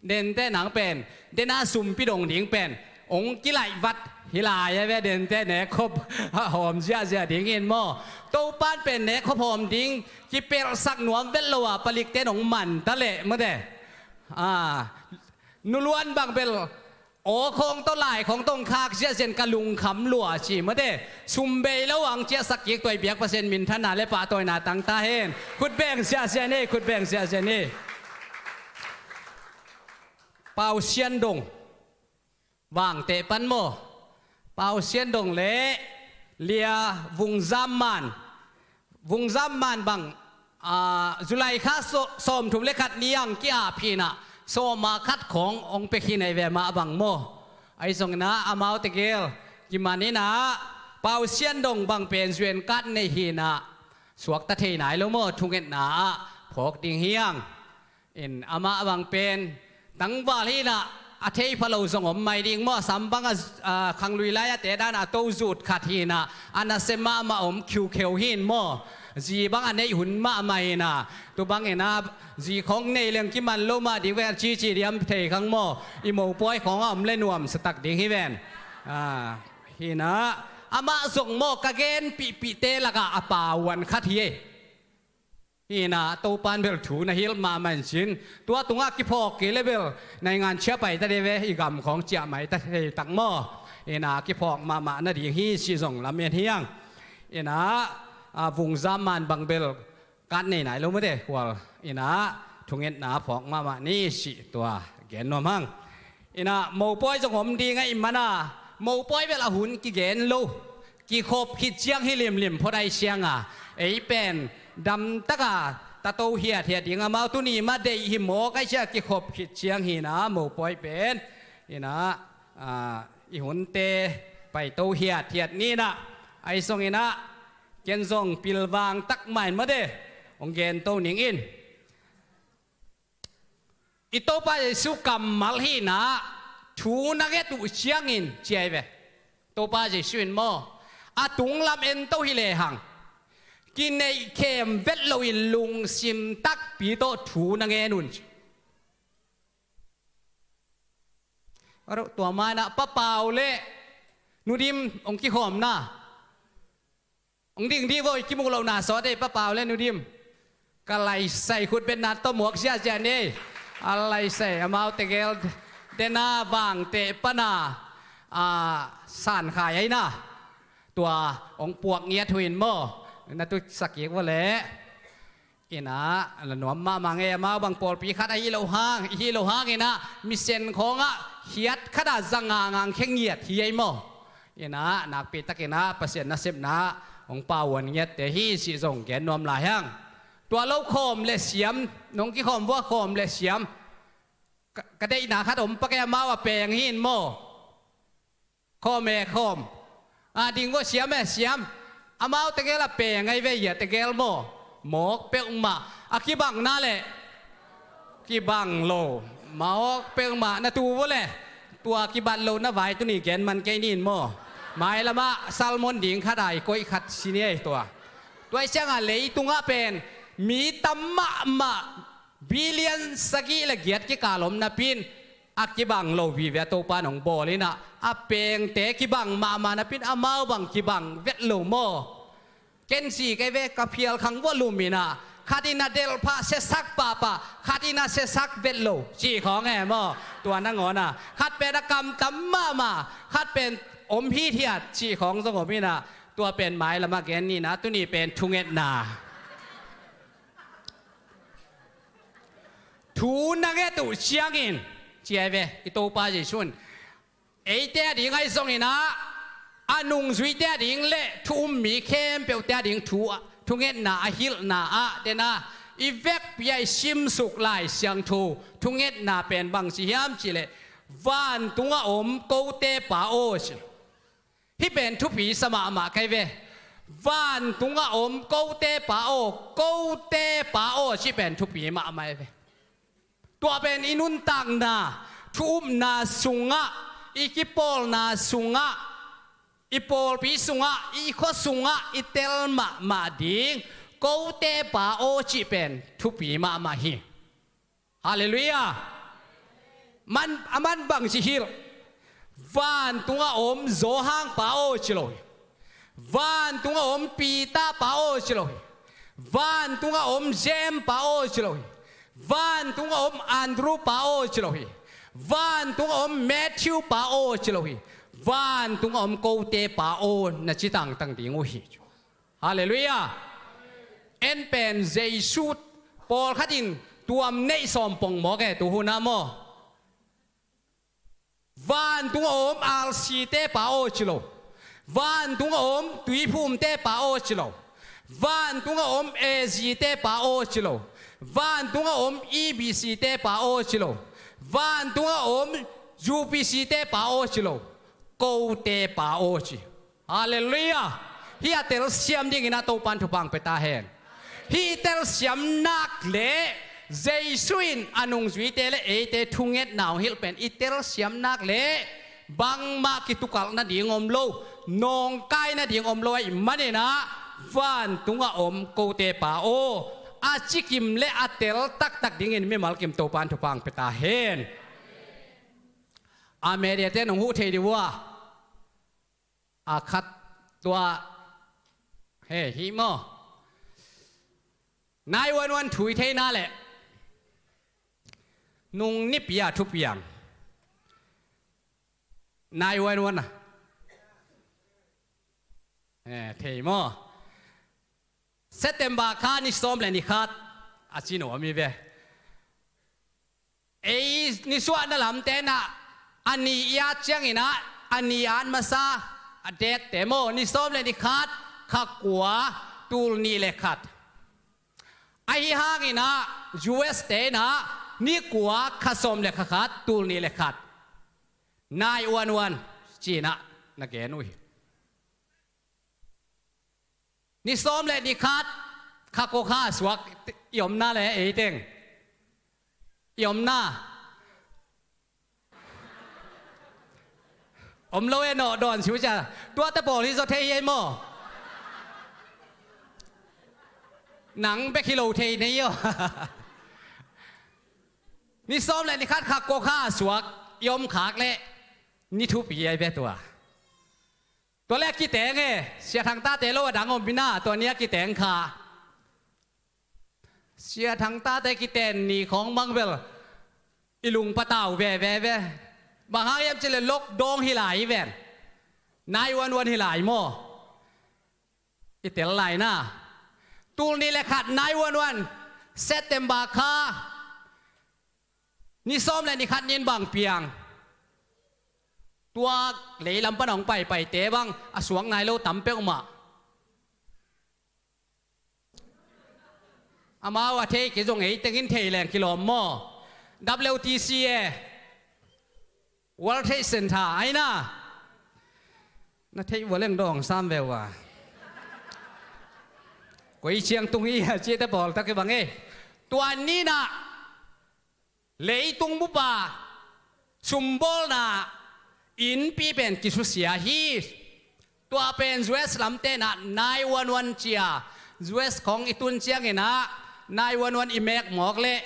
Dente nang pen, dena sumpi dong ding pen hong kilaihvat hi lai a ve, dente nekkhop hawm ziahziah ding in maw? Topan pen nekkhop hawm ding kipelhsak nuam vet lo a, palikte nong man ta leh mate. Ah, Nu Luan bang bel aw khawng tawh lai khawng tawh hong khak ziahziah in ka lungkham lua ci mate. Sum bei lo hong ciahsak kik tua i biak Pasian minthanna le pahtawina tang ta hen. Khut beng ziahziah ni, khut beng ziahziah ni. Pau Sian Dong, Vangteh pan maw? Pau Sian Dong le Lia Vung Zam Man. Vung Zam Man bang, ah, July kha so-, sawmthum le khat ni ang ki-ap hi inah, sawma khat khawng hong pia khin ahi ve mah bang maw? Ahi zongin ah amaute gel kiman inah, Pau Sian Dong bang pen zuenkat nei hi inah, suakta thei nai lo maw? Thungetna ah phawk ding hi hang. In amah bang pen tangval hi inah, a thei pha lo zong om mai ding maw? Sam bang a, a, khanglui lai a te dan a to zut khat hi inah, a nasia mahmah om khiukheu hi in maw? Zi bang a neih hun mahmah hi inah, tu bang inah zi khawng nei leng kiman lo mah ding ve, a cici diam thei khang maw? I mopawi khawng a om le nuamsa tak ding hi ven. Ah, hi inah amah zong maw, ka genpihpihte lakah a pauan khat hi ei. Hi inah Topan bel thu na hilh mahmah in cin, tua tungah kiphawk kei le bel naingan ciah pai ta ding ve, i gam khawng ciah mai ta thei tak maw? Hi inah kiphawk mahmah nading hi cih zong lamen hi hang. Inah, a, Vung Zam Man bang bel kat nei nai lo mate, khual. Inah thungetna phawk mahmah ni cih tua gen nuam hang. Inah mopawi zong om ding ahih mana, mopawi bel a hun kigen lo, kikhop khit ciang hi limlim phot ahih cianga, ei pen damtaka ta to hiathiat ding, amau tuni mah deih hi mawk ahih ciang kikhop khit ciang hi inah mopawi pen. Inah, ah, i hunte pai to hiathiat ni inah, ahi zongin ah ken zong pilvang tak mah in mate, hong gen to ning in. I Topa Jesu kammal hi inah, thu na nget uh ciangin ci ahi ve. Topa Jesu in maw, a tunglam en to hi lehang, kineihkhem vet loin lungsim takpi tawh thu na ngen un ci. Aroh, tua mah inah Pa Pau le Nu Dim hong kikhawmna. Hong ding dih voi, kimu lohna sawt ei, Pa Pau le Nu Dim. Ka laisai khut betna tawh muak ziahziah ni. A laisai, amaute gel dena Vangteh pana, a, Sankhai ai na, tua hong puak ngiat uh in maw, na tutsak kik vua leh. Inah la nuam mahmah ngei, amau bang pawlpi khat ahi lo hang, i hi lo hang inah, misen khawngah hiat khatah za nga ngang khe ngiat hi ei maw? Inah nakpi takin ah Pasian nasepna hong pauan ngiatte hi cih zong gen nuam lai hang. Tua lo khawm le siam, nong kikhawm vua khawm le siam. Ka, ka deihna khat om pak ei, amau a peng hi in maw? Khawm e khawm. A, ding vua siam e siam. Amau tegel a peng ahi ve, hia tegel maw? Mawk peuhmah. A kibang na leh kibang lo. Mawk peuhmah. Na tu vua leh, tua kibat lo na vai tuni gen man kei nin maw? Mailamah salmon ding khat ai koih khat si ni ei tua. Tua i ciangah leitungah pen mi tam mahmah, billion sagih le giat kikal om napi in, a kibang lo vive a Topa in hong bawl inah, a pengte kibang mahmah napi in, amau bang kibang vet lo maw? Ken si kei ve, ka phial khang vua lum inah, Khat in a delh phah siasak pahpah, khat in a siasak vet lo cih khawng e maw? Tua nangawn a khat pen a kamtam mahmah, khat pen om hithiat cih khawng zong om in ah, tua pen mailam a gen ni in ah, tuni pen thungetna. Thu na nget uh ciangin, ci ai ve, i Topa Jesuh in eite a ding ahi zongin ah, a nungzuite a ding le thu um mi khempeuhte a ding thu, thungetna a hilhna ah den a, i vekpi a i simsuk Lai Siangtho thungetna pen bang ci hiam cih leh, vantungah om kote Pa aw ci. Hih pen thupi sa mahmah ka hi ve. Vantungah om kote Pa aw, kote Pa aw cih pen thupi mahmah hi ve. Tua pen i nuntakna, thu upna sungah, i kipawlna sungah, i pawlpi sungah, i khua sungah i tel mahmah ding kote Pa aw cih pen thupi mahmah hi. Halleluiah. Man, a man bang ci hilh. Vantungah om Johan Pa aw ci lo hi. Vantungah om Peter Pa aw ci lo hi. Vantungah om James Pa aw ci lo hi. Vantungah om Andrew Pa aw ci lo hi. Vantungah om Matthew Pa aw ci lo hi. Vantungah om kote Pa aw na ci tangtang ding uh hi. Halleluiah. En pen Jesuh, pawlkhat in tuam neih sawm pong mawk e tu hun ah maw? Vantungah om R C te Pa aw ci lo. Vantungah om Tuiphum te Pa aw ci lo. Vantungah om A Z te Pa aw ci lo. Vantungah om E B C te Pa aw ci lo. Vantungah om U P C te Pa aw ci lo. Kote Pa aw ci. Halleluiah. Hih a telsiam dingin a Topan thupha pia ta hen. Hih i telsiam nak leh Jesuh in a nungzuite le eite thungetna hong hilh pen i telsiam nak leh bangmah kitukalh nading om lo, nawngkai nading om lo ahih manin ah, vantungah om kote Pa aw, a cikim le a tel taktak dingin mimal kim Topan thupha pia ta hen. A mediate nong huh thei dih uh a. A khat tua, he, hih maw? Nine one one thu i theihna leh nung nipi a thupiang. Nine one one a, he, thei maw? September kha ni sawm le ni khat a ci nuam hi ve. Ei nisuahna lamte in ah, a ni i at ciangin ah, a ni at masa, a date te maw, ni sawm le ni khat, kha kua, tul nih le khat. Ahi hangin ah, U S te in ah, ni kua, kha sawm le kha khat, tul nih le khat. Nine one one ci-in ah na gen uh hi. Ni sawm le ni khat, kha kua kha suak i omna le ei teng i omna. Om lo e, nawh dawn siu cia. Tuate pawl hi zaw thei hi ei maw? Nang bek hi lo thei nei aw. Ni sawm le ni khat, kha kua kha suak i om khak le ni thupi ai ve tua. Tua le a kiteng e, Sia Thang tate lo a dang om ina, tua ni a kiteng kha. Sia Thang tate kiten ni khawng bang bel i lung patau veve ve. Bang hang hiam cih leh lockdown hi lai hi ven. Nine one one hi lai maw? I tel lai na. Tul nih le khat nine one one, September kha ni sawm le ni khat ni-in bang piang. Tua leilam pan hong paipaite bang a suak nai lo tam peuhmah. Amau a thei kei zong ei tengin thei leng kilawm maw? W T C e, World Trade Center ai na. Na theih ua leng dawng sam ve ua. Koi ciang tung hi a, ciate pawl tak i bang e. Tua ni-in ah leitung bup a sumbawlna innpi pen kisusia hi. Tua pen U S lamte in ah nine one one ci a, U S khawng i tun ciangin ah nine one one i mek mawk leh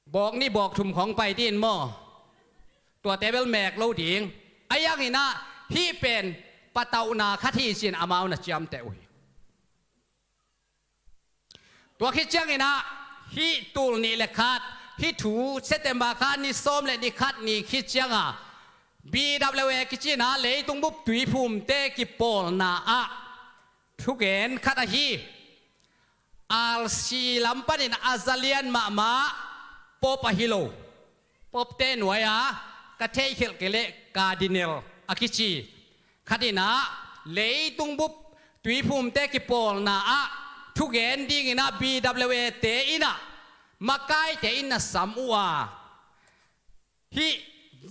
bawk nih bawk thum khawng pai dih in maw? Tuate bel mek lo ding. Ahi hangin ah hih pen patauhna khat hi ci-in amau na ciamteh uh hi. Tua khit ciangin ah, hih tul nih le khat, hih thu September kha ni sawm le ni khat ni khit ciangah, B W A kici in ah leitung bup tuiphumte kipawlna ah thugen khat ahi. R C lam panin a za lian mahmah Pope ahi lo. Pope te nuai-a ka theihkhelh kei leh Cardinal a kici khat in ah leitung bup tuiphumte kipawlna ah thugen dingin ah B W A te in ah makaite in na sam uh a, hih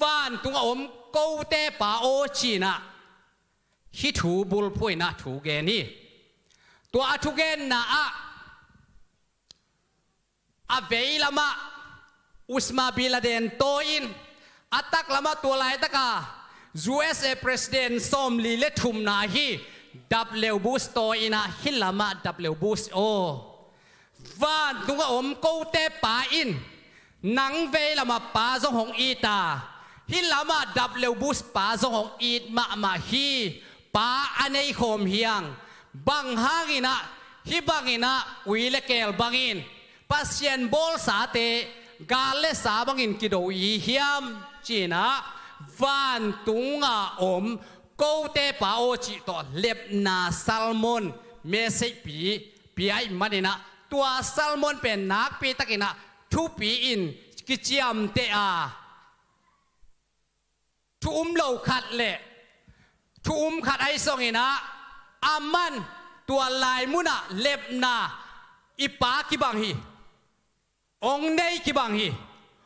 vantung a om kote Pa aw ci-in ah hih thu bulphuh in ah thugen hi. Tua a thugenna ah a veilamah Osama bin Laden tawi-in, a taklamah tua laitaka U S A President sawmli le thumna ahi W Bush tawi-in ah hih lamah W Bush aw, vantung a om kote Pa in nang veilamah Pa zong hong it a, hih lamah W Bush Pa zong hong it mahmah hi. Pa a nei khawm hi hang. Bang hangin ah hih bangin ah ui le keel bangin Pasian bawlsate gal le sa bangin kido i hiam ci-in ah vantung a om kote Pa aw cih tawh lepna sermon message pi, pi ahih manin ah tua sermon pen nakpi takin ah thupi in kiciamteh a, thu um lo khat le thu um khat ahi zongin ah, aman tua lai munah lepna i Pa kibang hi, hong nei kibang hi,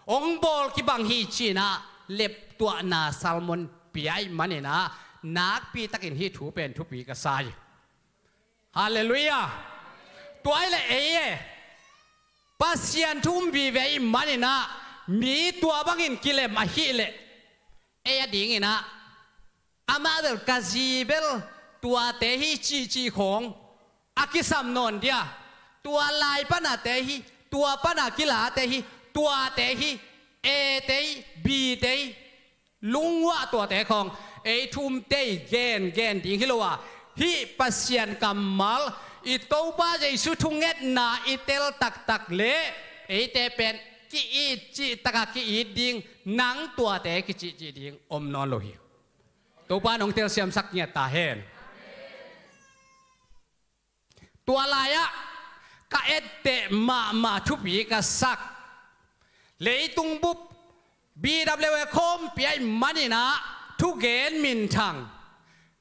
hong bawl kibang hi ci-in ah leptuahna sermon pi ahih manin ah nakpi takin hih thu pen thupi ka sa hi. Halleluiah. Tua ahih leh ei e, Pasian thu um vive ahih manin ah mi tua bangin kilem ahih leh, ei a dingin ah amah bel ka zi bel tuate hi cihcih khawng a kisam nawn dia, tua lai pana te hi, tua pana kilate hi, tuate hi, A-te hi, B-te hi, lungnuam tuate khawng ei thu umte i gengen ding hi lo a, hih Pasian kammal, i Topa Jesu thungetna i tel taktak leh eite pen ki-it cih takah ki-it ding, nang tuate kicihcih ding om nawn lo hi. Topa in hong telsiamsak ngiat ta hen. Tua lai-ah ka etteh mahmah thupi ka sak, leitung bup B W A khawmpi ahih manin ah thugen minthang,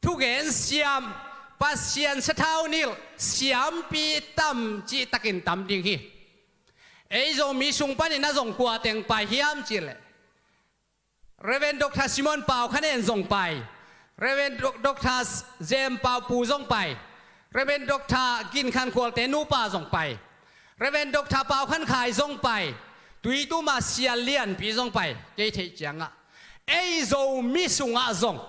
thugen siam, Pasian sathau nilh siampi tam cihtakin tam ding hi. Ei Zomi sung panin ah zong kua teng pai hiam cih leh, Reverend Doctor Simon Pau Khan En zong pai. Reverend Doc-, Doctor Jem Pau Pu zong pai. Reverend Doctor Gin Khan Khualte nupa zong pai. Reverend Doctor Pau Khan Khai zong pai. Tuitum a sia lianpi zong pai. Kei theih ciangah, ei Zomi sungah zong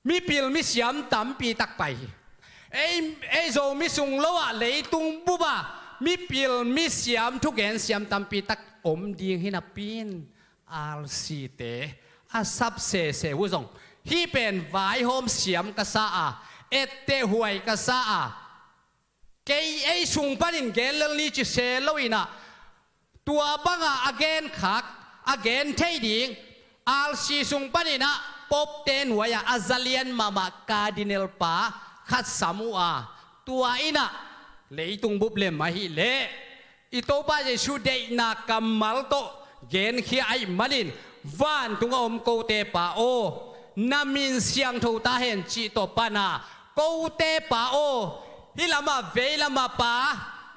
mipil misiam tampi tak pai hi. Ei, ei Zomi sung lo ah leitung bup ah mipil misiam thugen siam tampi tak om ding hi napi-in, R C te a sap sese uh zong hih pen vaihawm siam ka sa a, etteh huai ka sa a, kei ei sung panin gen lel ni ci se lo-in ah, tua banga a genkhak, a gen thei ding, R C sung panin ah Pope te nuai-ah a za lian mahmah Cardinal pa khat sam uh a, tua in ah leitung bup lem ahih leh, i Topa Jesu deihna kammal tawh genkhia ahih manin, vantung a om kote Pa aw, na min siangtho ta hen cih tawh pana, kote Pa aw, hih lamah vei lamah Pa,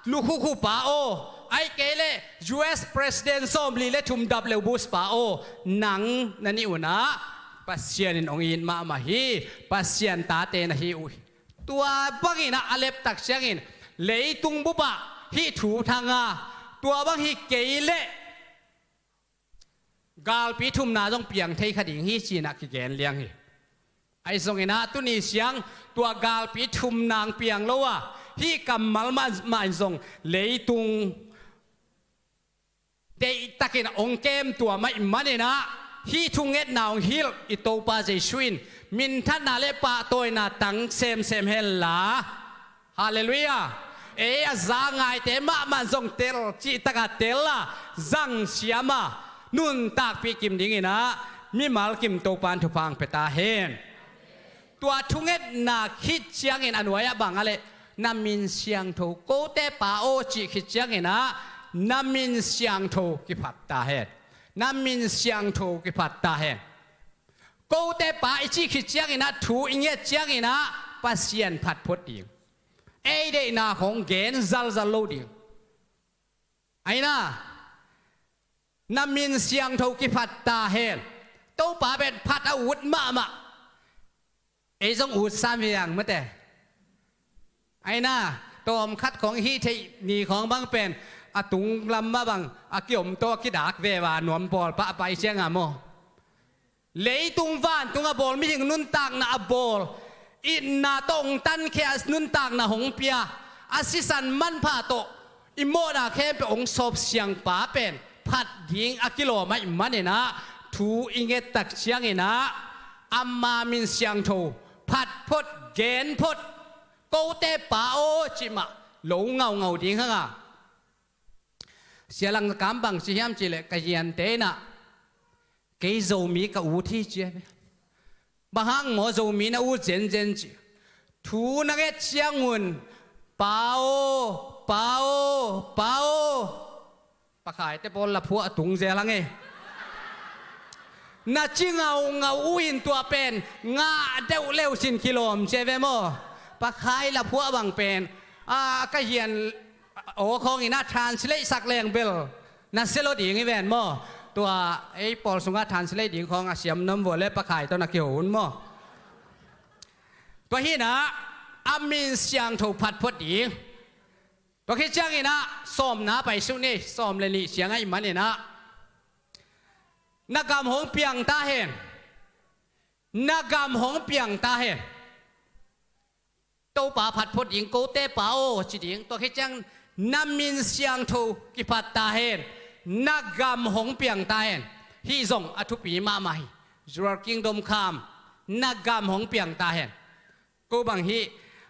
lukhukhu Pa aw, ahih kei leh U S President sawmli le thum W Bush Pa aw, nang na nih un ah Pasian in hong it mahmah hi, Pasian tate na hi uh hi. Tua bangin ah a leptak ciangin leitung bup ah hih thu thang a, tua bang hi kei leh galpi thumna zong piang thei kha ding hi ci-in ah kigen liang hi. Ahi zongin ah tuni siang tua galpi thumna hong piang lo a, hih kammal mah, mah in zong leitung deihtakin hong kemtuam ahih manin ah, hih thungetna hong hilh i Topa Jesu in minthanna le pahtawina tang semsem hen la. Halleluiah. Ei a za ngaite mahmah zong tel cih takah tel a, zang siam a, nuntakpih kim dingin ah mimal kim Topa'n thupha hong pia ta hen. Tua thungetna khit ciangin a nuai-ah bang a leh, na min siangtho, kote Pa aw cih khit ciangin ah na min siangtho kiphat ta hen. Na min siangtho kiphat ta hen. Kote Pa i cih khit ciangin ah, thu i nget ciangin ah Pasian phat phot ding. Ei deihna khawng gen zalzal lo ding. Aina, na min siangtho kiphat ta hen. Topa pen phat a ut mahmah. Ei zong ut sam hiang mate. Aina, tawm khat khawng hih theih ni khawng bang pen a tung lam mah bang a kiom tawh a kidak veva nuam bawl pah a pai ciang a maw. Leitung vantung a bawl, mihing nuntakna a bawl, itna tawh hong tankhia, nuntakna hong pia, a sisan manpha tawh i mawhna khempeuh hong sawp siangpa pen phat ding a kilawm ahih manin ah, thu i nget tak ciangin ah ama min siangtho phat phot, gen phot, kote Pa aw cih mah lo ngaungau ding hang a. Sia Lang Kam bang ci hiam cih leh, ka hiante in ah, kei Zomi ka ut hi ci a ve. Bang hang maw Zomi na ut zenzen ci. Thu na nget ciangun, Pa aw, Pa aw, Pa aw. Pakhaite pawl laphuah a tung zel hang e. Na ci ngaungau uh in tua pen ngah deuh leu cin kilawm ci a ve maw. Pakhai laphuah bang pen, a, ka hian aw khawng in ah translate sak leng bel na sia lo ding hi ven maw. Tua ei pawl sungah translate ding khawng a siam nuam vua leh Pakhai tawh na kiho un maw. Tua hi in ah a min siangtho phat phot ding. Tua khit ciangin ah sawmna pai suk ni, sawm le nih ciang ahih manin ah, na gam hong piang ta hen. Na gam hong piang ta hen. Topa phat phot ding, kote Pa aw ci ding. Tua khit ciang na min siangtho kiphat ta hen. Na gam hong piang ta hen. Hih zong a thupi mahmah hi. Your kingdom come. Na gam hong piang ta hen. Ko bang hih,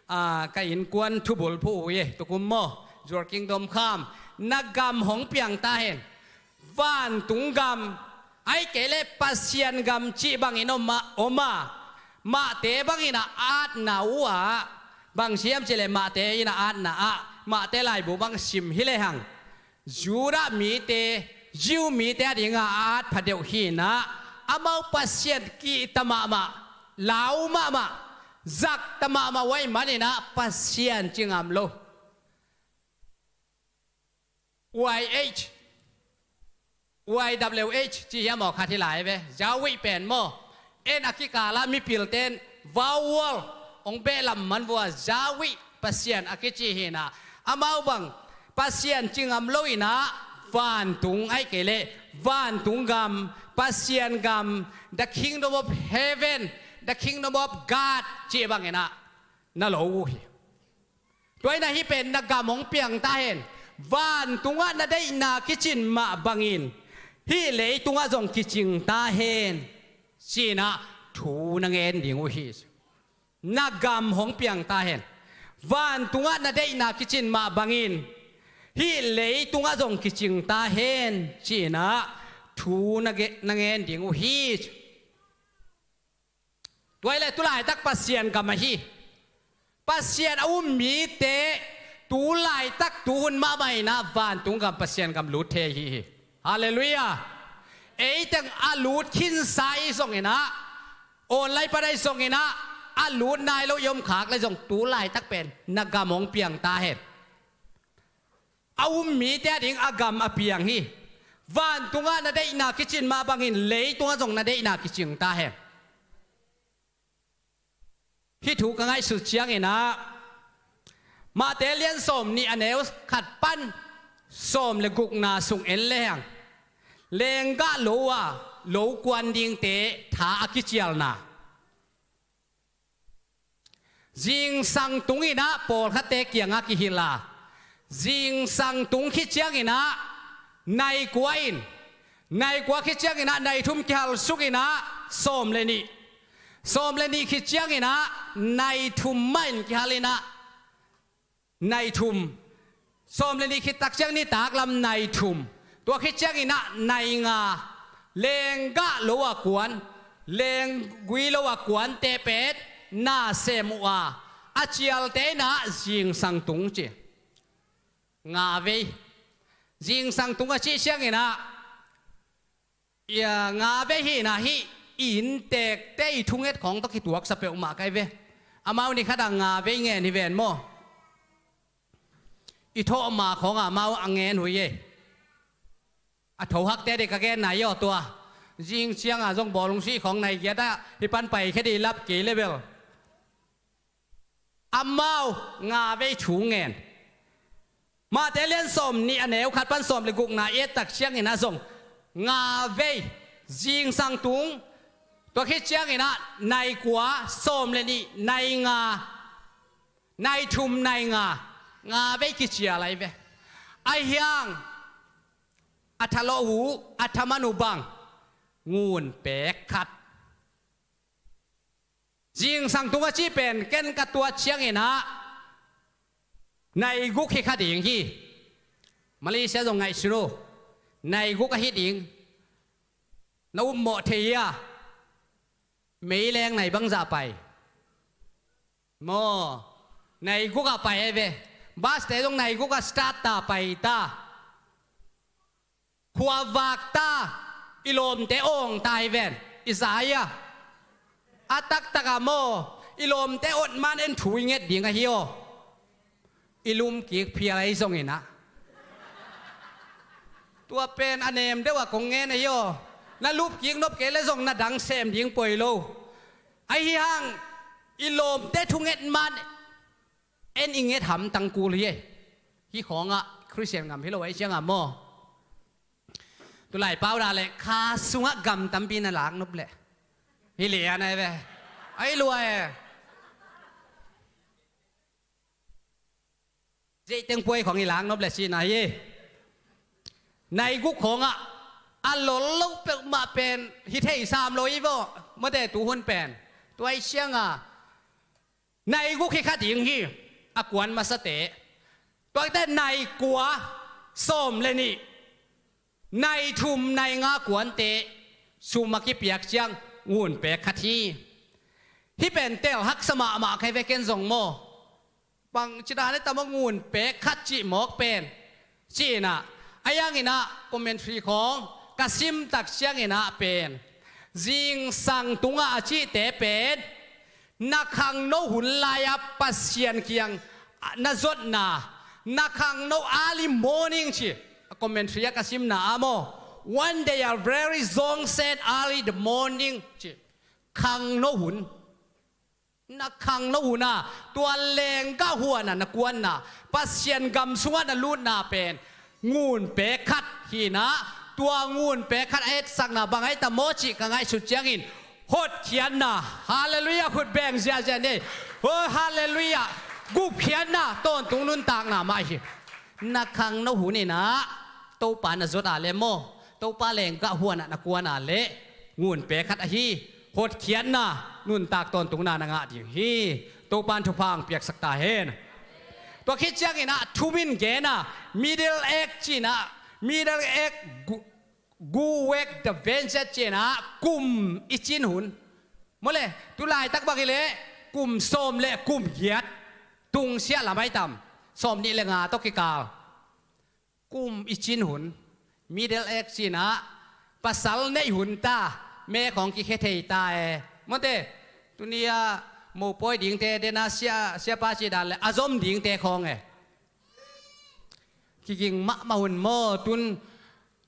a, ka innkuan thubul phu uh hi e, tukum maw. Your kingdom come. Na gam hong piang ta hen. Vantung gam, ahih kei leh Pasian gam cih bangin om a, om a. Mahte bangin a atna uh ah, bang ci hiam cih leh Mahte in a atna ah, Mahte laibu bang sim hi lehang, Judah mite, Jew mite a dingah a at pha deuh hi in ah, amau Pasian kihta mahmah, lau mahmah, zakta mahmah uh ahih manin ah Pasian ci ngam lo. Y H, Y W H ci hiam aw, khat hi lai ve. Yahweh pen maw. En a kikal ah mipilte'n vowel hong beh lam man vua, Yahweh, Pasian a kici hi in ah. Amau bang Pasian ci ngam lo in ah, vantung ahih kei leh vantung gam, Pasian gam, the kingdom of heaven, the kingdom of God cih bangin ah na lo uh hi. Tua hi in ah hih pen na gam hong piang ta hen. Vantungah na deihna kicin mah bangin hih leitungah zong kicing ta hen, ci in ah thu na ngen ding uh hi. Na gam hong piang ta hen. Vantungah na deihna kicin mah bangin hih leitungah zong kicing ta hen, ci in ah thu na ge-, na ngen ding uh hi. Tua hi leh tu laitak Pasian gam ahi. Pasian a um mite tu laitak tuhun mahmah in ah vantung gam, Pasian gam lut thei ahi hi. Halleluiah. Ei teng a lut khinsa i zongin ah, online pan a i zongin ah, a lut nai lo i om khak leh zong tu laitak pen na gam hong piang ta hen. A um mite a ding a gam a piang hi. Vantungah na deihna kicin mah bangin leitungah zong na deihna kicing ta hen. Hih thu ka ngaihsut ciangin ah, Mahte lian sawm nih a neu khat pan sawm le gukna sung en lehang, lenggah lo a lo kuan dingte tha a kicialna. Zingsang tung in ah pawlkhatte kiangah kihilh a, zingsang tung khit ciangin ah nai kua in, nai kua khit ciangin ah nai thum kihal suk in ah sawm le nih, sawm le nih khit ciangin ah nai thum mah in kihal in ah nai thum, sawm le nih khit tak ciang nitak lam nai thum, tua khit ciangin ah nai nga, lenggah lo a kuan, lenggui lo a kuante pen na sem uh a, a cialte in ah zingsang tung ci. Nga vei. Zingsang tung a cih ciangin ah, ia, nga vei hi in ah, hih i inntekte i thunget khawng tawh kituaksa peuhmah ka hi ve. Amau ni khat ah nga vei ngen hi ven maw? I thawh ma khawng ah amau a ngen uh hi ei. A thohakte ding ka genna hi aw tua. Zing ciang a zong bawlung sih khawng nai giat ah hih pan paikhia ding i lap kei le bel. Amau nga vei thu ngen. Matthai lian sawm nih a neu khat pan sawm le gukna i et tak ciangin ah zong nga vei, zingsang tung, tua khit ciangin ah nai kua, sawm le nih, nai nga, nai thum, nai nga, nga vei kicial ahi ve. Ahi hang a thalawh uh, a thaman uh bang, ngun pek khat. Zingsang tung a cih pen ken ka tuat ciangin ah nai guk hi kha ding hi. Malaysia zong ngaihsun uh. Nai guk ahi ding. Na upmawh thei hia? Meileng nai bangzah pai? Maw, nai guk ah pai ahi ve. Bus te zong nai guk ah start ta, pai ta. Khua vak ta, i lawmte awng ta hi ven, i za hi a. A taktak ah maw, i lawmte awt man en thu i nget ding ahi aw. I lum kik phial ahi zongin ah. Tua pen a nem deuh ah kong ngen ahi aw. Na lup kik nop kei le zong na dang sem ding poi lo. Ahi hang i lawmte thunget man en i nget hamtang kul hi ei. Hih khawngah Khristian ngam hi lo ahi ciangah maw? Tulai pau dah leh kha sungah gam tampi na lak nop leh hi lian ahi ve. Ahi lua e. Zeih teng puai khawng i lak nop leh sihna hi. Nai guk khawngah a lol lo peuhmah pen hi thei sam lo hi vaw. Mawte tu hun pen tua ahi ciangah nai guk hi kha ding hi. A kuan masate, tuate nai kua, sawm le nih, nai thum, nai nga kuante sum a kipiak ciang ngun pek khat hi. Hih pen tel haksa mahmah kha hi ve ken zong maw? Bangci dan e tam a ngun pek khat cih mawk pen. Ci-in ah, a yang in ah commentary khawng ka sim tak ciangin ah pen, zingsang tungah a cihte pen na khangno hun lai-a Pasian kiang na zotna, na khangno early morning ci. A commentary ah ka simna ah maw, when they are very zong set early the morning ci. Khangno hun. Na khangno hun ah tua lenggah huan ah na kuanna, Pasian gam sungah na lutna pen ngun pek khat hi-in ah, tua ngun pek khat a etsakna bang ahi tam maw cih ka ngaihsut ciangin hotkhiatna, halleluiah, khut beng ziahziah ni. Oh, halleluiah. Gupkhiatna tawntung nuntakna mah hi. Na khangno hun in ah Topa na zot a leh maw, Topa lenggah huan ah na kuan a leh ngun pek khat ahi. Hotkhiatna nuntak tawntungna na ngah ding hi. Topa in thupha hong piaksak ta hen. Tua khit ciangin ah thum in gen a, Middle Age ci-in ah, Middle Age gu-, Guwek the Venset ci-in ah kum i cin hun. Maw le, tu laitak bang hi leh kum sawm le kum giat tungsiah lam ahi tam, sawm nih le nga tawh kikal. Kum i cin hun, Middle Age ci-in ah, pasal neih hun ta, me khawng kikhia thei ta e. Mawte, tuni-a mopawi dingte, dena sia, siapa cih dan le a zom dingte khawng e. Kiging mahmah hun maw, tun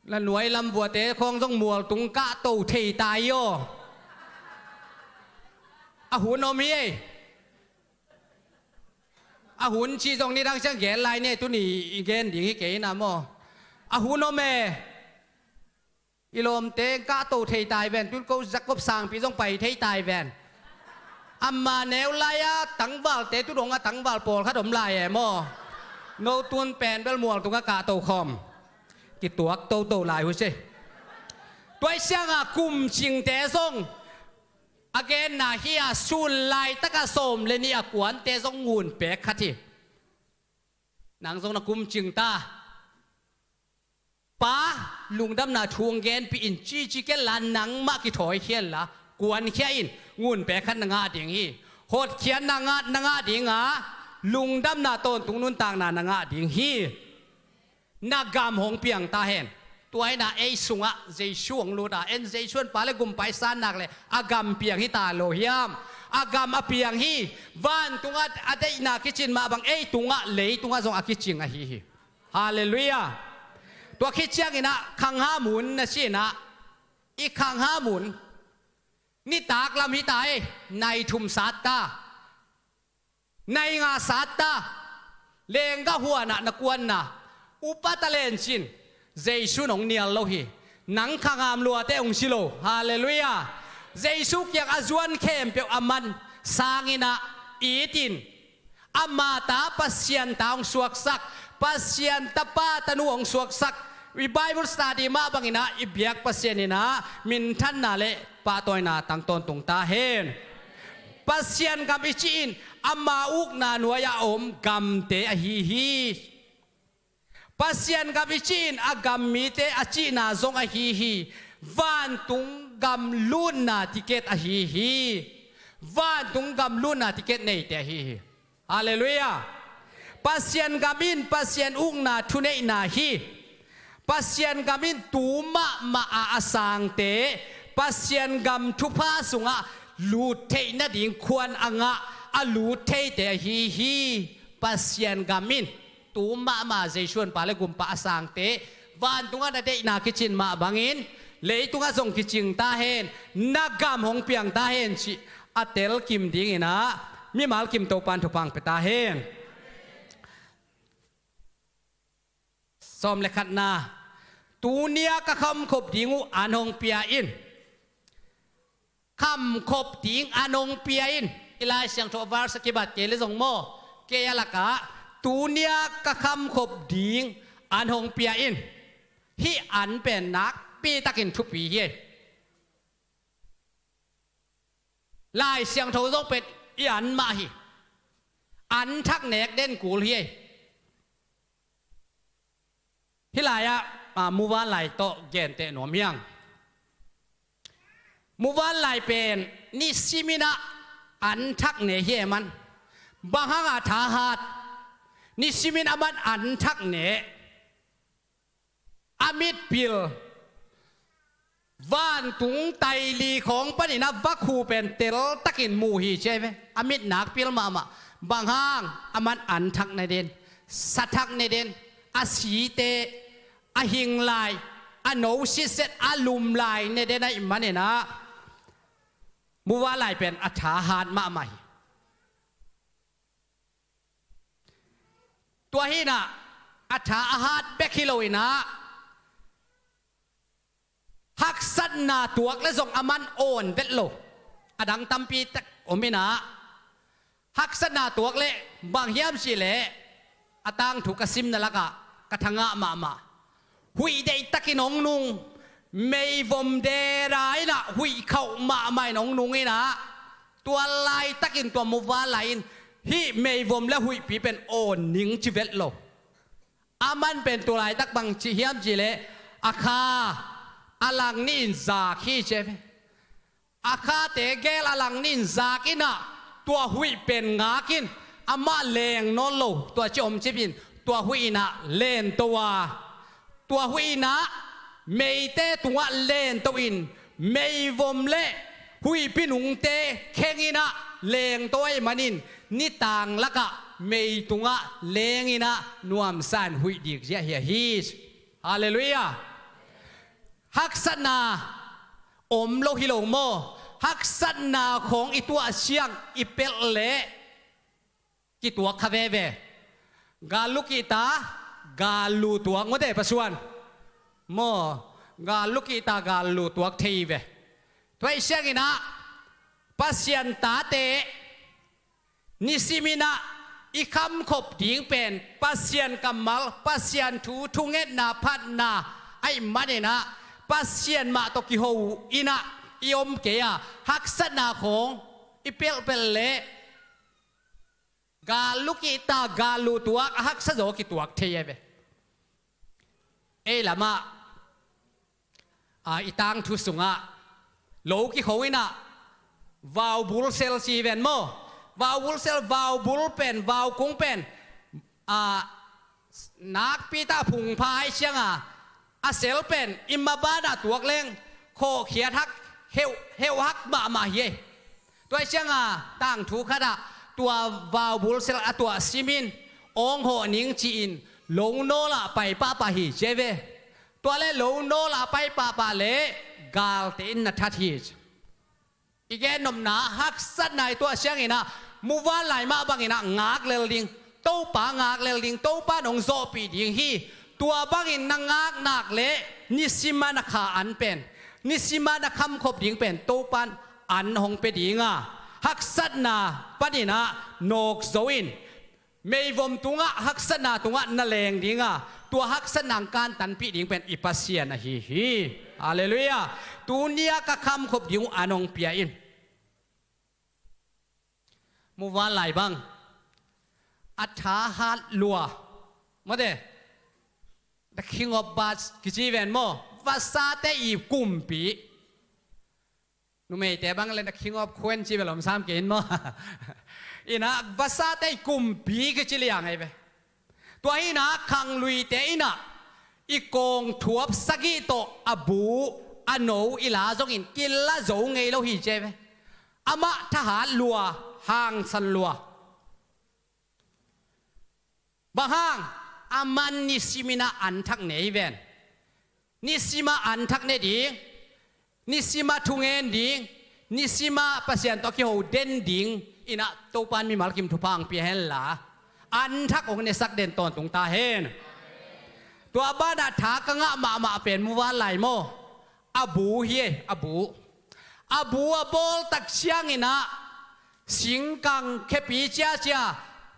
la nuai lam vuate khawng zong mualtung kahto thei ta hi aw. A hun om hi ei. A hun cih zong nidang ciang gen lai ni, tuni i gen ding hi kei na maw. A hun om e. I lawmte kahto thei ta hi ven, tun ko Jacob sangpi zong pai thei ta hi ven. Ama neu lai-a tangvalte tu dong a tangval pawlkhat om lai e maw. No tun pen bel mualtung a kahto khawm. Kituak toto lai uh si. Tua ahi ciangah kum cingte zong a genna hi a, sun laitakah sawm le nih a kuante zong ngun pek khat hi. Nang zong na kum cing ta. Pa, lungdamna thu hong genpih in, cici ken la, nangmah kithawi khia inla, kuankhia in, ngun pek khat na ngah ding hi. Hotkhiatna ngah, na ngah ding a, lungdamna tawntung nuntakna na ngah ding hi. Na gam hong piang ta hen. Tua hi-in ah ei sungah Jesu hong lut a, en Jesu in Pa le Gumpa i san nak leh a gam piang hi ta lo hiam? A gam a piang hi. Vantungah a deihna kicin mah bang ei tungah, leitungah zong a kicing ahi hi. Halleluiah. Tua khit ciangin ah khanghamhun na ci-in ah, i khanghamhun nitak lam hi ta ei, nai thum sat ta, nai nga sat ta, lenggah huan ah na kuanna, upa talent cin, Jesu in hong nial lo hi. Nang khangham luate hong si lo. Halleluiah. Jesu kiang a zuan khempeuh a man sangin ah it in, ama ta Pasian ta hong suaksak, Pasian tapa tanu hong suaksak, i Bible study mah bangin ah i biak Pasian in ah minthanna le pahtawina tang tawntung ta hen. Pasian gam i cih in ama ukna nuai-ah a om gamte ahi hi. Pasian gam i cih in a gam mite a cihna zong ahi hi. Vantung gam lutna ticket ahi hi. Vantung gam lutna ticket neite ahi hi. Halleluiah. Pasian gam in Pasian ukna thuneihna hi. Pasian gam in tu mahmah a a sangte Pasian gam thupha sungah lut theih nading khuan a ngah a lut theite ahi hi. Pasian gam in tu mahmah Jesu in Pa le Gumpa a sangte, vantungah na deihna kicin mah bangin leitungah zong kicing ta hen, na gam hong piang ta hen cih a telkim dingin ah mimal kim Topa'n thupha hong pia ta hen. Sawm le khatna, tuni-a ka khamkhop ding uh an hong pia in. Khamkhop ding an hong pia in. I Lai Siangtho a verse a kibat kei le zong maw, kei a lakah tuni-a ka khamkhop ding an hong pia in. Hih an pen nakpi takin thupi hi. Lai Siangtho zong pen i an mah hi. An thak nek den kul hi. Hih lai-ah, a, muvanlai tawh genteh nuam hi hang. Muvanlai pen nisimin ah an thak ne hi e man. Bang hang a thahat? Nisimin aman an thak ne. A mitpil vantung taili khawng panin a vakhu pen teltakin mu hi ci hi ve. A mit nakpil mahmah. Bang hang? Aman an thak ne den, sa thak ne den, a site, a hing lai, a no sitset, a lum lai ne den ahih manin ah muvanlai pen a thahat mahmah hi. Tua hi-in ah a tha a hat bek hi lo-in ah haksatna tuak le zong aman awn vet lo. A dang tampi tak om in ah haksatna tuak le bang hiam cih leh a tangthu ka simna lakah ka thangah mahmah. Huih deihtakin hong nung, meivom dera in ah huih khauh mahmah in hong nung in ah tua laitakin tua muvanlai in hih meivom le huihpi pen awn ning ci vet lo. Aman pen tua laitak bang ci hiam cih leh a kha a lang nih in zak hi ci hi ve. A khate gel a lang nih in zak in ah tua huih pen ngak in amah leng nawn lo, tua ci om cip in tua huih in ah lento a, tua huih in ah meite tungah lento in meivom le huihpi nungte kheng in ah lengto ahih manin nitang lakah mei tungah leng in ah nuamsa in huih dik ziah hi ahi. Halleluiah. Haksatna om lo hi lo maw? Haksatna khawng i tuah siang i pelh leh kituak kha veve. Gallu kihta, gallu tuak ngute pasuan maw? Gallu kihta, gallu tuak thei ve. Tua ahih siangin ah Pasian tate nisimin ah i khamkhop ding pen Pasian kammal, Pasian thu, thungetna, phatna ahih manin ah Pasian mah tawh kiho in ah i om kei a, haksatna khawng i pelhpelh leh Gal lu kihta, gal lu tuak, a haksa zaw kituak thei e ve. Ei lamah, a, i tangthu sungah lo kikho inah, vaubul sel ci ven maw? Vaubul sel, vaubul pen, vaukung pen, a, nakpi tak a phungpha ai cianga, a sel pen i mabanah tuak leng khawhkhiat hak, heuh, heuh hak mahmah hi ei. Tua ai cianga tangthu khatah tua vaubul sel a tuah simin awng hawh ning ci-in lo nawlah pai pahpah hi ci ei ve. Tua le lo nawlah pai pahpah le galte in na that hi. I gennopna haksatna i tuah cianginah muvanlai mah banginah ngak lel ding, Topa ngak lel ding, Topa nong zawhpih ding hi. Tua bangin na ngak nak le nisima na kha an pen, nisima na khamkhop ding pen Topan an hong pia dinga, haksatna paninah nawk zo in, meivom tungah, haksatna tungah na leng dinga, tua haksatna ang kantanpih ding pen i Pasian ahi hi. Halleluiah. Tunia ka khamkhop ding uh an hong pia in. Muvanlai bang a thahat lua, mawte, the king of birds kici ven maw? Vasate i kumpi. Numeite bang le the king of queen ci ve lom sam kei in maw? Inah vasate i kumpi kici liang ei ve. Tua hinah khangluite inah i kawngthuap sagih tawh a bu a no i la zongin kila zo ngei lo hi ci ei ve. Amah thahat lua, hangsan lua. Bang hang? Aman nisiminah anthak ne hi ven. Nisimah anthak ne ding, nisimah thungen ding, nisimah Pasian tawh kiho den ding inah Topan mimal kim thupha ang pia henla, anthak hong nesak den tawntung ta hen. Tua banah tha ka ngah mahmah pen muvanlai maw? A bu hi ei, a bu. A bu a bawltak cianginah singkang khepi ciacia,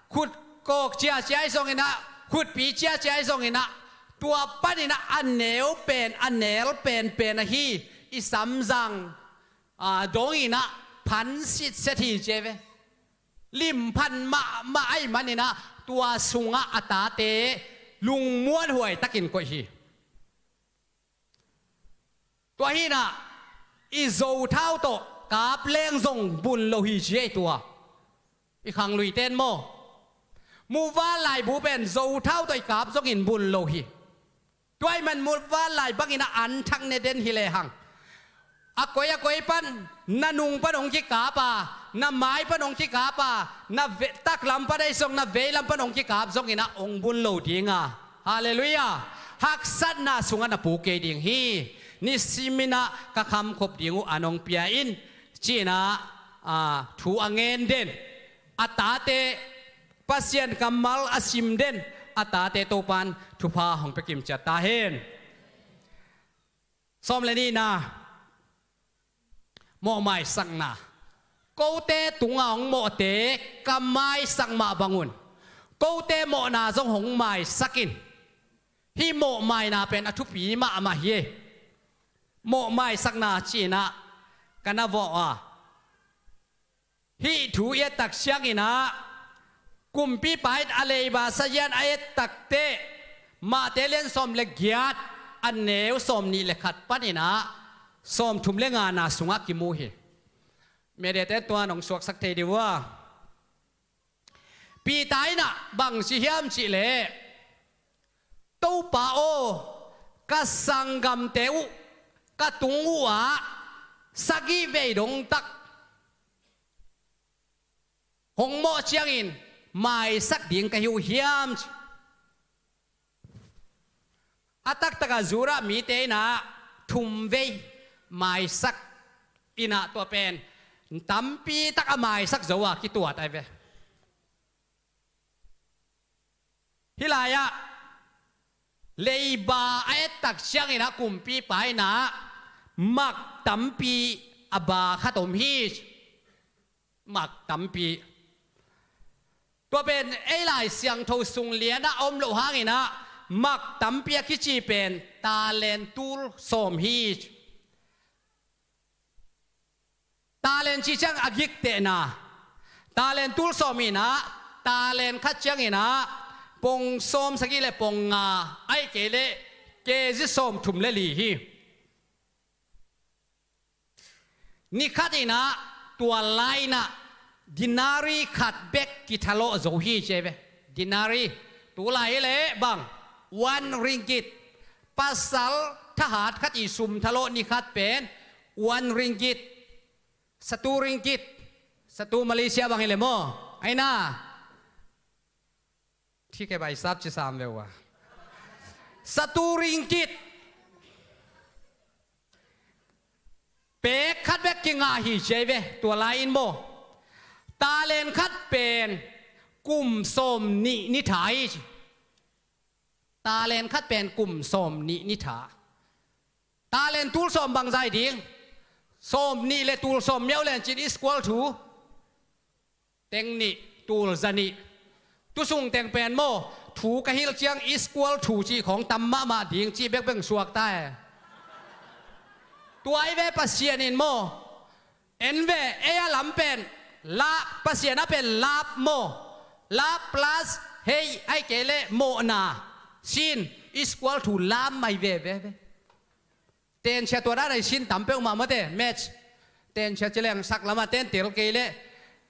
khutkawk ciacia ahi zonginah, khutpi ciacia ahi zonginah, tua paninah a neu pen, a nel penpen ahi i samzang, a, donginah phan sitset hi ci ei ve. Limphan mahmah ahi maninah tua sungah a tate lungmuanhuai takin koih hi. Tua hinah i zothau tawh kap leng zong bun lo hi ci ei tua. I khangluite in maw? Muvanlai bu pen zothau tawh i kap zongin bun lo hi. Tua ahih man muvanlai banginah anthak ne den hi lehang, a koi a koi pan, na nung pan hong kikap a, na mai pan hong kikap a, na ve-, taklam pan ahi zong, na veilam pan hong kikap zonginah hong bun lo dinga. Halleluiah. Haksatna sungah na pu kei ding hi. Nisiminah ka khamkhop ding uh an hong pia in, ci-inah, a, thu a ngen den, a tate Pasian kammal a sim den, a tate Topan thupha hong pia kimciat ta hen. Sawm le nihna, mawhmaisakna. Kote tungah hong mawhte ka maisak mah bangun, kote mawhna zong hong maisak in. Hih mawhmaina pen a thupi mahmah hi. Mawhmaisakna ci-inah ka na vawh a, hih thu i ettak cianginah kumpipa in a leiba sazian a ettak teh, Mate lian sawm le giat, a neu sawm nih le khat paninah sawm thum le ngana sungah kimu hi. Mediate tuan hong suaksak thei dih uh a. Peter inah bang ci hiam cihleh, Topa aw, ka sanggamte uh ka tung uhah sagih vei dongtak hong mawh ciangin maisak ding ka hi uh hiam? A taktakah Judah mite inah thum vei maisak inah, tua pen tampi tak a maisak zo a kituat ai ve. Hih lai-ah leiba a ettak cianginah kumpipa inah mak tampi a ba khat om hi. Mak tampi. Tua pen ei Lai Siangtho sung lianah a om loh hanginah mak tampi a kici pen talent tul sawm hi. Talent cih ciang a giktehna. Talent tul sawm inah Talent khat ciangin ah pong sawm sagih le pong nga, ahih kei leh K G sawm thum le li hi. Ni khat in ah tua lai in ah denari khat bek kithalawh zo hi ci hi ve. Denari, tu lai hi leh bang, one ringgit. Pasal thahat khat i sum thalawh ni khat pen one ringgit. Satu ringgit. Satu Malaysia bang hi leh maw? Ai na. Thik e, baisap ci sam ve uh a. Satu ringgit. Pek khat bek kingah hi ci hi ve, tua lai in maw. Talent khat pen kum sawm nih ni tha hi ci. Talent khat pen kum sawm nih ni tha. Talent tul sawm bang zah ding? Sawm nih le tul sawm miau len cin is equal to teng nih, tul za nih. Tu sung teng pen maw, thu ka hilh ciang is equal to cih khawng tam mahmah ding cih bekbek suak ta e. Tua hi ve, Pasian in maw, en ve, ei a lam pen, la, Pasian a pen love maw, love plus hate, ahih kei leh mawhna, sin, is equal to love mai veve ve. Tenchia tua dan a i sin tam peuhmah mawte, maths. Tenchia ci leng sak lamah ten tel kei leh,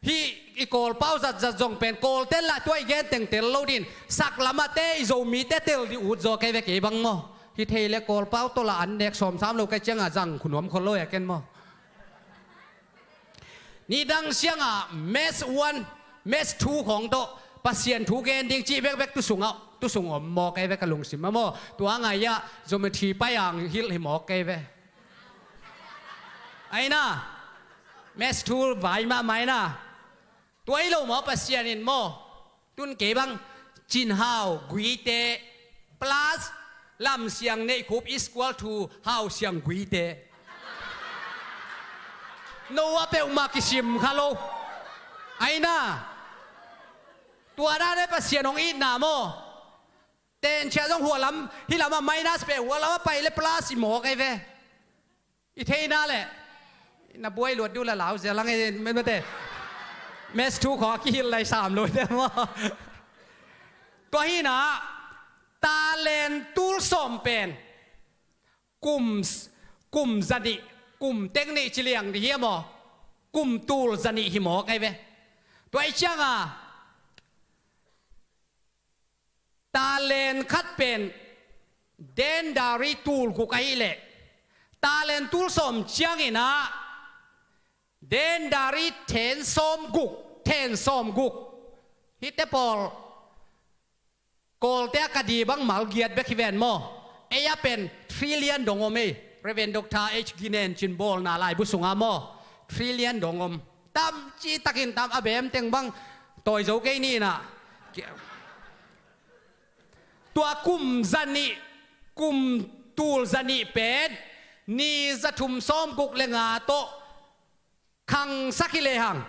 hih i Kawlpau zatzat zong pen Kawlten lah tua i gen teng tel lo din, sak lamah te i Zomite tel dih ut zaw kei ve kei bang maw. Hih thei leh Kawlpau tawh lah an nek sawm sam lo kei ciangah zang khu nuam khol lo e ken maw. Nidang siangah maths one, maths two khawng tawh Pasian thu gen ding cih bekbek tu sungah, tu sung om maw kei ve ka lungsim ah maw. Tua ngai ah geometry pai ang hilh hi maw kei ve. Ai na, maths two vai mahmah ai na. Tua hi lo maw, Pasian in maw. Tun kei bang, Cin Hau Guite plus Lam Siang Neih Khup is equal to Hau Siang Guite. No a peuhmah kisim kha lo. Ai na. Tua dan e Pasian hong itna maw. Tenchia zong hua lam, hih lamah minus peh, hua lamah pai le plus i mawk ei ve. I theihna leh na buai luat duh la lau zia lang e, mete. Maths two khaw a kihilh lai sam lo te maw. Tua hi na, talent tul sawm pen kum, kum zanih, kum teng nih ci liang dih hiam aw? Kum tul zanih hi mawk ei ve. Tua i cianga talent khat pen denari tul guk ahih leh, talent tul sawm ciangin ah denari then sawm guk, then sawm guk. Hihte pawl Kawlte a ka di bang mal giat bek hi ven maw? Ei a pen trillion dong om ei. Reverend Doctor H Ginen cin bawlna laibu sungah maw? Trillion dong om. Tam ci takin tam a bem teng bang tawi zo kei ni inah. Tua kum zanih, kum tul zanih pen ni za thum sawm guk le nga tawh khangsak hi lehang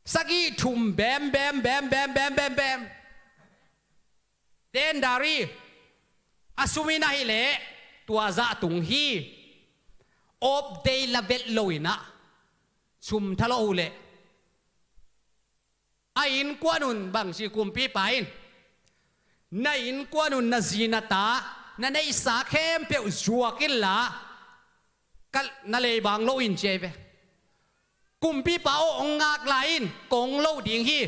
sagih thum bem, bem, bem, bem, bem, bem, bem. Denari a sum in ahih leh tua zah tung hi. Op dei la vet lo inah sum thalawh uh leh a innkuan un bangci kumpipa in, na innkuan un na zi na ta, na neihsa khempeuh zuak inla, ka, na leibang lo in ci ei ve. Kumpipa aw, hong ngak lai in, kong lo ding hi.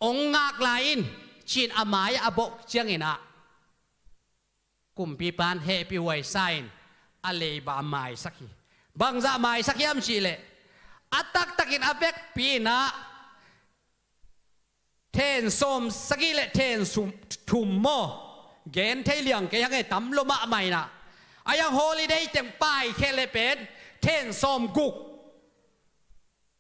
Hong ngak lai in, ci-in a mai a bawh ciangin ah kumpipa in hehpih huaisa in a leiba maisak hi. Bangzah maisak hiam cih leh, a taktakin a vekpi inah then sawm sagih le then sum, thum maw? Gen thei liang kei hang e, tam lo mahmah inah. A yang holiday teng paikhia le pen then sawm guk.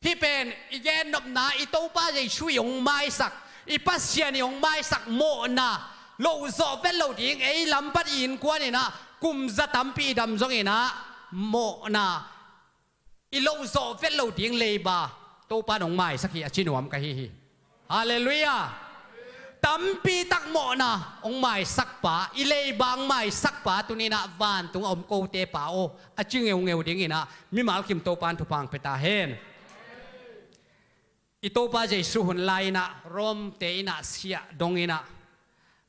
Hih pen i gennopna, i Topa Jesu i hong maisak, i Pasian i hong maisak mawhna, loh zawh vet lo ding, ei lam pan i innkuan inah kum za tampi i dam zong inah mawhna, i loh zawh vet lo ding leiba Topa in hong maisak hi, a ci nuam ka hi hi. Halleluiah. Tampi tak mawhna hong maisak pa, i leiba hong maisak pa, tuni inah vantung a om kote pa aw, a ci ngeungeu ding inah mimal kim Topa in thupha hong pia ta hen. I Topa Jesu hun lai-inah Rom te innah siah dong innah,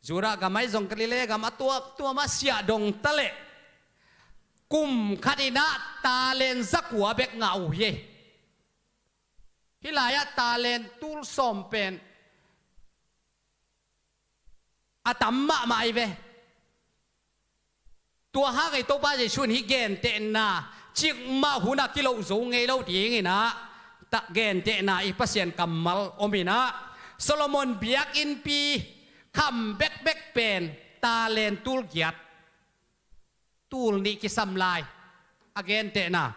Judah gam ahi zong Galilee gam a tuamtuamah siah dong taleh kum khat innah talent zakua bek ngah uh hi. Hih lai-ah talent tul sawm pen a tam mahmah ahi ve. Tua hangah i Topa Jesu in hih gentehna cikmah hunah kiloh zo ngei lo dinginah gentehna i Pasian kammal om inah, Solomon biakinnpi kham bekbek pen talent tul giat, tul nih kisam lai a gentehna.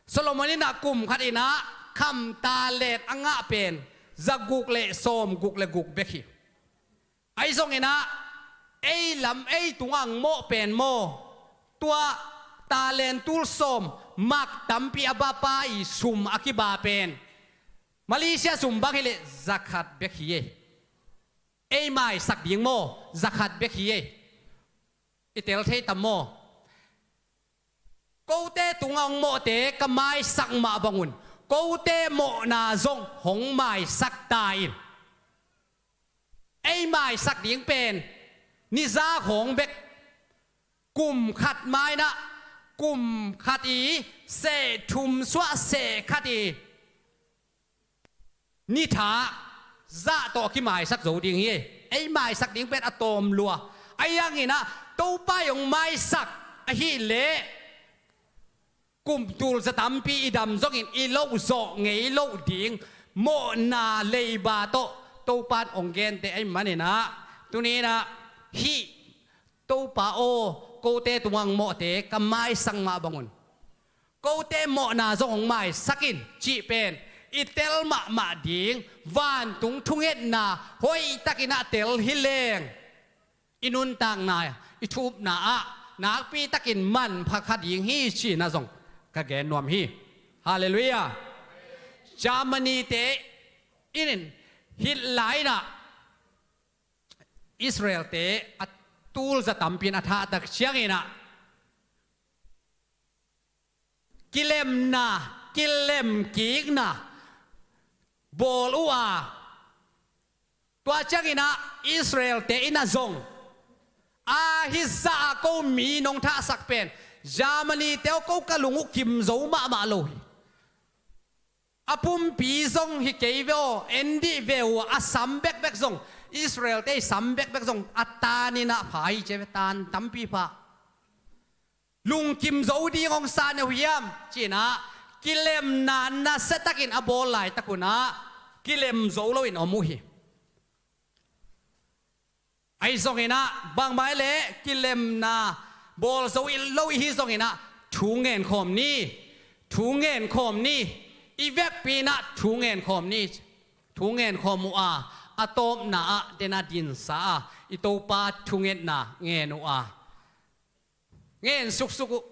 Solomon innah kum khat innah kham talent a ngah pen zaguk le sawmguk le guk bek hi. Ahi zonginah ei lam ei tungah ang mawh pen maw, tua talent tul sawm mak tampi a bapa i sum a kiba pen Malaysia sum bang hileh zakhat bek hi ei. Ei maisak ding maw, zakhat bek hi ei. I tel thei tam maw? Kote tungah hong mawhte ka maisak mah bangun kote mawhna zong hong maisak ta in. Ei maisak ding pen ni za khawng bek, kum khat mainah kum khat i seh thum suah seh khat i ni tha zah tawh a kimaisak zo ding hi. Ei maisak ding pen a tawm lua. Ahi hanginah Topa i hong maisak ahileh kum tul za tampi i dam zongin i loh zawh ngei loh ding mawhna leiba tawh Topa in hong gente ahih maninah, tuni inah hih Topa aw, kote tungah hong mawhte ka maisak mah bangun kote mawhna zong hong maisak in cih pen i tel mahmah ding vantung thungetna hoihtakinah tel hi leng, i nuntakna i thupna ah nakpitakin manpha kha ding hi, ci-inah zong ka gen nuam hi. Halleluiah. Germany te in Hitler innah Israel te a tul za tampi in a thahtak cianginah kilemna, kilemkikna bawl uh a, tua cianginah Israel te innah zong a hih zah a ko mi nong thahsak pen Germany te aw, ko ka lung uh kim zo mahmah lo hi. A pumpi zong hi kei ve aw, en dih ve uh a, a sam bekbek zong, Israel te i sam bekbek zong a tan innah pha hi ci ve, tan tampi pha. Lungkim zo ding hong sa ne uh hiam? Ci-inah kilemna nasiatakin a bawl laitak hunah kilem zo loin om uh hi. Ahi zonginah bangmah hileh kilemna bawl zo lo ihi zonginah thu ngenkhawm ni, thu ngenkhawm ni, i vekpi innah thu ngenkhawm ni. Thu ngenkhawm uh a, a tawpna ah den a dinsa a, i Topa thungetna ngen uh a, ngen suksuk uh.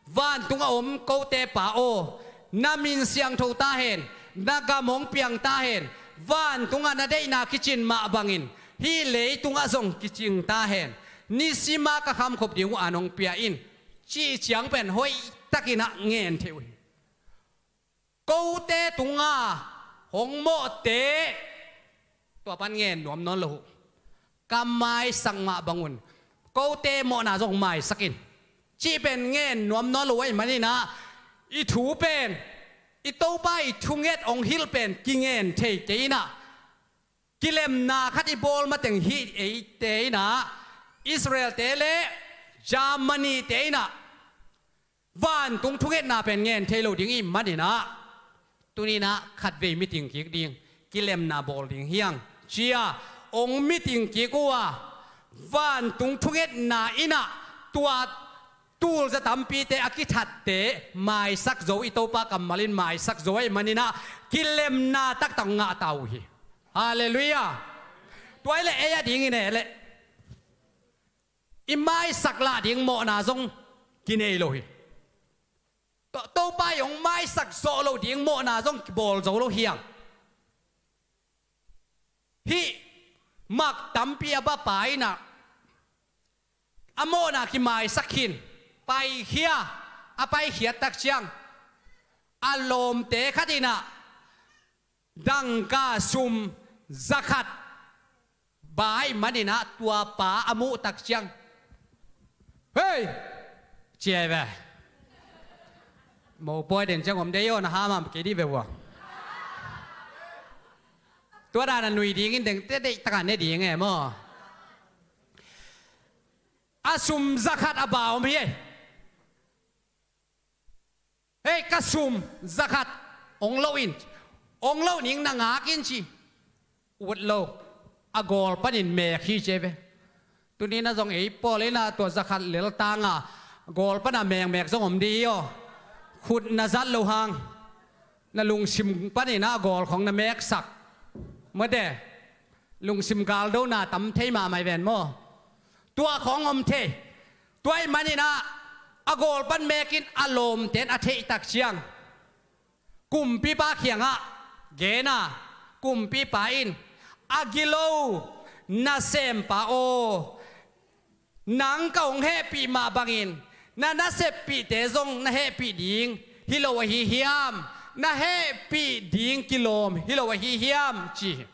Vantungah om kote Pa aw, na min siangtho ta hen, na gam hong piang ta hen. Vantungah na deihna kicin mah bangin hih leitungah zong kicing ta hen. Nisima ka khamkhop ding uh an hong pia in, cih ciang pen hoihtakinah ngen thei uh hi. Kote tunga hong mawhte tua pan ngen nuam nawn lo uh. Ka maisak mah bangun kote mawhna zong maisak in, cih pen ngen nuam nawn lo uh ahih maninah i thu pen i Topa i thunget hong hilh pen kingen thei kei innah, kilemna khat i bawl mateng hih eite innah Israel te le Germany te innah vantung thungetna pen ngen thei lo ding ih maninah, tuninah khatvei meeting kik ding, kilemna bawl ding hi hang, ci-a hong meeting kik uh a, vantung thungetna innah tua tul za tampite a kithatte maisak zo, i Topa kammal in maisak zo ahih maninah kilemna taktak ngah ta uh hi. Halleluiah. Tua hileh ei a dingin e leh i maisak lah ding mawhna zong kinei lo hi. To-, Topa i hong maisak zawh loh ding mawhna zong kibawl zo lo hi hang. Hih mak tampi a bapa innah a mawhna kimaisak khin, paikhia, a paikhiat tak ciang A lawmte khat in ah dangka sum zakhat baa ahih manin ah tua pa a muh tak ciang, "Hei!" ci hi ve. Mopawi den ciang om dei aw, na hamam kei dih ve ua. Tua dan a nui dingin dengte deih taka ne ding e maw. A sum zakhat a baa om hi ei. "Hei, ka sum zakhat ong loh in, ong loh ning, na ngak in," ci. Ut lo, a gawl panin mek hi ci hi ve. Tuni-in ah zong ei pawl in ah tua zakhat leltang a gawl pan a mekmek zong om dih hi aw. Khut na zat loh hang, na lungsim panin ah a gawl khawng na meksak, mate, lungsim galdona tam thei mahmah hi ven maw. Tua khawng om thei. Tua ahih manin ah a gawl pan mekin a lawmte in a theih tak ciang, kumpipa kiangah gen a, kumpipa in, "A gilo nasempa aw, nang ka hong hehpih mah bangin na naseppihte zong na hehpih ding hi lo ahi hiam? Na hehpih ding kilawm hi lo ahi hiam?" ci hi.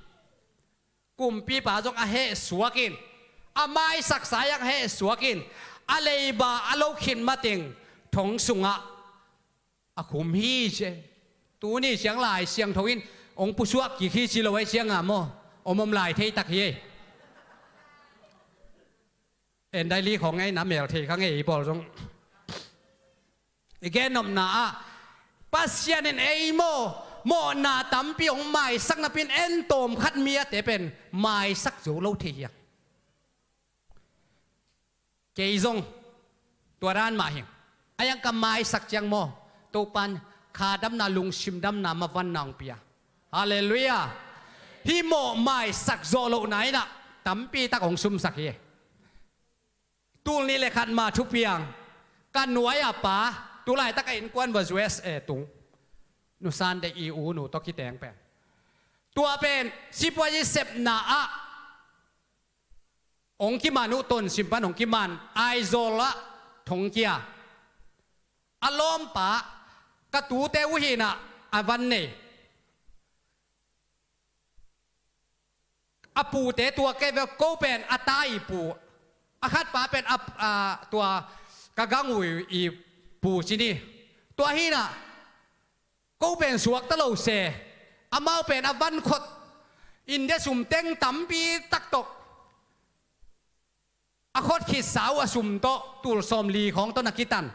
Kumpipa zong a heh suakin, a maisaksa hiang heh suakin, a leiba a lo khit mateng thong sungah a khum hi ci. Tuni ciang Lai Siangtho in hong pusuak kik hi ci lo ei cianga maw, om om lai thei tak hi ei. En dai li khawng ei na mel thei kha ngei ei pawl zong. I gennopna ah Pasian in ei maw, mawhna tampi hong maisak napi-in en tawm khat mi a te pen maisak zo lo thei hiang. Kei zong tua dan mah hing. A hiang ka maisak ciang maw, Topan kha damna, lungsim damna, mavanna hong pia. Halleluiah. Hih mawh maisak zawh lohna in ah tampi tak hong sumsak hi. Tul nih le khat ma thupiang, ka nuai a pa, tu laitak a innkuan va U S A tung, nusan de i u nu tawh kiteng pen. Tua pen sipuazi sepna ah hong kiman uh, Tonzang pan hong kiman, Aizawl ah thongkia. A lawmpa, ka tute uh hi-in ah a van nei. A pute tua kei ve, ko pen a ta i pu, a khatpa pen a, a, tua ka gang uh i pu ci ni. Tua hi-in ah ko pen suakta lo se, amau pen a van khot, India sum teng tampi tak tawh a khot khitsa uh a sum tawh tul sawmli khawng tawh na kitan.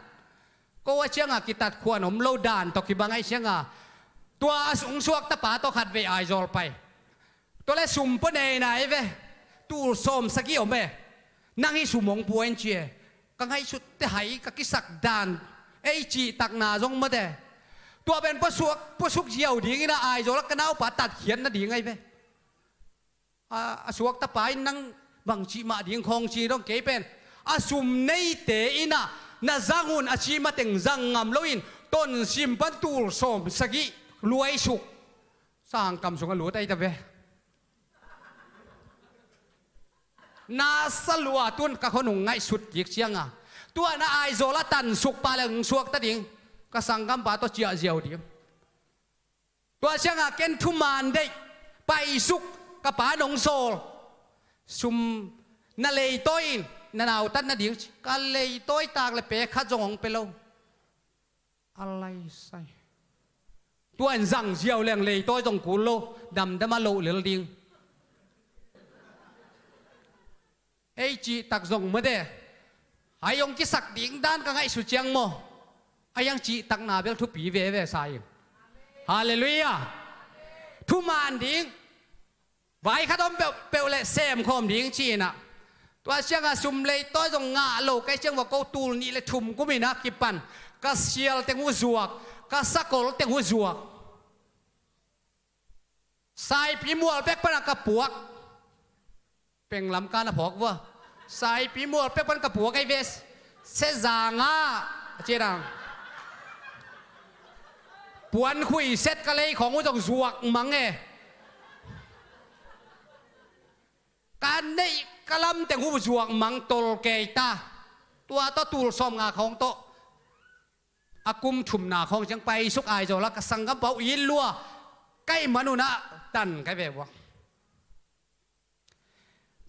Ko a cianga kitat khuan om lo dan tawh kibang ahih cianga, tua a sung suakta pa tawh khatvei Aizawl pai. Tua le sum pua nei nai ve, tul sawmsagih om e. Nang hih sum hong pua in ci e. Ka ngaihsut teh hai ka kisak dan, ei cihtakna zong mate. Tua pen puasuak, puasuk ziau dingin ah Aizawl ah ka naupa tatkhiat nading ahi ve. A, a suakta pa in nang bang cih mah ding khawng ci dong kei pen. A sum neite in ah na zang un a ci mateng zang ngam loin Tonzang pan tul sawmsagih luaisuk. Sangkam sungah lut ahi ta ve. Na sa lua tun ka khonung ngaihsut kik cianga. Tua na Aizawl a tansuk pa le hong suakta ding. Ka sangkam pa tawh ciah ziau ding. Tua cianga ken thuman deih, paisuk, ka pa nong sawl. Sum na leitawi in, na nautat nading ci. Ka leitawi tak le pe khat zong hong pe lo. A laisai. Tua in zang ziau leng leitawi zong kul lo, damdam a loh lel ding. Ei cihtak zong mate. Hai hong kisak ding dan ka ngaihsut ciang maw, a hiang cihtakna bel thupi veve sa in. Halleluiah. Thuman ding. Vai khat om peuhpeuh le semkhawm ding ci-in ah. Tua cianga sum leitawi zong ngah lo kei ciang va ko tul nih le thum kum in ah kipan. Ka sial teng uh zuak, ka sakol teng uh zuak. Saipi mual pek pana ka puak. Penglam ka na phawk vua. Saipi mual pek pana ka puak ei ves. Sezanga. A ciedang. Puan khui set ka lei khawng uh zong zuak mang e. Ka neih ka lam teng uh zuak mang tol kei ta. Tua tawh tul sawm nga khawng tawh. A kum thumna khawng ciang paisuk aizawl a ka sanggampa uh it lua. Ka hih man un ah tan ka hi ve uh a.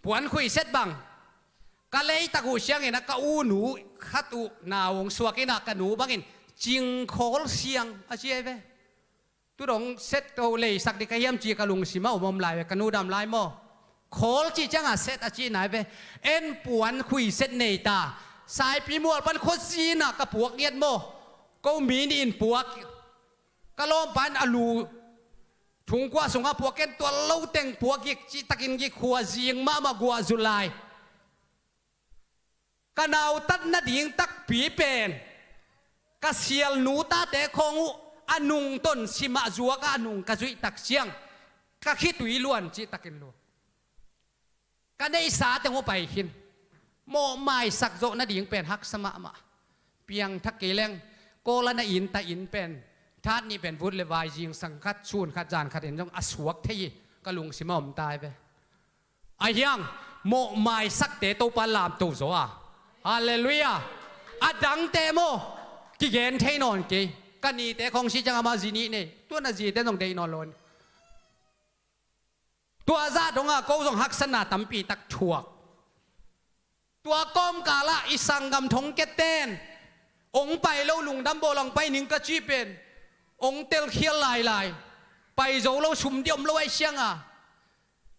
Puan khuiset bang ka leitak uh ciangin ah ka u nu khat uh nau hong suak in ah ka nu bangin cingkhawl siang a ci ahi ve. Tu dong set to leisak ding ka hiam ci ka lungsim ah om om lai ve, ka nu dam lai maw. Khawl cih ciangah set a cihna hi ve. En puan khuiset nei ta. Saipi mual pan khuazin ah ka puak ngiat maw. Ko mi nih in puak. Ka lawmpa in a lu thungkua sungah puak, ken tua lo teng puak gik cihtakin gik khua zing mahmah guah zu lai. Ka nautat nading takpi pen ka sialnu tate khawng uh a nungton simah zuak a nung ka zuih tak ciang ka khitui luan cihtakin luan. Ka neihsa teng uh pai khin. Mawhmaisak zawh nading pen haksa mahmah. Piangthak kei leng Kawl a na inn ta inn pen that nih pen vut le vai zingsang khat sun khat zan khat in zong a suak thei hi. Ka lungsim a om ta hi ve. A hiang mawhmaisakte Topa lamto zaw a. Halleluiah. A dangte maw kigen thei nawn kei. Ka nite khawng si ciang amah zi nih nei, tuan a zite zong deih nawn lo. Tua zah dongah ko zong haksatna tampi tak thuak. Tua kawmkalah i sanggam thongkiaten hong pai lo, lungdam bawl hong pai ning ka cih pen hong telkhial lailai. Pai zo lo, sum dih om lo ahih cianga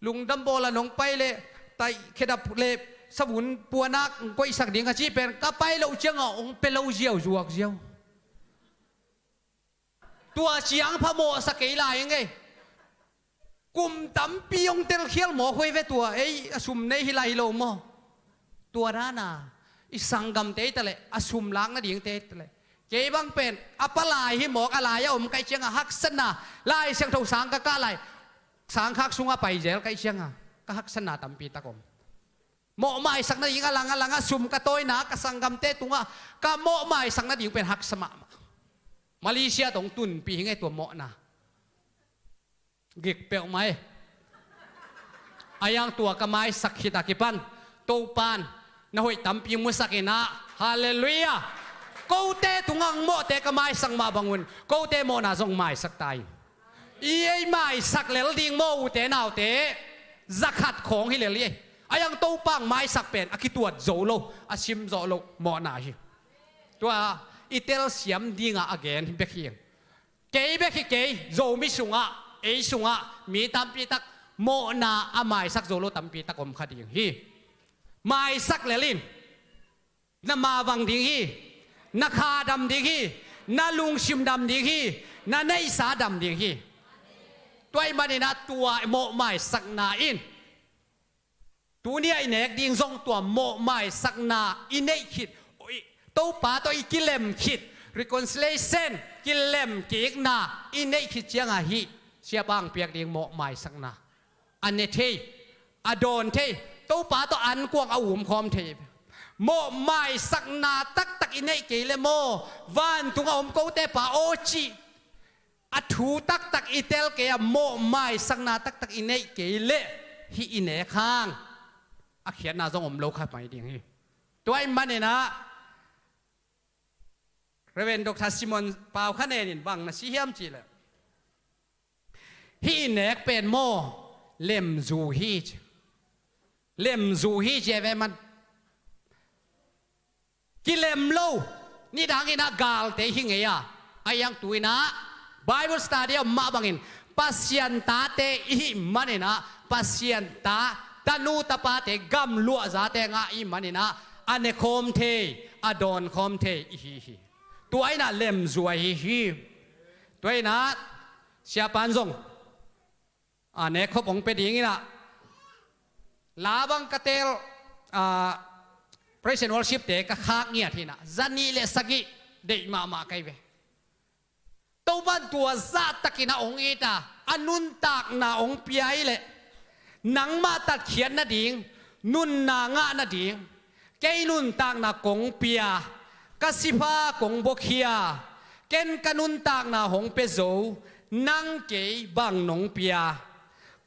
lungdam bawl a nong pai leh taih khedap le savun puanak hong koihsak ding ka cih pen ka pai loh cianga hong pia lo ziau zuak ziau. Tua ciang phamawhsa kei lai ing ei. Kum tampi hong telkhial mawk huai ve tua, ei a sum nei hi lai hi lo maw? Tua dana i sanggamte hi taleh a sum lak nadingte hi taleh kei bang pen a palai hi mawk, a lai a om ka hih cianga haksatna, Lai Siangtho sang ka kah lai, sangkhak sungah paizel ka hih cianga ka haksatna tampi tak om. Mawhmaisak nading a lang a lang a sum ka tawina ka sanggamte tungah ka mawhmaisak nading pen haksa mahmah. Malaysia tawh hong tunpih hi ngei tua mawhna. Gik peuhmah e. A hiang tua ka maisak khit a kipan Topan na hoih tampi musak inah. Halleluiah. Kote tungah hong mawhte ka maisak mah bangun kote mawhna zong maisak ta in. I ei maisak lel ding maw ute naute? Zakhat khawng hi lel i ei. A hiang Topa hong maisak pen a kituat zo lo, a sim zawh lo mawhna hi. Tua i telsiam dinga a gen bek hi. Kei bek hi kei, Zomi sungah, ei sungah mi tampi tak mawhna a maisak zo lo tampi tak om kha ding hi. Maisak lel in. Na mavang ding hi. Na kha dam ding hi. Na lungsim dam ding hi. Na neihsa dam ding hi. Tua ahih maninah tua mawhmaisakna in tuni a i nek ding zong tua mawhmaisakna i neih khit, Topa tawh i kilem khit, reconciliation, kilemkikna i neih khit ciangah hih siapa hong piak ding mawhmaisakna a ne thei, a dawn thei, Topa tawh ankuang a um khawm thei. Mawhmaisakna taktak i neih kei le maw, vantungah om kote pa aw cih a thu taktak i tel kei a, mawhmaisakna taktak i neih kei le hih i nek hang a khiatna zong om lo kha mai ding hi. Tua ahih maninah Reverend Doctor Simon Pau Kha Nen in bang na ci hiam cihleh, hih i nek pen maw lemzu hi ci. Lemzu hi ci a ve man. Kilem lo, nidang inah galte hi ngei a, a hiang tu inah Bible study a om mah bangin Pasian tate i hih maninah Pasian ta, tanu tapate gamluahzate ngah i hih maninah a nekhawm thei, a dawnkhawm thei i hi hi. Tua inah lemzu ahi hi. Tua inah siapan zong a, nekkhop hong pia ding inah la bang ka teel, a, praise and worship te ka khak ngiat hinah za nih le sagih deih mahmah ka hi ve. Topan tua zahtakinah hong it a, a nuntakna hong pia hi leh nangmah tatkhiat nading, nunna ngah nading, kei nuntakna kong pia, ka sipha kong buakhia, ken ka nuntakna hong pia zo, nang kei bang nong pia?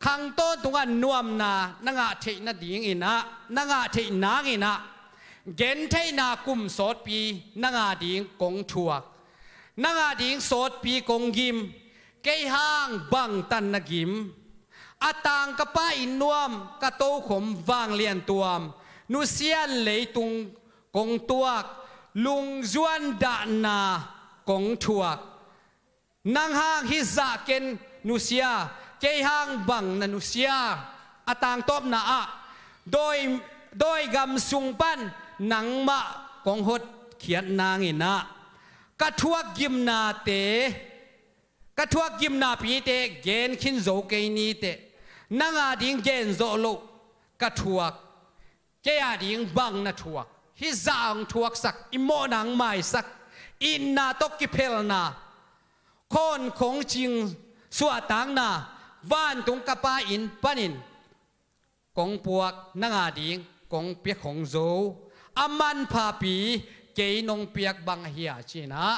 Khang tawntungah nuamna na ngah theih nadinginah, na ngah theih nanginah gentheihna kum sawtpi nang a ding kong thuak. Nang a ding sawtpi kong gim, kei hang bangtan na gim. A tang ka pa inn nuam, ka tokhom vanglian tuam, nusian leitung kong tuak, lungzuan dahna kong thuak. Nang hang hih zah ken nusia, kei hang bang na nusia. A tangtawpna ah, dawi, dawi gam sung pan nangmah kong hotkhiat nangin ah, ka thuak gimnate, ka thuak gimnapite gen khin zo kei niteh, nang a ding gen zawh loh ka thuak, kei a ding bang na thuak. Hih zah hong thuaksak, i mawhna hong maisak, itna tawh kiphelna, khawnkhong cing suahtakna, vantung ka pa inn panin kong puak, nang a ding kong piak hong zo, a manphapi kei nong piak bang ahi a, ci-in ah,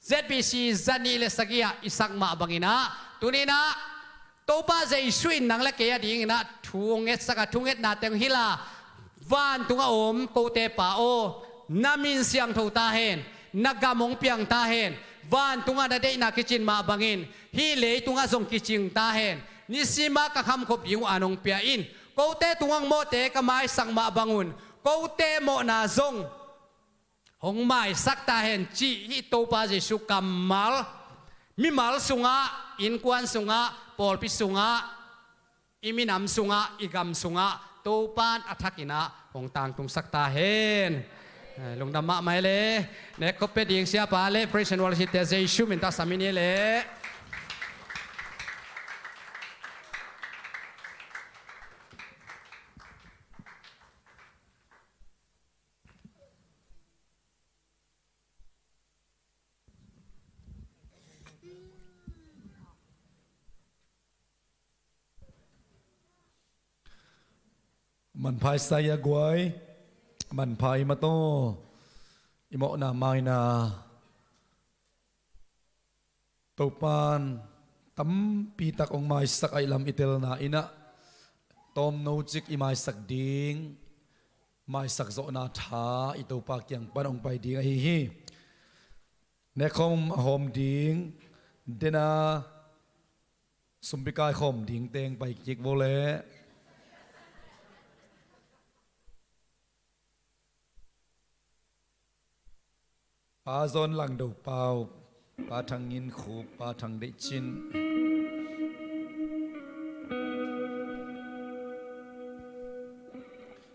Z B C za nih le sagih ah i sak mah bangin ah, tuni-in ah Topa Jesu in nang le kei a dingin ah thu hong ngetsak a, thungetna teng hilh a, vantung a om kote Pa aw, na min siangtho ta hen, na gam hong piang ta hen, vantung ah na deihna kicin mah bangin hih leitung ah zong kicing ta hen, nisim a ka khamkhop ding uh an hong pia in, kote tungah mawhte ka maisak mah bangun kote mawhna zong hong maisak ta hen, cih hih Topa Jesu kammal mimal sungah, innkuan sungah, pawlpi sungah, i minam sungah, i gam sungah Topa in a thakin ah hong tangtungsak ta hen. Eh, lungdam mahmah e le. Nekkhop pia ding siapa le praise and worship te Jesu min tawh sam in e le. Manpha i sa i a guai, manpha i mataw, i mawhna maina Topan tampi tak hong maisak ahih lam i telna in ah, tawmno cik i maisak ding, maisak zawhna tha i Topa kiang pan hong pai ding ahi hi. Nekkhawm a hawm ding, dena sumpi kaikhawm ding teng pai kik vo leh. Pa Zawn Langdo Pau, Pa Thang Ngin Khup, Pa Thang Deih Cin.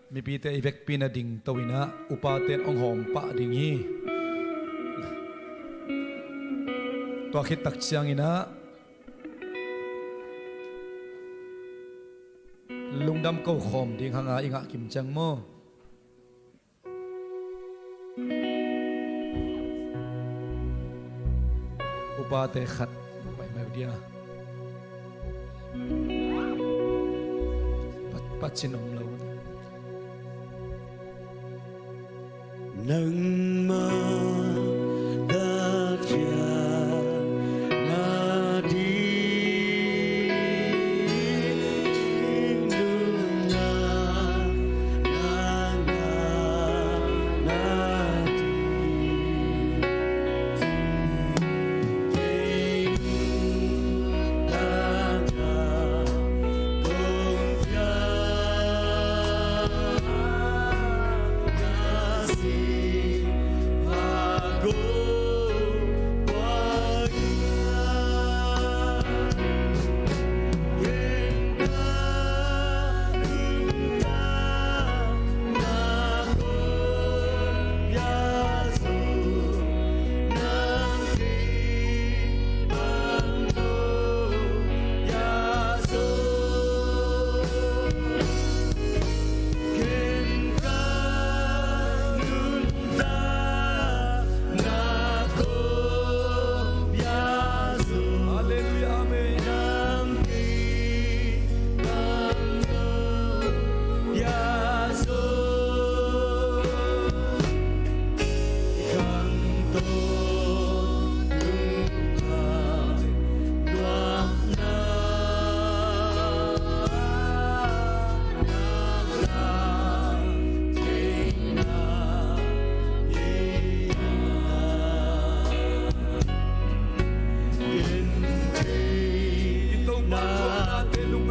Mipite i vekpi in a dingto in ah, upate in hong hawm pah ding hi. Tua khit tak ciangin ah, lungdam ko khawm ding hang a i ngah kim ciang maw. Upate khat pai mai uh dia. Pat, pat cin om lo. Nangmah dah ciat na ding lungdam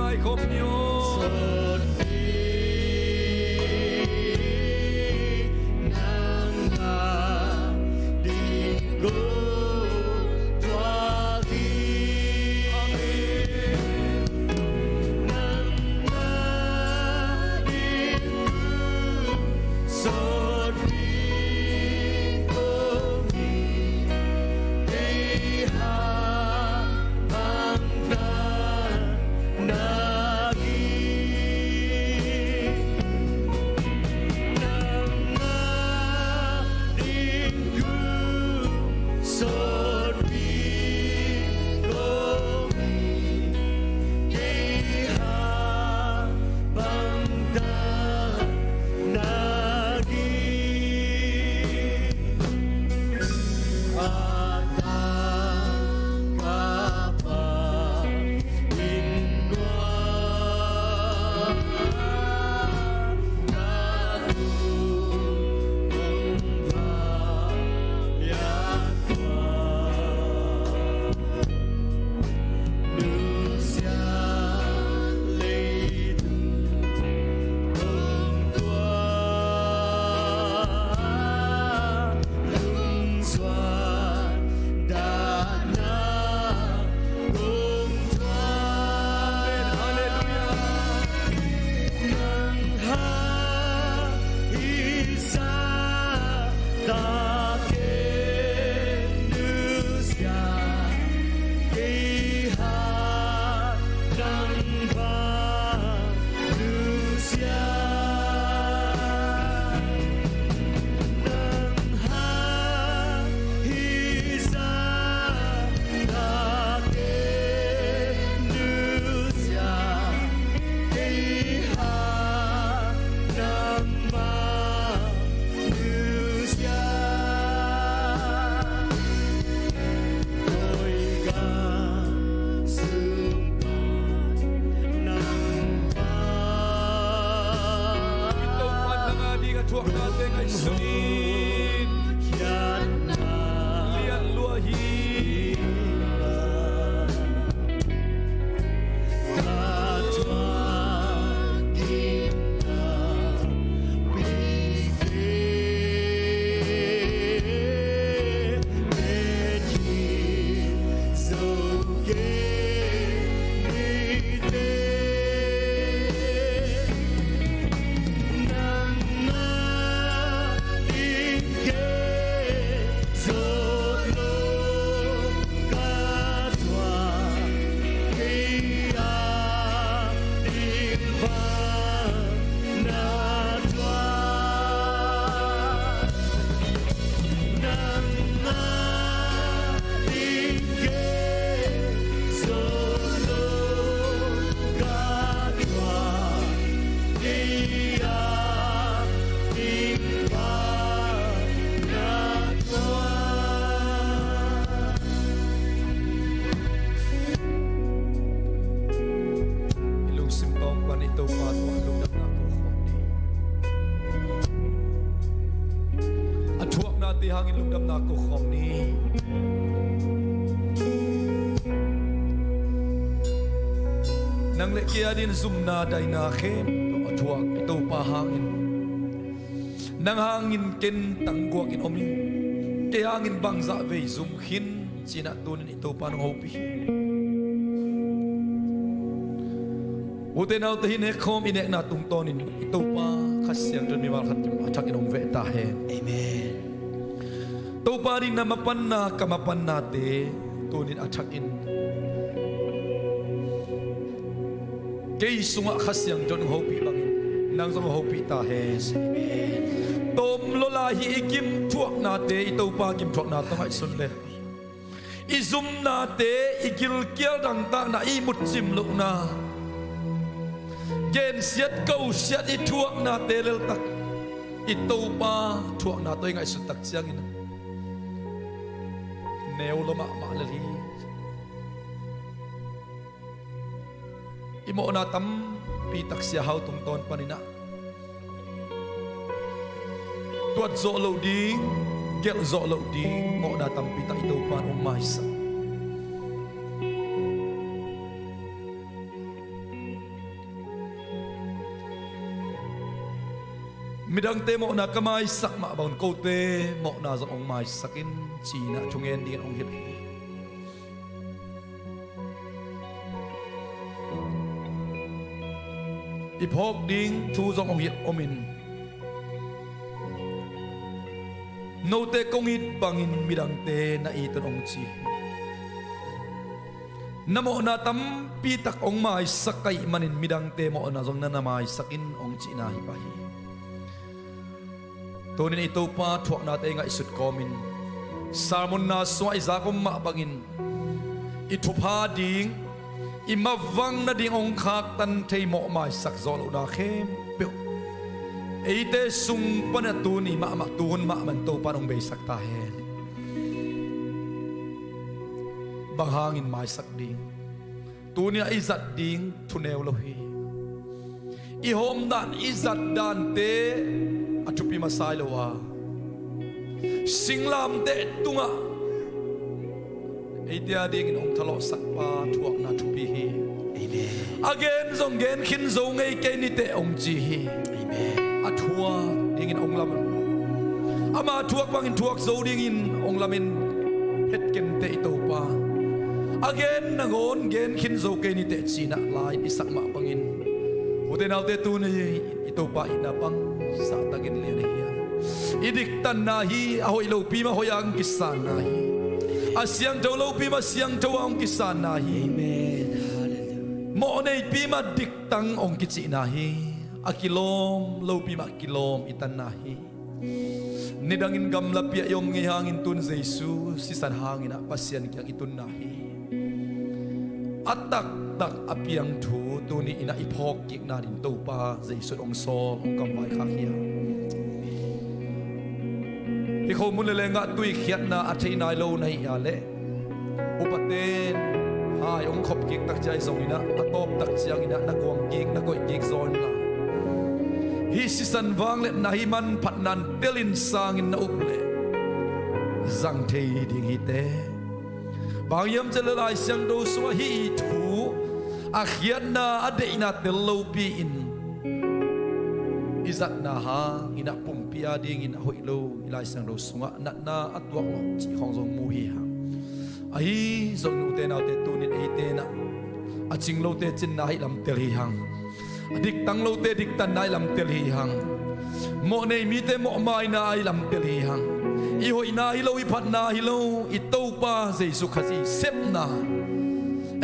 Ai khawm ni aw. I lungsim tawng pan i Topa tungah lungdamna ko khawm ni. A thuaknate hangin lungdamna ko khawm ni. Nang le kei adingin zumna daina khempeuh a thuak i Topa hangin nang hangin ken tangguakin om ing. Kei hangin bangzah vei zum khin ci-in ah tuni-in i Topa nong hopih hi. Ute naute, hih nekkhawm i nekna tungtawnin i Topa Kha Siangtho in mimal khat kim a thakin hong veh ta hen. Amen. Topa adingin na mapanna, ka mapannate tuni-in a thakin kei sungah Kha Siangtho in hong hopih bangin nang zong hong hopih ta hen. Amen. Tawm lo lai hi i gimthuaknate i Topa gimthuakna tawh ngaihsun le i zumnate, i gilkial dangtakna, i ihmut cim lohna, gensiat kosiat i thuaknate leltak i Topa thuakna tawh i ngaihsut tak ciangin neu lo mahmah lel hi. I mawhna tampi tak sia hau tungtawn panin ah tuat zawh loh ding, gelh zawh loh ding mawhna tampi tak i Topa in hong maisak. Midangte mawhna ka maisak mah bangin kote mawhna zong hong maisak in, ci-in ah thungen dingin hong hilh hi. I phawk ding thu zong hong hilh om in, note kong it bangin midangte na it un, hong ci hi. Na mawhna tampi tak hong maisak ka hih manin midangte mawhna zong na na maisak in, hong cihna hi pah hi. Tunin i Topa thuaknate i ngaihsut kawmin, sermon-na sungah i zak om mah bangin i thupha ding, i mavang nading hong khaktan thei mawh maisak zawh lohna khempeuh eite sung panin a tuni mahmah, tuhun mahmah in Topa in hong beisak ta hen. Bang hangin maisak ding? Tuni-ah i zat ding thu neu lo hi. I hawmdan, i zatdante a thupi masa hi lo a, singlamteh tungah eite adingin hong thalawhsak pa thuakna thupi hi. Amen. A gen zong gen khin zo ngei kei ni teh, hong ci hi. Amen. A thuak dingin hong lamen, ama thuak bangin thuak zo dingin hong lamen het ken teh i Topa. A gen nangawn gen khin zo kei ni teh, ci-in ah la-in i sak mah bangin, ute naute, tuni i Topa itna bang zahtakin lian ahi hiam? I diktanna hi, a hoih lopi mah hoih a hong kisanna hi. A siangtho lopi mah siangtho a hong kisanna hi. Amen. Hallelujah. Mawh neipi mah diktang hong kicihna hi. A kilawm lopi mah kilawm i tanna hi. Nidangin gamlapi-ah i om ngei hangin tun Jesu sisan hangin ah Pasian kiang i tunna hi. A taktak a piang thu tuni-in ah i phawk kikna dingin Topa Jesu in hong sawl, hong kamvaikhak hi a. Hih khomun lelengah tuikhiatna a thei nai lo na hih a leh, upate in hai hong khop kik tak ciang zongin ah, a tawp tak ciangin ah na kuang kik, na koih kik zaw inla, hih sisan vangliatna, hih manphatna in tel in sangin na up leh zang thei ding hi teh. Bang hang hiam cih leh Lai Siangtho sungah hih thu a khiatna, a deihna tel lopi-in i zatna hangin ah pumpi adingin a hoih lo, i Lai Siangtho sungah natna a tuak lo cih khawng zong mu hi hang. Ahi zongin ute naute, tunin eite in ah a cing lote cinna ah i lamtel hi hang. A diktang lote diktanna ah i lamtel hi hang. Mawh nei mite mawh maina ah i lamtel hi hang. I hoihna hi lo, i phatna hi lo, i Topa Jesu Khazih sepna,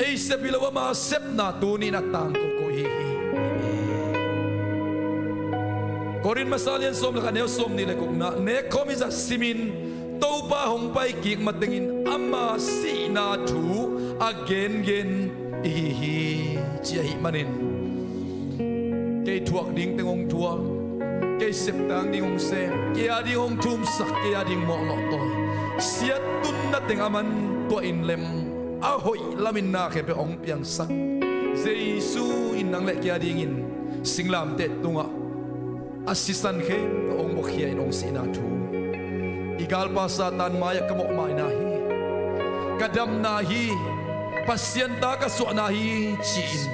ei sep hi lo, ama sepna tuni-in a tangko ko hi hi. Korin masa lian sawm le khat, a neu sawmnih le gukna, nekkhawm i zat simin Topa hong pai kik matengin ama sihna thu a gengen i hi hi, ci ahih manin, kei thuak ding teng hong thuak, kei sep tang ding hong sem, kei ading hong thumsak, kei ading mawhlawh tawi, siat tunna teng a man tuah in lem, a hoih lamin na khempeuh hong piangsak Jesu in nang le kei adingin singlamteh tungah a sisan khempeuh hong buakhia in hong sihna thu, i galpa Satan mai-ah ka mawh maina hi, ka damna hi, Pasian ta ka suahna hi, ci-in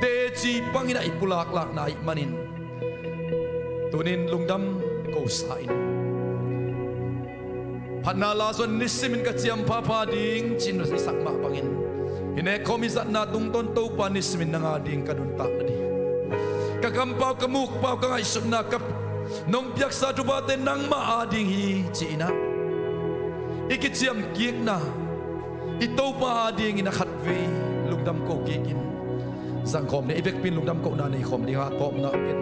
teci pangin ah i pulaklakna ahih manin, tunin lungdam ko sa in. Phatna la zong nisimin ka ciam phapha ding, ci-in i sak mah bangin, hih nekkhawm i zatna tungtawn Topa nisimin nang ading ka nuntak nading, ka kampau, ka mukpau, ka ngaihsutna, ka nong piaksa thuphate nangmah ading hi, ci-in ah i kiciam kikna, i Topa adingin a khatvei lungdam ko kikin zangkhawm ding, i vekpi in lungdam kohna neikhawm ding a, tawpna pen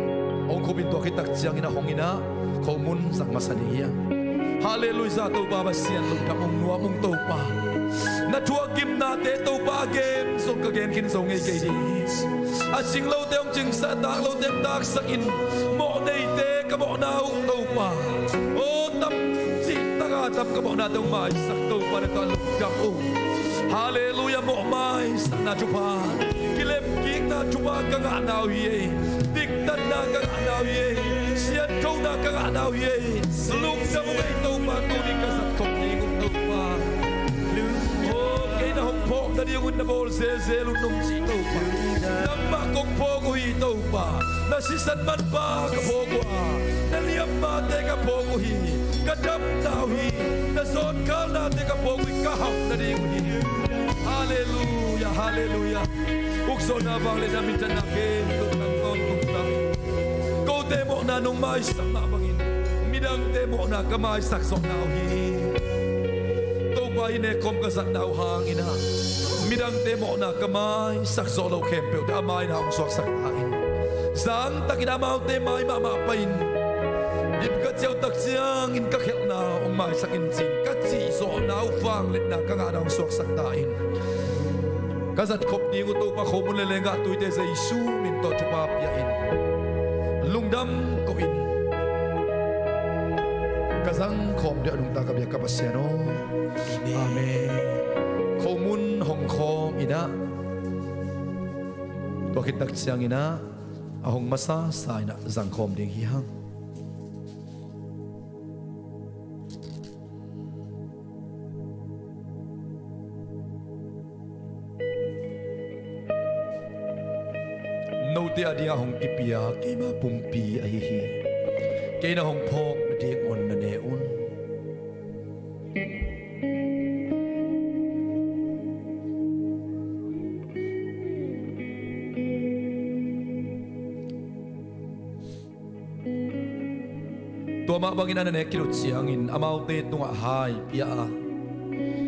hong khupin, tua khit tak ciangin a hong in ah khomun zang masa ding hi hang. Halleluiah, Topa Pasian lungdam ung, nuam ung Topa. Na thuak gimnate Topa a gen zong ka gen khin zo ngei kei ding hi. A cing lote hong cingsak, a tak lote hong taksak in, mawh neite ka mawhna uh Topa, aw, tam cih taka tam ka mawhnate hong maisak Topa, na tawh lungdam ung. Halleluiah, mawh maisakna thupha, kilemkikna thupha ka ngahna uh hi ei. Diktatna ka ngahna uh hi ei. Sianthona ka ngahna uh hi ei. Lungdam ung ei Topa, tuni ka zat khop ding uh Topa. Aw, kei na hong phawk nadingun na bawl zelzel un hong ci Topa. Nangmah kong phawk uh hi Topa. Na sisan manpha ka phawk uh a, na liammate ka phawk uh hi. Ka damna uh hi. Na zawnkhalnate ka phawk uh hi, ka hauh nading uh hi. Halleluiah, halleluiah. Ukzawhna vangliatna minthanna khempeuh tangkawng tung ta in. Kote mawhna nong maisak mah bangin midangte mawhna ka maisak zawhna uh hi. Topa, i nekkhawm ka zatna uh hangin ah midangte mawhna ka maisak zawh loh khempeuhte a mai-in ah hong suaksak ta in. Zangtakin amaute mai mahmah pai-in, ip ka ciautak ciangin ka khelhna hong maisak in ci-in ka cih zawhna uh vangliatna ka ngahna hong suaksak ta in. Ka zatkhop ding uh Topa, khomun le lenggah tuite Jesu min tawh thupha pia in, lungdam ko-in ka zangkhawm ding a nungta ka biak ka Pasian aw. Amen. Khomun hong khawm in ah, tua khit tak ciangin ah a hong masasa in ah zangkhawm ding hi hang. Note adingin hong kipia keima pumpi ahi hi. Kei na hong phawk nadingun na ne un. Tua mah bangin a na nek khit uh ciangin amaute tungah hai pia a,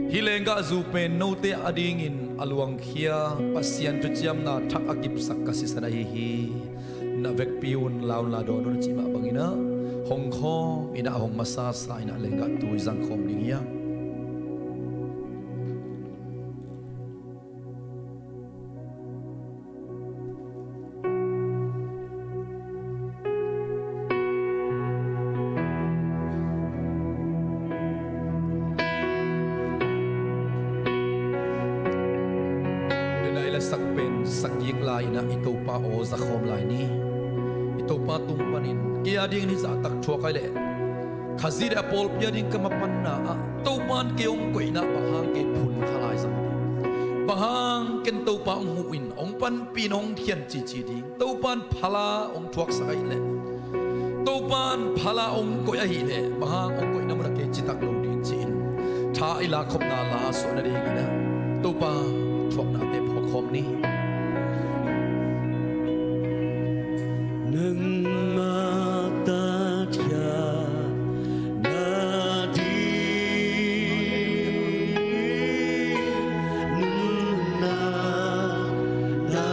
hih lenggahzu pen note adingin a luangkhia Pasian thuciamna thak a kipsak ka sisan ahi hi. Na vekpi un, la un, la dawn un a cih mah bangin ah hong khawm in ah a hong masasa in ah lenggah tui zangkhawm ding hi hang. Denai la sak pen sak kik lai in ah i Topa aw za khawm lai ni. I Topa tung panin kei adingin hih zahtak thuak ahih leh Khazih le a pawlpi ading ka mapanna ah Topa in kei hong koih in ah bang hang kei phun kha lai zang ding, bang hang ken Topa hong huh in hong panpih in hong khian cici ding, Topa in phala hong thuaksak ahih leh, Topa in phala hong koih ahih leh bang hang hong koihna munah kei citak lo ding ci-in tha i lakhopna la suah nadingin ah Topa thuaknate phawk khawm ni. Nangmah tatkhiat nading nunna na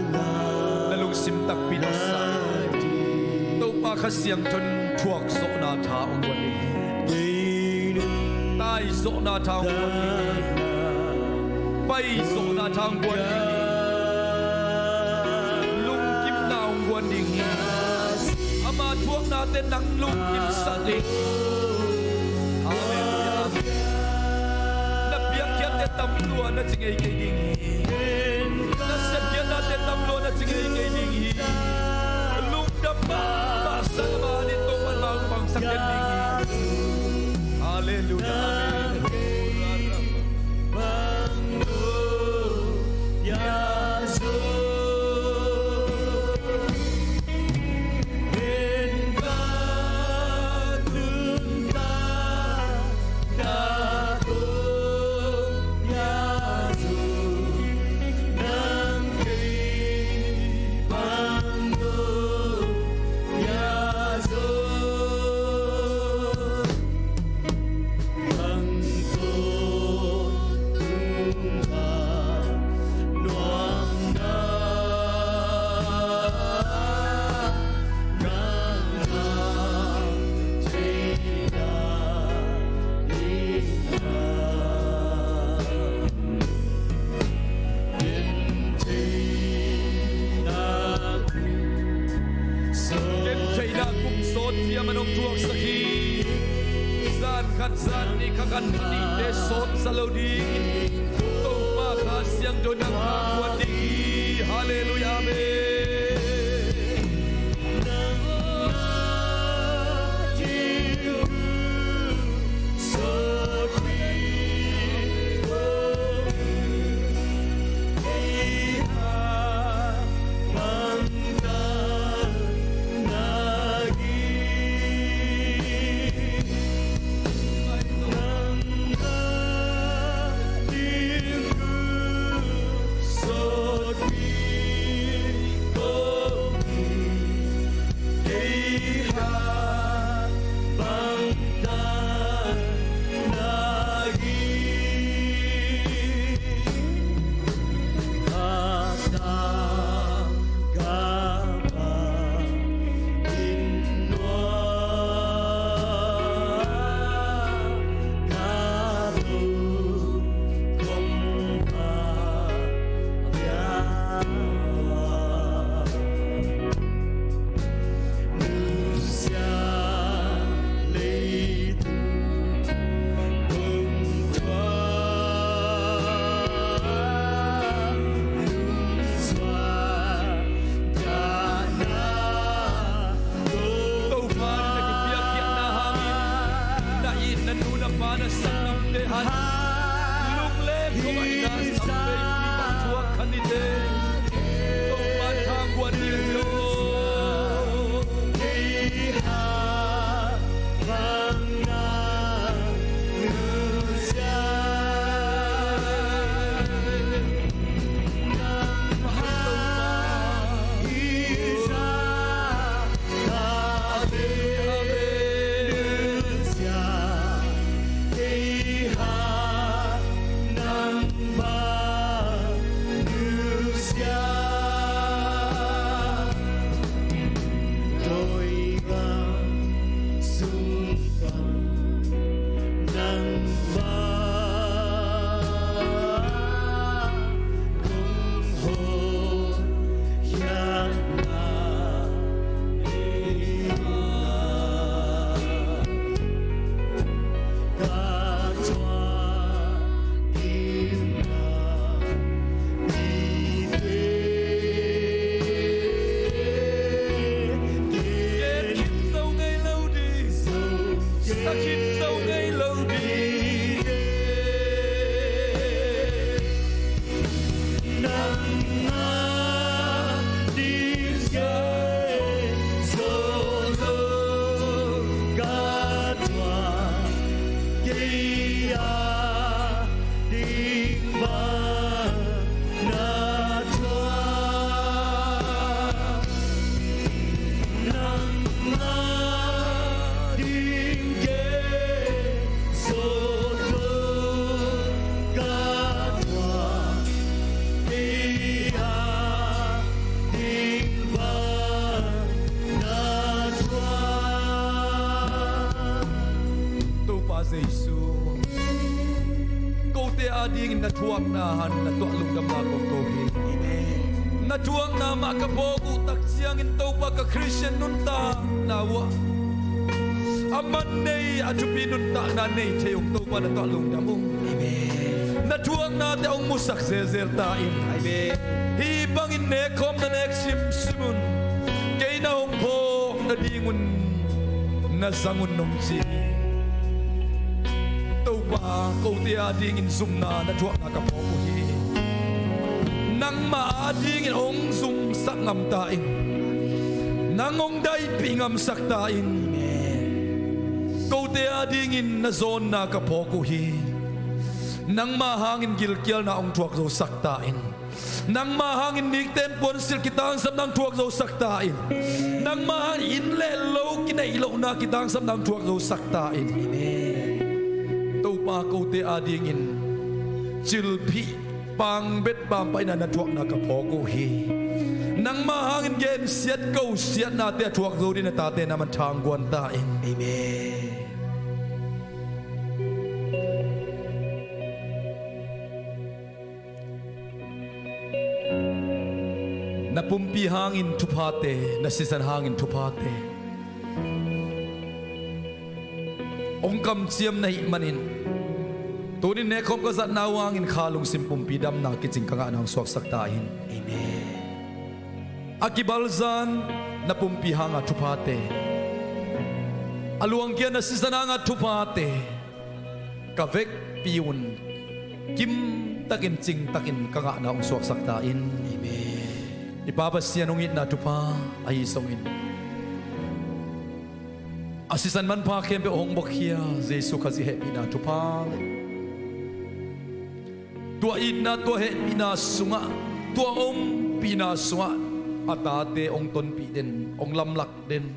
ngah. Na lungsim takpi tawh sa in. Topa Kha Siangtho in thuak zawhna tha hong guan ding hi. Tai zawhna tha hong guan ding hi. Pai zawhna tha hong guan ding hi. Lungkimna hong guan ding hi. Ama thuaknate nang lungkimsak ding. Halleluiah. Na piakkhiatte tam lua na ci ngei kei ding hi. Na sepkhiatnate tam lua na ci ngei kei ding hi. Lungdam mahmah sa, ama adingin Topa in hong pangsak den ding hi. Halleluiah. Amen. Gentheihna kum sawt thiam an hong thuaksak hi. Zan khat zan nih kha kan nihte sawt sa lo dingin Topa Kha Siangtho in nang tha guan ding hi. Halleluiah. Amen. Topa i na sam veipi bang thuak kha ni teh, Topa thangkuan ding hi lo. Topa Jesu, kote adingin na thuakna han na tuah lungdamna kong ko hi. Na thuakna mah ka phawk uh tak ciangin Topa ka Khristian nuntakna uh ah a man nei a thupi nuntakna nei thei ung Topa na tuah lungdam ung. Na thuaknate hong musak zelzel ta in. Hih bangin nekkhawm na nek simsim un. Kei na hong phawk nadingun na zang un nong ci hi. Topa, kote adingin zumna na thuakna ka phawk uh hi. Nangmah adingin hong zumsak ngam ta in. Nang hong daipih ngamsak ta in. Kote adingin na zawnna ka phawk uh hi. Nangmah hangin gilkialna hong thuak zosak ta in. Nangmah hangin nikten puansilh kitangsapna hong thuak zosak ta in. Nangmah hangin inn le lo kineih lohna kitangsapna hong thuak zosak ta in. Topa, kote adingin cilphih pangbet pampaihna na thuakna ka phawk uh hi. Nangmah hangin gensiat kosiatnate a thuak zo ding na tate na man thangkuan ta in. Amen. Na pumpi hangin thuphate, na sisan hangin thuphate hong kamciam na hih manin, tunin nekkhawm ka zatna uh hangin kha lungsim pumpi damna kicing ka ngahna hong suaksak ta in. Amen. A kibalzan na pumpi hanga thuphate, a luangkia na sisan hanga thuphate ka vekpi un kimtakin cingtakin ka ngahna hong suaksak ta in. Amen. I Pa Pasian, hong itna thupha ahi zongin a sisan manpha khempeuh hong buakkhia Jesu Khazih hehpihna thupha le tua itna, tua hehpihna sungah, tua ompihna sungah a tate hong tonpih den, hong lamlak den,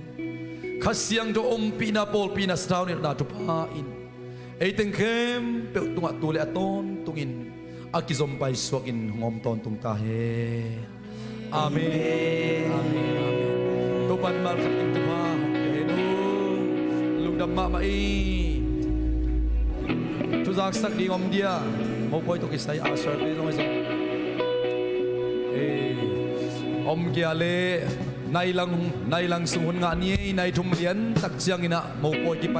Kha Siangtho ompihna, pawlpihna, sathau nilhna thupha in eiteng khempeuh tungah tu le a tawntungin a kizom paisuakin hong om tawntung ta hen. Amen. Amen. Amen. Topa mimal khat in thupha hong pia hen aw. Lungdam mahmah ei. Thuzaksak ding om dia. Mopawi tawh kisai a sawrte zong ei. Om kia le nai lang, nai lang sung hun ngah ni ei, nai thum lian tak ciangin ah mopawi kipan